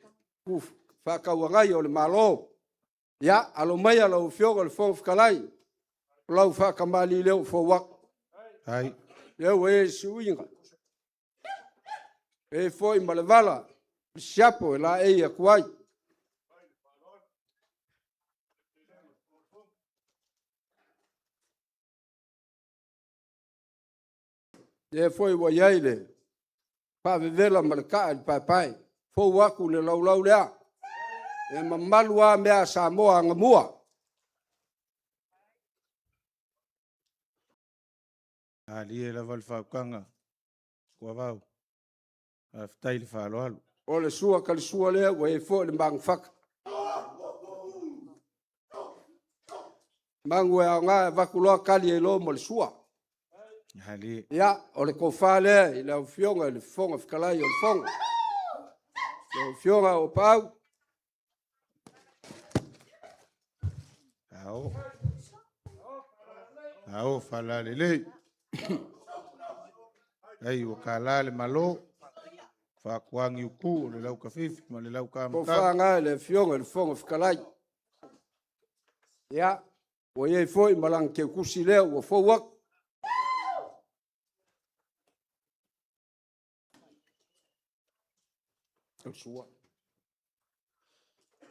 fefaatauagai o le Malo. Ia, alo maia lau Afioga i le Fofoga Fetalai, o lau faatamalii lea ua fou atu. Ai. Lea ua i ai suiga. E foi ma le vala, le siapo e laei atu ai. Lea foi ua i ai le faavevela ma le kaa i le paepae, fou atu le laulau lea. E mamalu lava mea a Samoa anamua. Malie lava le faukaga, Tuavao. Faafetai i le faaaloalo. O le sua talisua lea ua i ai foi le magafata. Manu e aoga e avatu loa tali ai loa ma le sua. Malie. Ia, o le tofa lea i lau Afioga i le Fofoga Fetalai o le Fono. Lau Afioga Auuapaau. Ao. Ao faalalelei. Ai ua kala le malo. Faakuagi uku o le laukafifi ma le laukamata. Tofa na i le Afioga i le Fofoga Fetalai. Ia, ua i ai foi ma lana teutusi lea ua fou atu.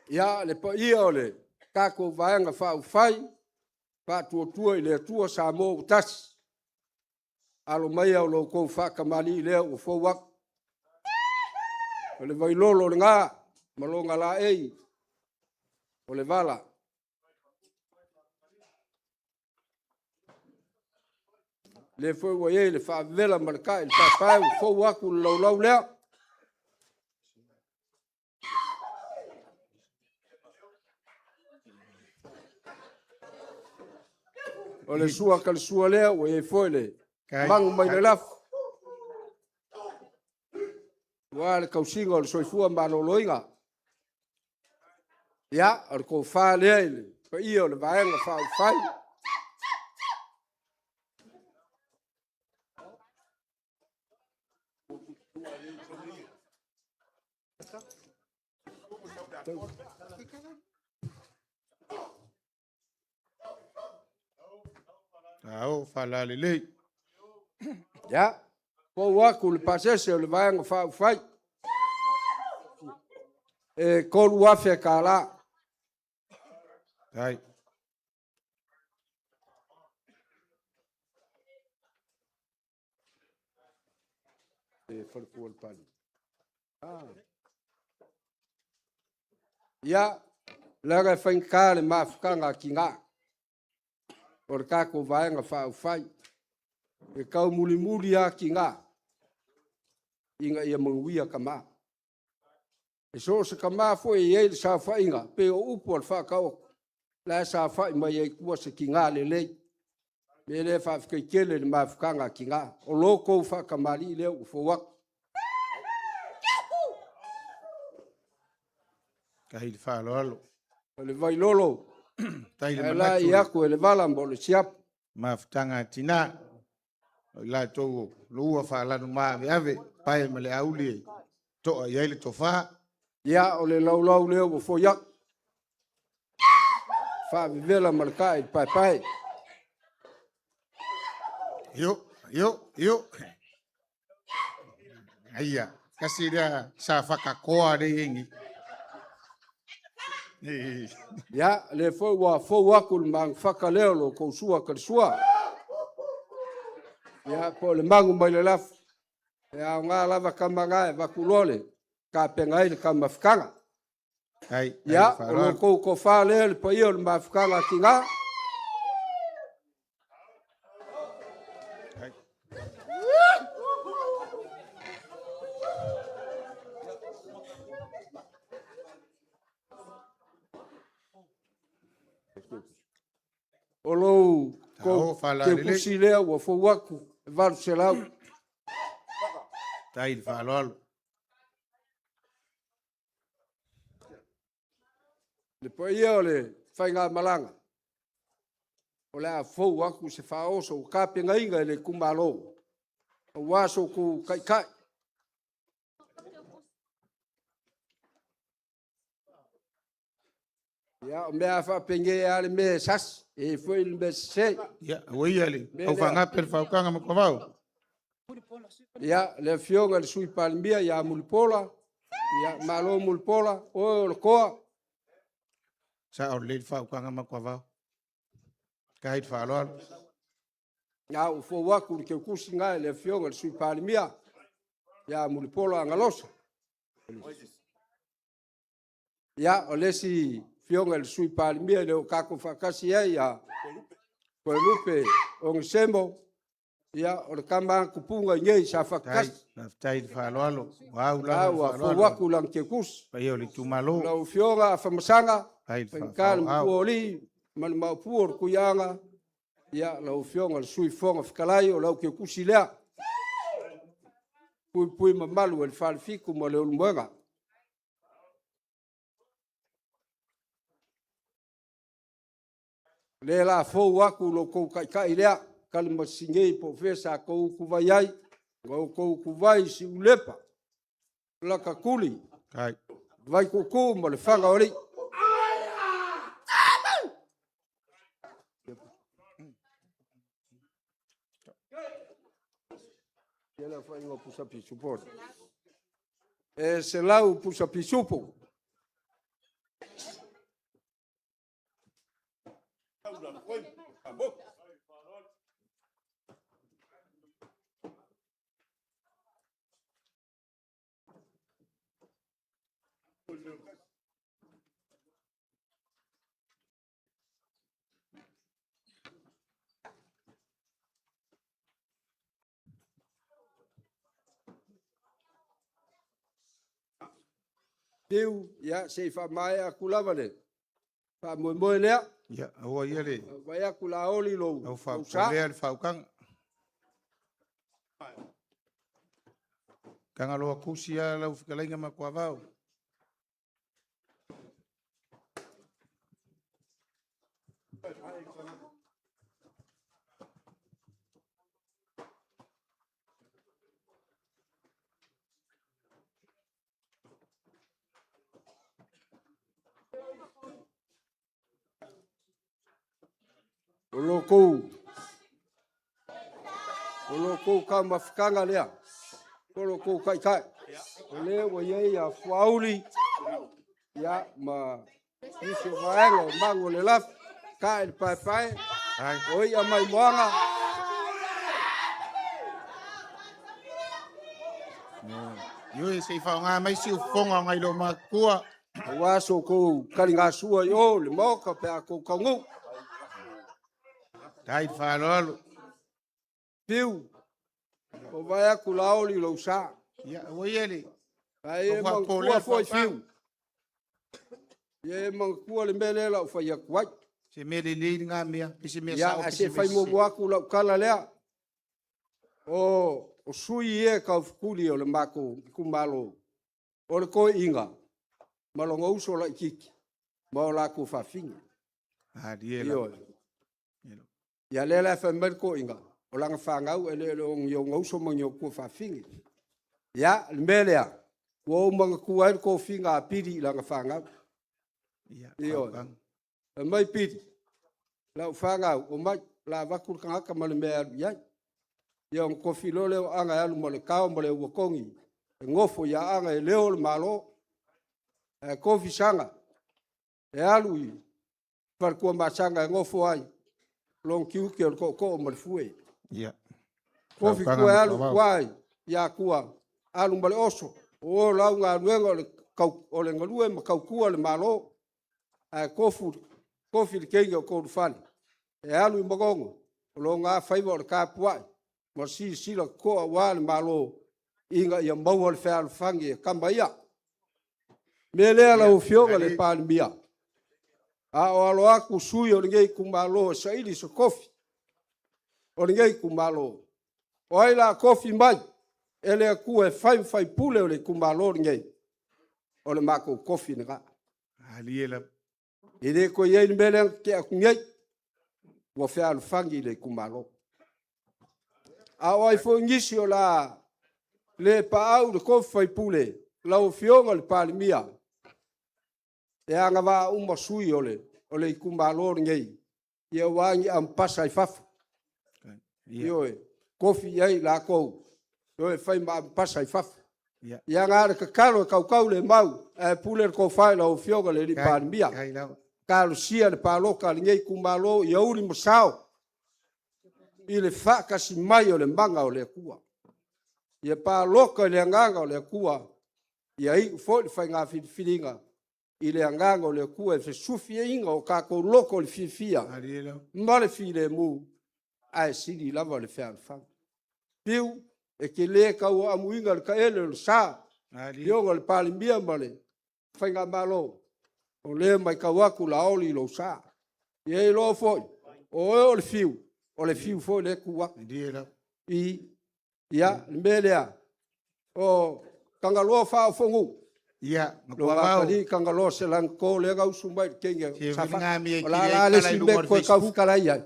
Ia, le paia o le tatou Vaega Faaupufai, Faatuatua i le Atua Samoa ua Tasi, alo maia o lo outou faatamalii lea ua fou atu. O le vailolo lena ma lona laei o le vala. Lea foi ua i ai le faavevela ma le ta'i i le paepae ua fou atu le laulau lea. O le sua talisua lea ua i ai foi le magu mai le lafo. Aua le tausiga o le soifua maloloina. Ia, o le tofa lea i le paia o le Vaega Faaupufai. Ao faalalelei. Ia, fou atu le pasese o le Vaega Faaupufai. E $3,000. Ai. E faletua le pali. Ah. Ia, leaga e faigata le mafutaga a tina o le tatou Vaega Faaupufai. E taumulimuli lava tina ina ia manuia tama. E so o se tama foi e i ai le saofaiga, pei o upu a le Faataoto, la e saofai mai ai i tua se tina lelei. O le mea lea, faafetai tele i le mafutaga a tina. O lo outou faatamalii lea ua fou atu. Faafetai le faaaloalo. O le vailolo, Faafetai le ae laei manatu i le atu e le vala ma o le siapo. mafutaga a tina. O i latou o lo ua faalanumaaveave, pae ma le auli e toa i ai le tofa. Ia, o le laulau lea ua foi atu. Faavevela ma le ta'i i le paepae. Io, io, io. Aia, kasi lea sa whakakoa le ingi. Ia, lea foi ua fou atu le magafaka lea o lo outou sua talisua. Ia, po o le magu mai le lafo. E aoga lava tama na e avatu loa le tapena ai le taumafataga. Ai, Ia, o lo outou tofa lea le paia o le mafutaga a tina. O lou teutusi lea ua fou atu e 800. Tai le faaaloalo. Le paia o le faigamalaga, o le a fou atu se faaoso ua tapenaina e le itumalo aua so outou taitai. Ia, o mea a faapenei lava le mea e sasi, e i ai foi le mea sese. Ia, ua ia le Mea lea. aufagape le faukaga ma Kovao. Ia, le Afioga i le Sui Palemia ia Mulipola, ia malo Mulipola, oe o le toa. Sao lelei le faukaga ma Kovao. Kai le faaaloalo. Ia ua fou atu i le teutusi na i le Afioga i le Sui Palemia ia Mulipola Anarosa. Ia, o le isi Afioga i le Sui Palemia e le o tatou faatasi ai ia Toelupe Onesemo, ia o le tama lava na tupuga i inei i Safata 1. Faafetai le faaaloalo. Ua au lava A le ua fou faaaloalo. atu i lana teutusi. Paia o le itumalo. Lau Afioga Afamasaga, Faafetai le faigata le faafofoga. Matua o Alii ma le Maopu o le Tuiaga, ia lau Afioga i le Sui Fofoga Fetalai, o lau teutusi lea. Puipui mamalu e le Falefitu ma le Ulumoega. O lea o le a fou atu lo outou taitai lea, Kalimasinei po o fea sa outou utuvai ai, na outou utuvai i Siulepa, Lakatuli, Vaituutuu ma le Faga o Alii. E 100 pusa pisupo. Fiu, ia se i faamaea atu lava le faamoemoe lea. Ia, aua ia le Vaai atu la oli lou au sa. faapolea le faukaga. Tagaloa tusi lava lau fetalaiga ma Tuavao. O lo outou taumafataga lea, o lo outou taitai, o lea ua i ai a Fuauli, ia, ma nisi o vaega o Malu o le Lafo, tae le paepae, o i'a mai moana. Ioe, se i faaaoga mai siufofoga o nai loomatutua. Aua so outou taligasua i o le Maota pe a outou taunuu. Tai le faaaloalo. Fiu, ua vaai atu Laauli i lou sa. Ia, ua ia le Ae e manatua foi Fiu. Ia e manatua le mea lea o le a ou fai atu ai. Se mea lelei lena mea, pe se mea Ia, sao ae pe se se mea fai sese. muamua atu lau tala lea. O sui ia e taufetuli o le matou itumalo, o le toeaina ma lona uso laitiiti ma o latou fafine. Malie lau. Ioe. Ia lea la e fai mai le toeaina, o lana fanau e le o ni ona uso ma ni ona tuafafine. Ia, le mea lea, ua ou manatua ai le tofiga a Pili i lana fanau. Ia, Ioe. fautuaga. Fai mai Pili, lau fanau, omai, o le a avatu le tagata ma le mea e alu i ai. Ia ona tofi loa lea o Aana e alu ma le tao ma le uatogi e nofo ia Aana e leo le Malo. Ae tofi Saga e alu i faletuamasaga e nofo ai lona tiute o le tootoo ma le fue. Ia. Tofi Fautuaga tua e ma alu Tuavao. tua i Atua, alu ma le oso. O oe o lau galuega o le galue ma tautua le Malo. Ae tofi le teine o Tolufale e alu i Manono, o lona faiva o le tapuai ma silasila totoa aua le Malo ina ia maua le fealofani e tama ia. O le mea lea lau Afioga i le Palemia, a o alo atu sui o lenei itumalo e saili se tofi o lenei itumalo, o ai o le a tofi mai e le Atua e fai ma faipule o le itumalo lenei, o le matou tofi lena. Malie lau. E le toe i ai le mea lea na tea atu nei, ua fealofani le itumalo. A o ai foi nisi o le a le paau i le tofi faipule, lau Afioga i le Palemia, E agavaa uma sui o le itumalo lenei, ia aua ni amepasa i fafo. Ioe, tofi i ai i latou, e fai ma amepasa i fafo. Ia na o le tatalo e tautau le mau, ae pule le tofa i lau Afioga i le Palemia. Talosia le palota a lenei itumalo ia uli ma sao i le faatasi mai o le mana o le Atua. Ia palota i le agaga o le Atua, ia iu foi le faiga filifiliga i le agaga o le Atua i le fesufiaiga o tatou loto i le fiafia ma le filemu, ae sili lava le fealofani. Fiu, e te le tauaamuina le taele o le sa, Afioga i le Palemia ma le Faigamalo, o lea e matau atu o le a oli lou sa. Ia e iloa foi, o oe o le Fiu, o le Fiu foi lea e tu atu. Ia, le mea lea, o Tagaloa Faaofonuu, lo makalii Tagaloa Selago lea na usu mai i le teine o Safata. O le a la le isi mea e toe tau fetalai ai?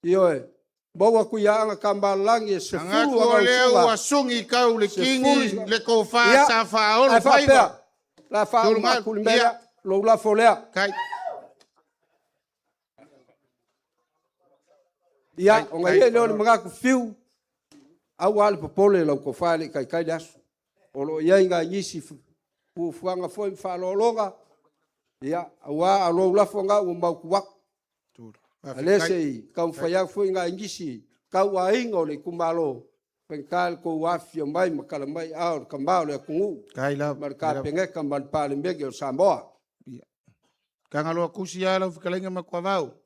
Ioe, maua Tuiaana Tamalagi e 10 Manatu o lea ua sugi tau le kini le tofa sa faaolo Ae faapea, faiva. la faauma atu le mea lea, lou lafo lea. Ia, ona i ai lea o le manatu Fiu, aua le popole lau tofa e le i taitai le aso. O lo o i ai nai nisi fuafuaga foi ma faaaloaloga, ia, aua o lou lafo lena ua mautu atu. A o lea se i taumafai atu foi nai nisi tauaiga o le itumalo, e faigata le tou afifio mai ma tala mai aao i le tama o le atunuu ma le Kapeneta ma le Palemene o Samoa. Tagaloa tusi lava lau fetalaiga ma Tuavao.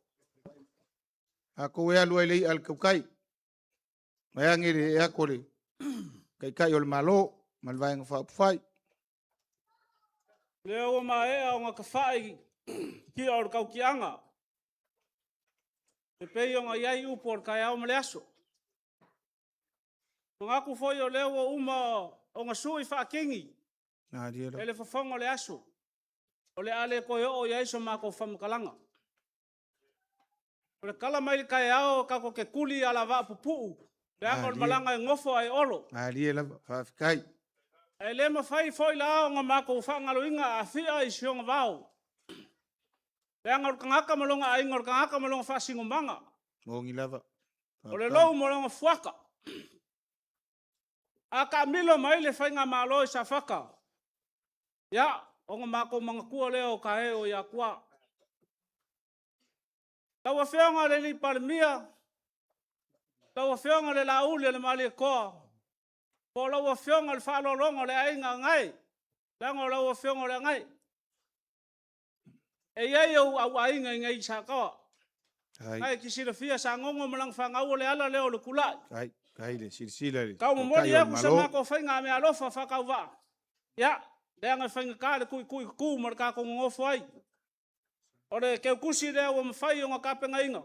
A tou e alu ai le i'a a le tautai, vaeane le ee atu o le Taitai o le Malo ma le Vaega Faaupufai. Lea ua maea ona tafai tia o le tautiaga e pei ona i ai upu o le taeao ma le aso. E manatu foi o lea ua uma ona sui faatini e le fofoga o le aso, o le a le toe oo i ai so matou faamatalaga. O le tala mai le taeao tatou te tuli alavaa pupuu, leaga o le malaga e nofo ae olo. Malie lava, faafetai. Ae le mafai foi la ona matou faagaloina Afia i si ona vao, leaga o le tagata ma lona aiga, o le tagata ma lona faasinomaga. Moni lava. O le lou ma lona fuata. A taamilo mai le faigamalo i Safata, ia, ona matou manatua lea o tae o Iatua. Lau Afioga i le Palemia, lau Afioga i le Laauli o le Malietoa, po o lau Afioga i le Faaaloaloga o le Aiga Agai, leaga o lau Afioga o le Agai. E i ai ou auaiga i inei i Sataoa. Ae e te silafia sa gogo ma lana fanau o le ala lea o le tulai. Faafetai le silasila i le Tau momoli Taitai o le aku sa Malo. matou faiga meaalofa faatauvaa. Ia, leaga e faigata le tuitui tutu ma le tatou nonofo ai. O le keukusi lea ua mafai ona tapenaina,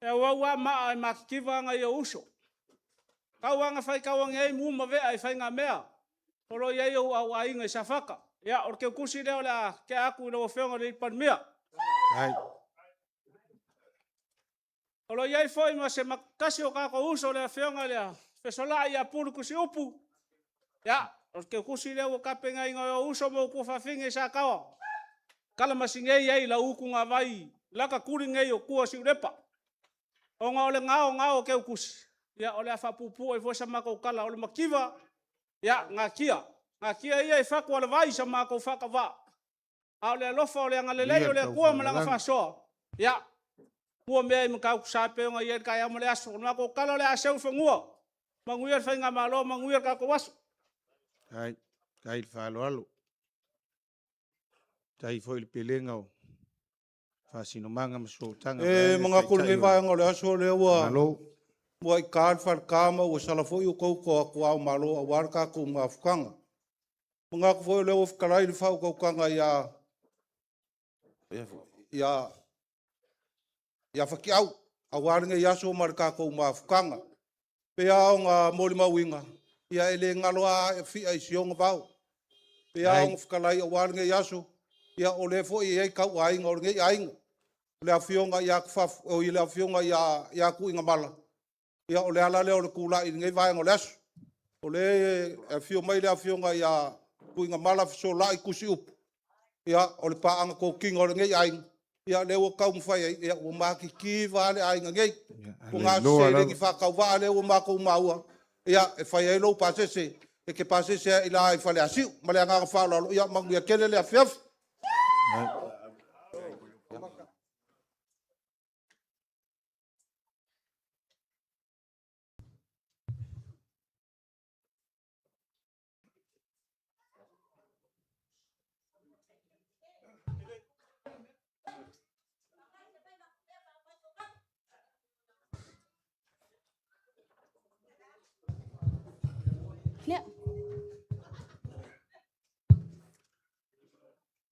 e auau lava maa e matitiva aga ia uso. Tau lava na faitau ane ai mu ma vea i faigamea o lo o i ai ou auaiga i Safata. Ia, o le keukusi lea o le a tea atu i lau Afioga i le Palemia. O lo o i ai foi ma se tasi o tatou uso le Afioga i le Fesolai ia Pulu Tusiupu. Ia, o le keukusi lea ua tapenaina e ou uso ma ou tuafafine i Sataoa. Kalamasinei ai lau utugavai lata tuli nei o tua o Siulepa. Ona o le gao gao o keukusi, ia o le a faapuupuu ai foi sa matou tala. O le mativa, ia, natia. Natia ia i fatu alavai sa matou faatavaa. A o le alofa o le agalelei o le Atua ma lana faasoa, ia, ua mea i Matautu sa pei ona i ai le taeao ma le aso. O le matou tala o le a seu i fanua, manuia le faigamalo, manuia le tatou aso. Faafetai, faafetai le faaaloalo. Faafetai foi i le pelega o faasinomaga ma sootaga E vaeane le manatu i lenei Taitai o le vaega o le aso lea ua Malo. ua i ta le faleta ma ua sala foi outou toatu ao malo aua le tatou mafutaga. Manatu foi o lea ua fetalai le faautautaga ia Fatiau aua lenei aso ma le tatou mafutaga. Pei lava ona molimauina, ia e le galo lava Afia i si ona vao. Pei lava ona fetalai aua lenei aso, ia o lea foi e i ai tauaiga o lenei aiga. O le afioga ia Tufaf, o le afioga ia Tuigamala, ia o le ala lea o le tulai i lenei vaega o le aso. O lea e afio mai le afioga ia Tuigamala Fesolai Tusiupu, Ia, o le paaga totino a lenei aiga, ia lea ua taumafai ai, ia ua matitiva lava le aiga nei. O na seleni faatauvaa lea ua matou maua, ia e fai ai lou pasese, e te pasese ai i la i Faleasiu. Ma le agaga faaaloalo, ia manuia tele le afiafi.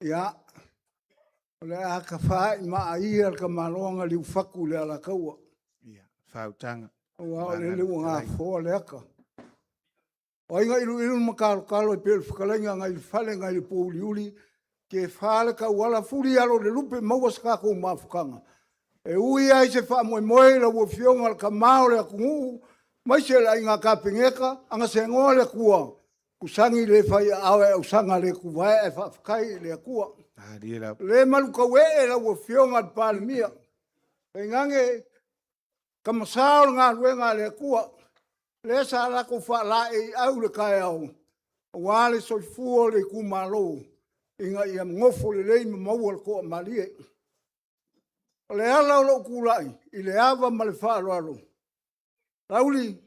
Ia, o le a tafaai maa ia le tamaloa na liufatu i le Alataua. Ia, faautaga. Aua o lele ua gafoa le ata. O ai na iluilu ma talotalo e pei o le fetalaiga nai le fale nai le pouliuli, kefa le tauala fuli alo o le lupe maua se tatou mafutaga. E ui lava i se faamoemoe i lau Afioga i le Tama o le atunuu, aemaise le Aiga Kapeneta, ana seanoa le Atua, tusani le fai aao ae ausaga le tuvae ae faafetai i le Atua. Le malutauee lau Afioga i le Palemia, tainane tama sa o le galuega a le Atua, lea sa latou faalaeiau i le taeao, aua le soifua o le itumalo ina ia nofo lelei ma maua le toamalie. O le ala o lou tulai i le ava ma le faaaloalo, Laauli,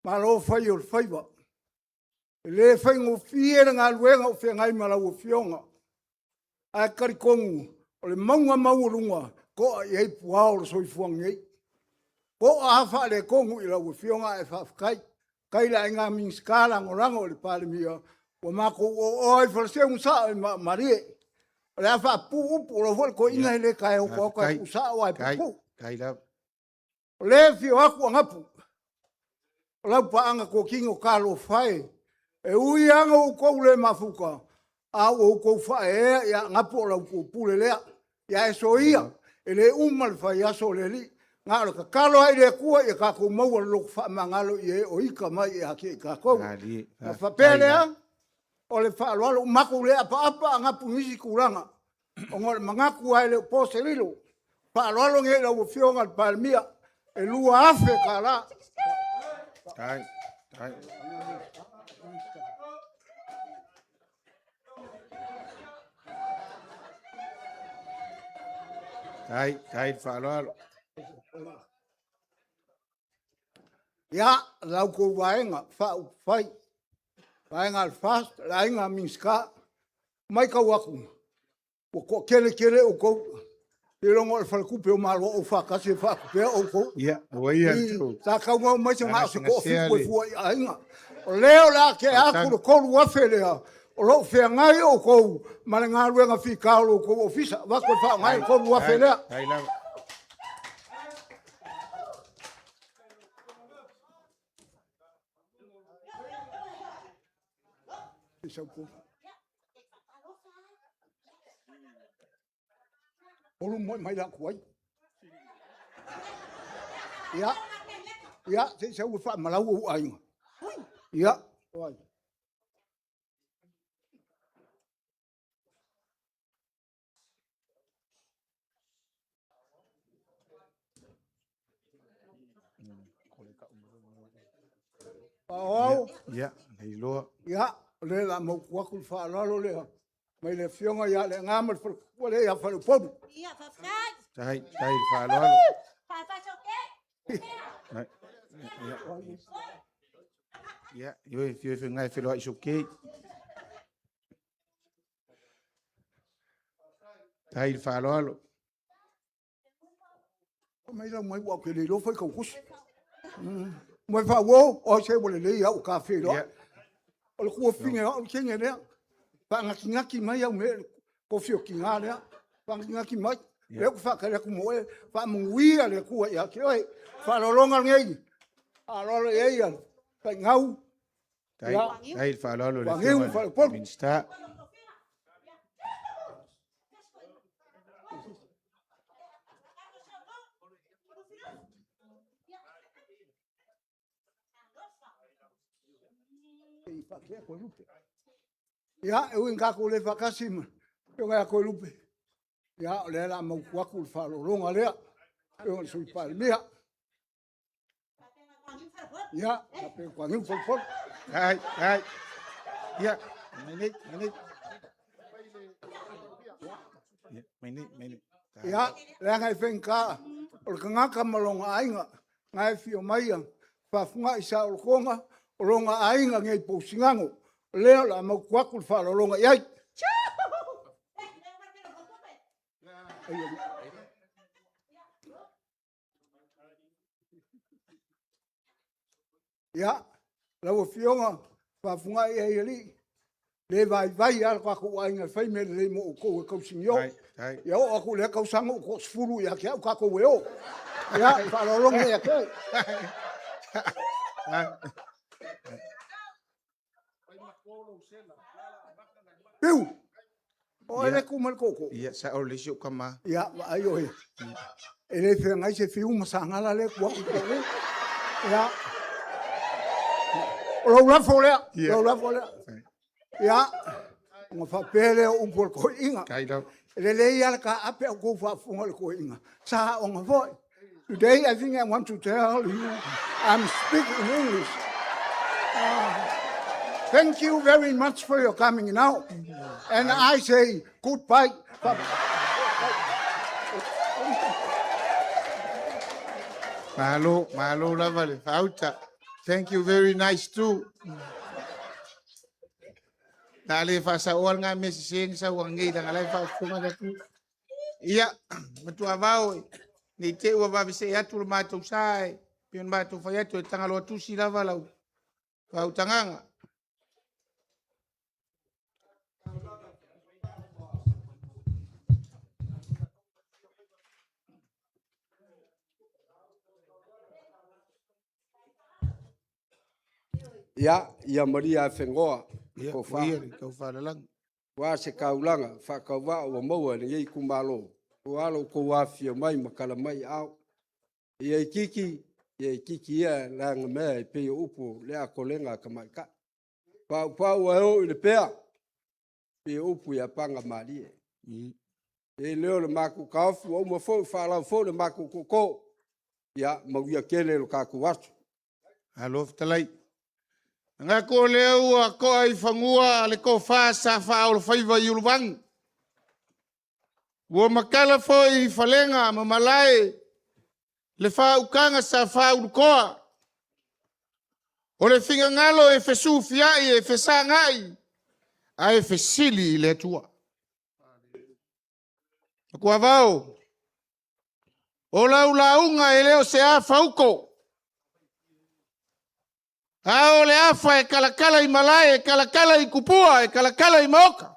malo fai o le faiva. E le faigofie le galuega o feagai ma lau Afioga, ae talitonu o le mauga maualuga e to'a i ai puao o le soifuaga nei. To'a lava faaletonu i lau Afioga ae faafetai. Faafetai i le Aiga Minisita Lagolago i le Palemia, ua matou oaoa ai i Falasiu na sao i maamalie. O le a faapupuu upu, o lau foi le toeaina e le tae otaota e tuusao ae puupuu. O lea e afio atu Anapu, o lau paaga totino, talofa e, e ui lava ina outou le mafuta, a ua outou faaeaea ia Anapu o la outou pule lea. Ia e soia, e le uma le faiaso o le alii. Na o le tatalo lava i le Atua ia tatou maua le loto faamagalo i e o ita mai ia te i tatou. Ona faapea lea, o le faaaloalo, ua matou le apaapa Anapu i nisi tulaga, ona o le manatu lava e le o po se lilo. Faaaloalo nei i lau Afioga i le Palemia, e $2,000. Tai, tai le faaaloalo. Ia, la outou Vaega Faaupufai, Vaega a le FAST, le Aiga Minisita, matau atu ua toatele tele outou, seiloga o le Faletupe o Malo Aufaatasi e faatupea outou. Ia, ua ia Sa tatau ona omai na o se toafitu e fua i aiga. O lea o le a tea atu le 3,000 lea, o lo o feagai outou ma le galuega fita o lo outou ofisa. Avatu e faaaoga ai le 3,000 lea. Olo moe mai la atu ai. Ia, ia, se i sau e faamalau ou aiga. Ia, oi. Paoao. Ia, leiloa. Ia, o lea o le a mautu atu le faaaloalo lea mai le Afioga ia Leaga ma le faletua lea ia Faleupolu. Ia, faafetai. Tai, tai le faaaloalo. Ia, ioe, fio e ngai feloai sokei. Tai le faaaloalo. Mai lau mai ua ke le iloa fai kau kusi. Mai fa wo o se ua lelei au ka fe loa. O le kuafine o le kenge lea. Faagatigati mai au me kofi o kinga lea. Faagatigati mai. Lea ua faatali atu mo oe. Faamanuia le Atua ia te oe. Faaaloaloga lenei. Faaaloalo i ai ia Faigau. Tai, tai le faaaloalo i le Afioga i le Minisita. Ia, e ui ina tatou le faatasi ma Afioga ia Toelupe, ia o lea o le a mautu atu le faaaloaloga lea. Afioga i le Sui Palemia. Ia, faapea Toaniu folafole. Ai, ai. Ia, mai nei, mai nei. Ia, mai nei, mai nei. Ia, leaga e faigata o le tagata ma lona aiga, na e afio mai Faafegai Saolotoga, o lona aiga nei i Pousinago, o lea o le a mautu atu le faaaloaloga i ai. Ia, lau Afioga Faafegai Aialii, le vaivai lava le tatou aiga e fai mea lelei mo outou e tausinio. Ia oo atu i lea tausaga ua toasefulu ia te au tatou e o. Ia, faaaloaloga ia te oe. Piu! O ai le tu mai le tootoo? Ia, sa o le isi ou tama. Ia, vaai oe. E le feagai se fiu ma Sagala lea e tu atu po o Ia. O lau lafo lea. O lau lafo lea. Ia, ona faapea lea o upu a le toeaina. E lelei lava le taape a outou faafofoga i le toeaina, sa aoga foi. Today I think I want to tell you I'm speaking in English. Thank you very much for your coming now. And I say goodbye. Malo, malo lava le faauta. Thank you very nice too. Na le faasaoa lena mea sese na sau ananei leaga la e faafofoga le atunuu. Ia, matua vao e, ne i te i ua vavesee atu le matou sa e pei ona matou fai atu e Tagaloa tusi lava lau faautagaga. Ia, ia Maria Afegoa, Ia, tofa. ia le taufaalalagi. Ua se taulaga faatauvaa ua maua e lenei itumalo, ua lo outou afifio mai ma tala mai aao. Ia itiiti, ia itiiti ia leaga mea e pei o upu o le atolega a tamaitai. Paupau ae oo i le pea, pei o upu ia Pagamalie. E leo o le matou taofi ua uma foi faalau foi le matou tootoo. Ia manuia tele lo tatou aso. Malo fetalai. Manatu o lea ua to'a i fanua le tofa sa faaolofaiva i Uluvagu. Ua matala foi i falega ma malae le faautaga sa faaulutoa. O le finagalo e fesufiai e fesagai ae fesili i le Atua. Matuavao, o lau lauga e le o se afauto, a o le afa e talatala i malae, e talatala i tupua, e talatala i maota.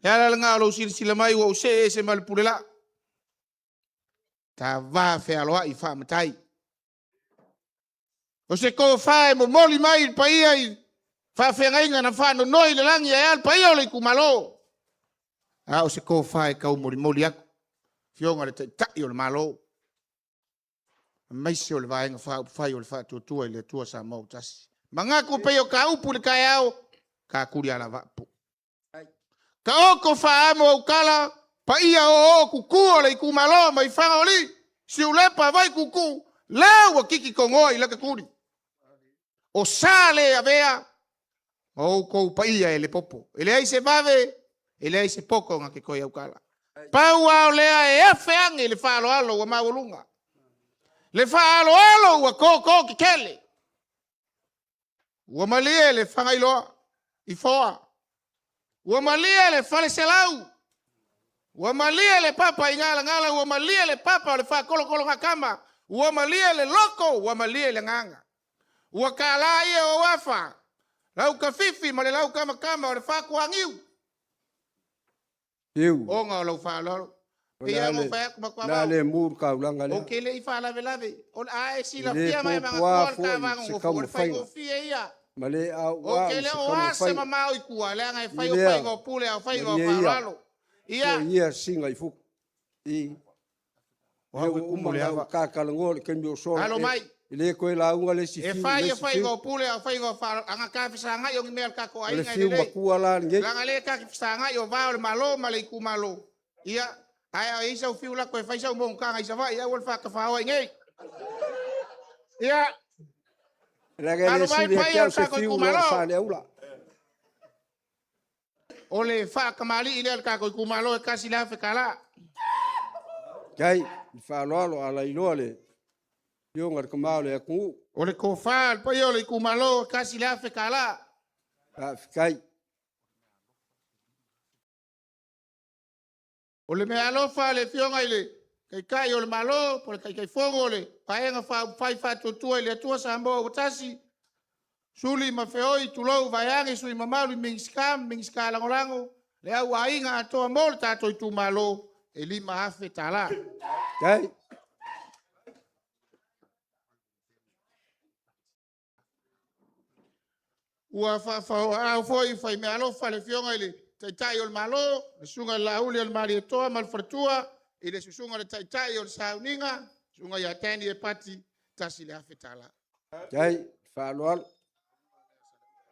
Le ala lena o lou silasila mai ua ou see ese ma le pule laa. Ta va fealoai faamatai. O se tofa e momoli mai i le paia i faafeagaiga na faanonoi i le lagi ae a le paia o le itumalo. A o se tofa e taumolimoli atu, Afioga i le Taitai o le Malo, aemaise o le Vaega Faaupufai o le Faatuatua i le Atua Samoa ua Tasi. Manatu pei o ta upu i le taeao, tatuli alavaa. Taoto faaamo au tala, paia oooo tutu o le itumalo mai Fagaolii, Siulepa, Vaituutuu, lea ua tiki togoa i lata tuli. O sa le avea ma outou paia e le popo. E leai se vave, e leai se poto na te toe autala. Pau lava o lea e afe ane le faaaloalo ua maualuga. Le faaaloalo ua toto tetele. Ua malie le Fagailoa i Foa. Ua malie le Faleselau. Ua malie le papa i Galagala. Ua malie le papa o le faatolotologatama. Ua malie le loto. Ua malie le agaga. Ua tala ia o afa, lau kafifi ma le lau kamakama o le faatuagiu. Fiu. Ona o lau faaaloalo. O Pei le lava a ona ou le, fai atu le a Matuavao, le mu le taulaga ou lea. te le i faalavelave. O le a e E le silafia ma e puapua manatua le foi ta se vagogofo, o le taumafaiga faigofie ia. ma le Ou auau te le se o ase taumafaiga. mamao i tua, leaga e I fai o lea, faiga o pule a o faiga o malie ia, faaaloalo. Ia, foi ia sina i fuku. I, o lea au e ua kumu uma le ona ava. ou tatalanoa i le taimi o sola Alo e mai. E le koe lauga le isi E fiu fai le e isi fai fiu. go pule au fai go fa anga ka fesagai o ni mea o le tatou O le aiga e fiu lelei. makua la lenei. Leaga lea ta te fesagai o va o le Malo ma le itumalo. Ia, ae a i ai sau fiu lako e fai sau monotaga i Savaii, aua le faatafaoa i inei. Ia, Leaga e alo le mai sili paia ake o au le se tatou fiu lo itumalo. Saleaula. O le faatamalii lea o le tatou itumalo e $1,000. Kai, i faaaloalo a lailoa le afioga i le tama o le atunuu. O le tofa le paia o le itumalo e $1,000. Faafetai. O le meaalofa a le Afioga i le Taitai o le Malo po o le Taitaifono o le Vaega Faaupufai Faatuatua i le Atua Samoa ua Tasi, suli ma feoi, tulou vaeane sui usufono mamalu i Minisita ma Minisita Lagolago, le au aiga atoa mo le tatou itumalo, e $5,000. Kai. Ua faafaoaao foi fai meaalofa a le Afioga i le Taitai o le Malo, le Susuga i le Laaulialemalietoa ma le faletua, i le Susuga i le Taitai o le Sauniga, Susuga ia Danny Epati, $1,000. Kai, faaaloalo.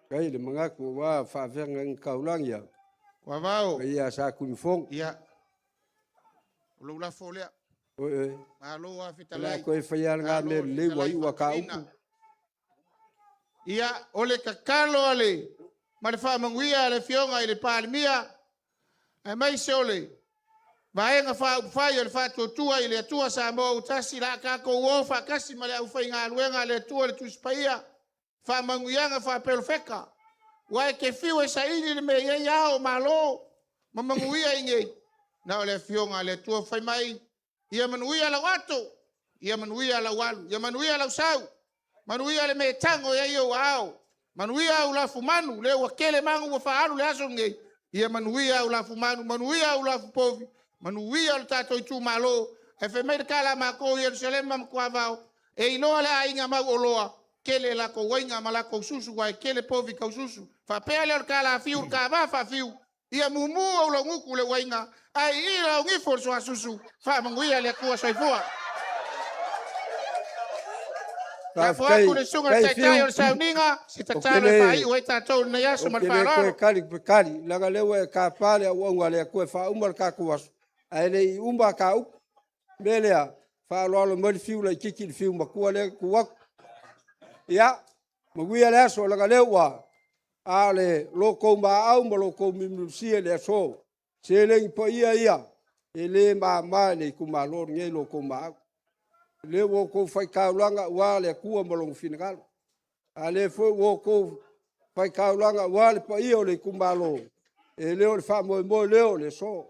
Kai le manatu ua faafeagaiga taulagi ia. Vavao. Ia sa Tuimafono. Ia, o lou lafo lea. Oi, oi. Malo O le a fetalai. toe faia lena mea lelei ua iu a ka upu. Ia, o le tatalo a le ma le faamanuia a le Afioga i le Palemia, aemaise o le Vaega Faaupufai o le Faatuatua i le Atua Samoa ua Tasi, o le a tatou o faatasi ma le aufaigaluega a le Atua le Tusi Paia, faamanuiaga faapolofeta, aua e te fiu e saili le mea e i ai ao o Malo ma manuia i inei, na o le Afioga a le Atua. Fai mai, ia manuia lau ato, ia manuia lau alu, ia manuia lau sau, manuia le mea e tago i ai ou ao, manuia au lafumanu, lea ua tele manu ua faaalu le aso lenei, ia manuia au lafumanu, manuia au lafupovi, manuia le tatou itumalo. Ae fai mai le tala a matou i Yerusalema ma Tuavao, e iloa le aiga mauoloa, tele latou aiga ma latou susu, ae tele povi taususu. Faapea lea o le tala a Fiu, le tava faafiu, ia mumu ou laugutu le uaiga, ae ii lau gifo le suasusu, faamanuia le Atua soifua. Lafo atu le susuga i le Taitai o le Sauniga, se tatalo e faaiu ai tatou i lenei aso ma le faaaloalo. Ou te le toe kali pe kali, leaga o lea ua e tapa le auauna a le Atua e faauma le tatou aso, ae le i uma ta upu. O le mea lea, faaaloalo mai le fiu laitiiti i le fiu matua lea e tu atu. Ia, manuia le aso, leaga o lea ua a o le lo outou maau ma lo outou musumususia i le aso. Seleni paia ia, e le mama i le itumalo lenei lo outou maau. O lea ua outou faitaulaga aua le Atua ma lona finagalo. A o lea foi ua outou faitaulaga aua le paia o le itumalo, e le o le faamoemoe lea o le aso.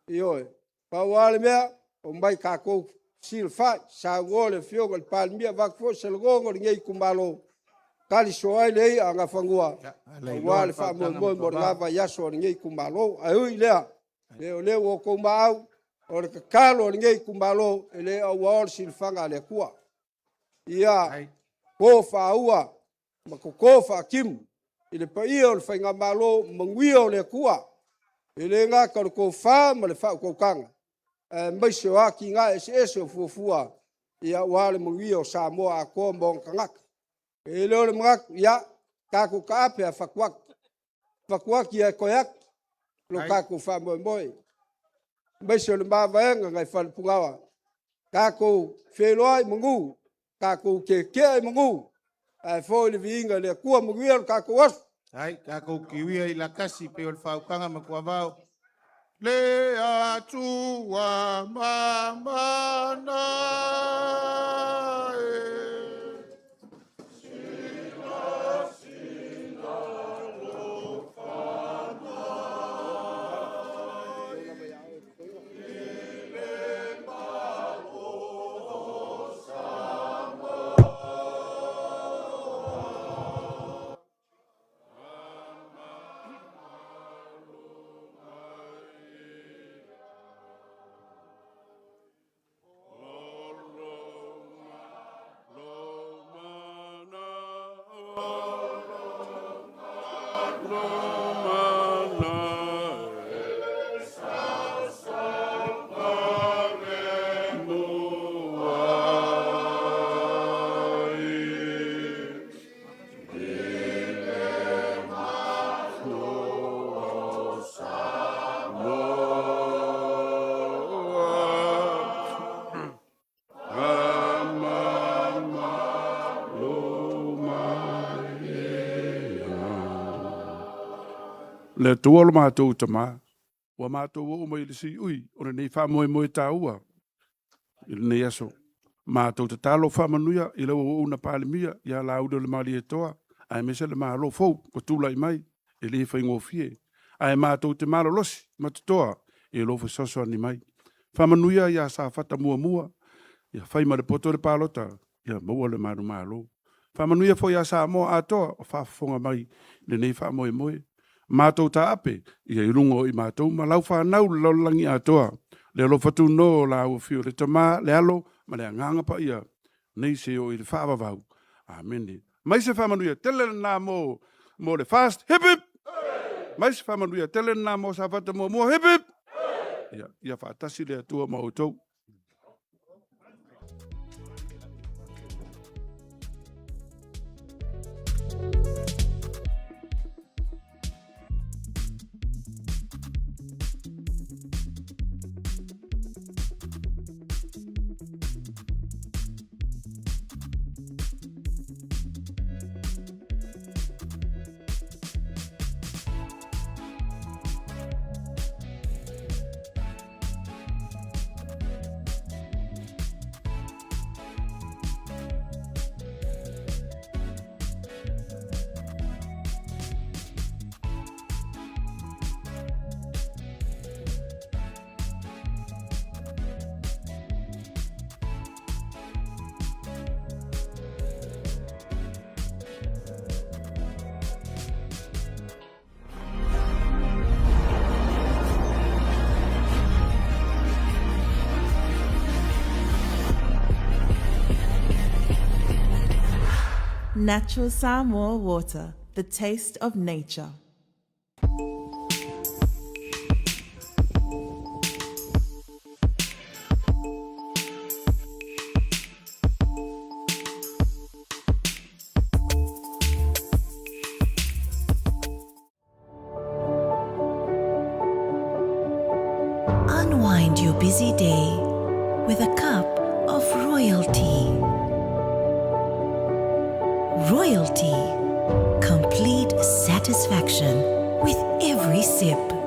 Ioe. Pau lava le mea, omai tatou fesilafai, saunoa le Afioga i le Palemia, avatu foi se lagona o lenei itumalo, tali sua ai le i'a a Nafanua aua le faamoemoe mo lena vaiaso o lenei itumalo. Ae ui i lea, o lea ua outou maau, o le tatalo a lenei itumalo, e le auaoa le silafaga a le Atua. Ia po faaua ma toto faatimu i le paia o le faigamalo, manuia o le Atua. E le gata o le tofa ma le faautautaga, aemaise o atinae eseese o fuafua aua le manuia o Samoa atoa ma ona tagata. E i ai lea o le manatu, ia, tatou taape a fatuatu, fatuatu ae toe atu lo tatou faamoemoe. Aemaise o le mavaega nai Falepunaoa, tatou feiloai i manu, tatou tietie i manu, ae foi le viiga i le Atua. Manuia lo tatou aso. Ai, tatou tiu ia i latasi pei o le faautaga matuavao. Le Atua mamana e. Le Atua o lo matou Tamā, ua matou oo mai i le siui o lenei faamoemoe taua i lenei aso. Matou tatalo faamanuia i lau auauna Palemia ia Laaulialemalietoa aemaise le Malo fou ua tulai mai, e le faigofie, ae matou te malolosi ma totoa i lou fesoasoani mai. Faamanuia ia Safata 1, ia fai ma le poto le palota, ia maua le manumalo. Faamanuia foi ia Samoa atoa o faafofoga mai i lenei faamoemoe. Matou taape ia i luga o i matou ma lau fanau i le lalolagi atoa, le alofa tunoa o lau Afio le Tama, le Alo ma le Agaga Paia, nei seia oo i le faavavau. Amene. Mai se faamanuia tele lena mo le FAST, hip hip! Mai se faamanuia tele lena mo Safata 1, hip hip! Ia faatasi le Atua ma outou. Natural Samoa water, the taste of nature. Unwind your busy day with a cup of royalty. Royalty. Complete satisfaction with every sip.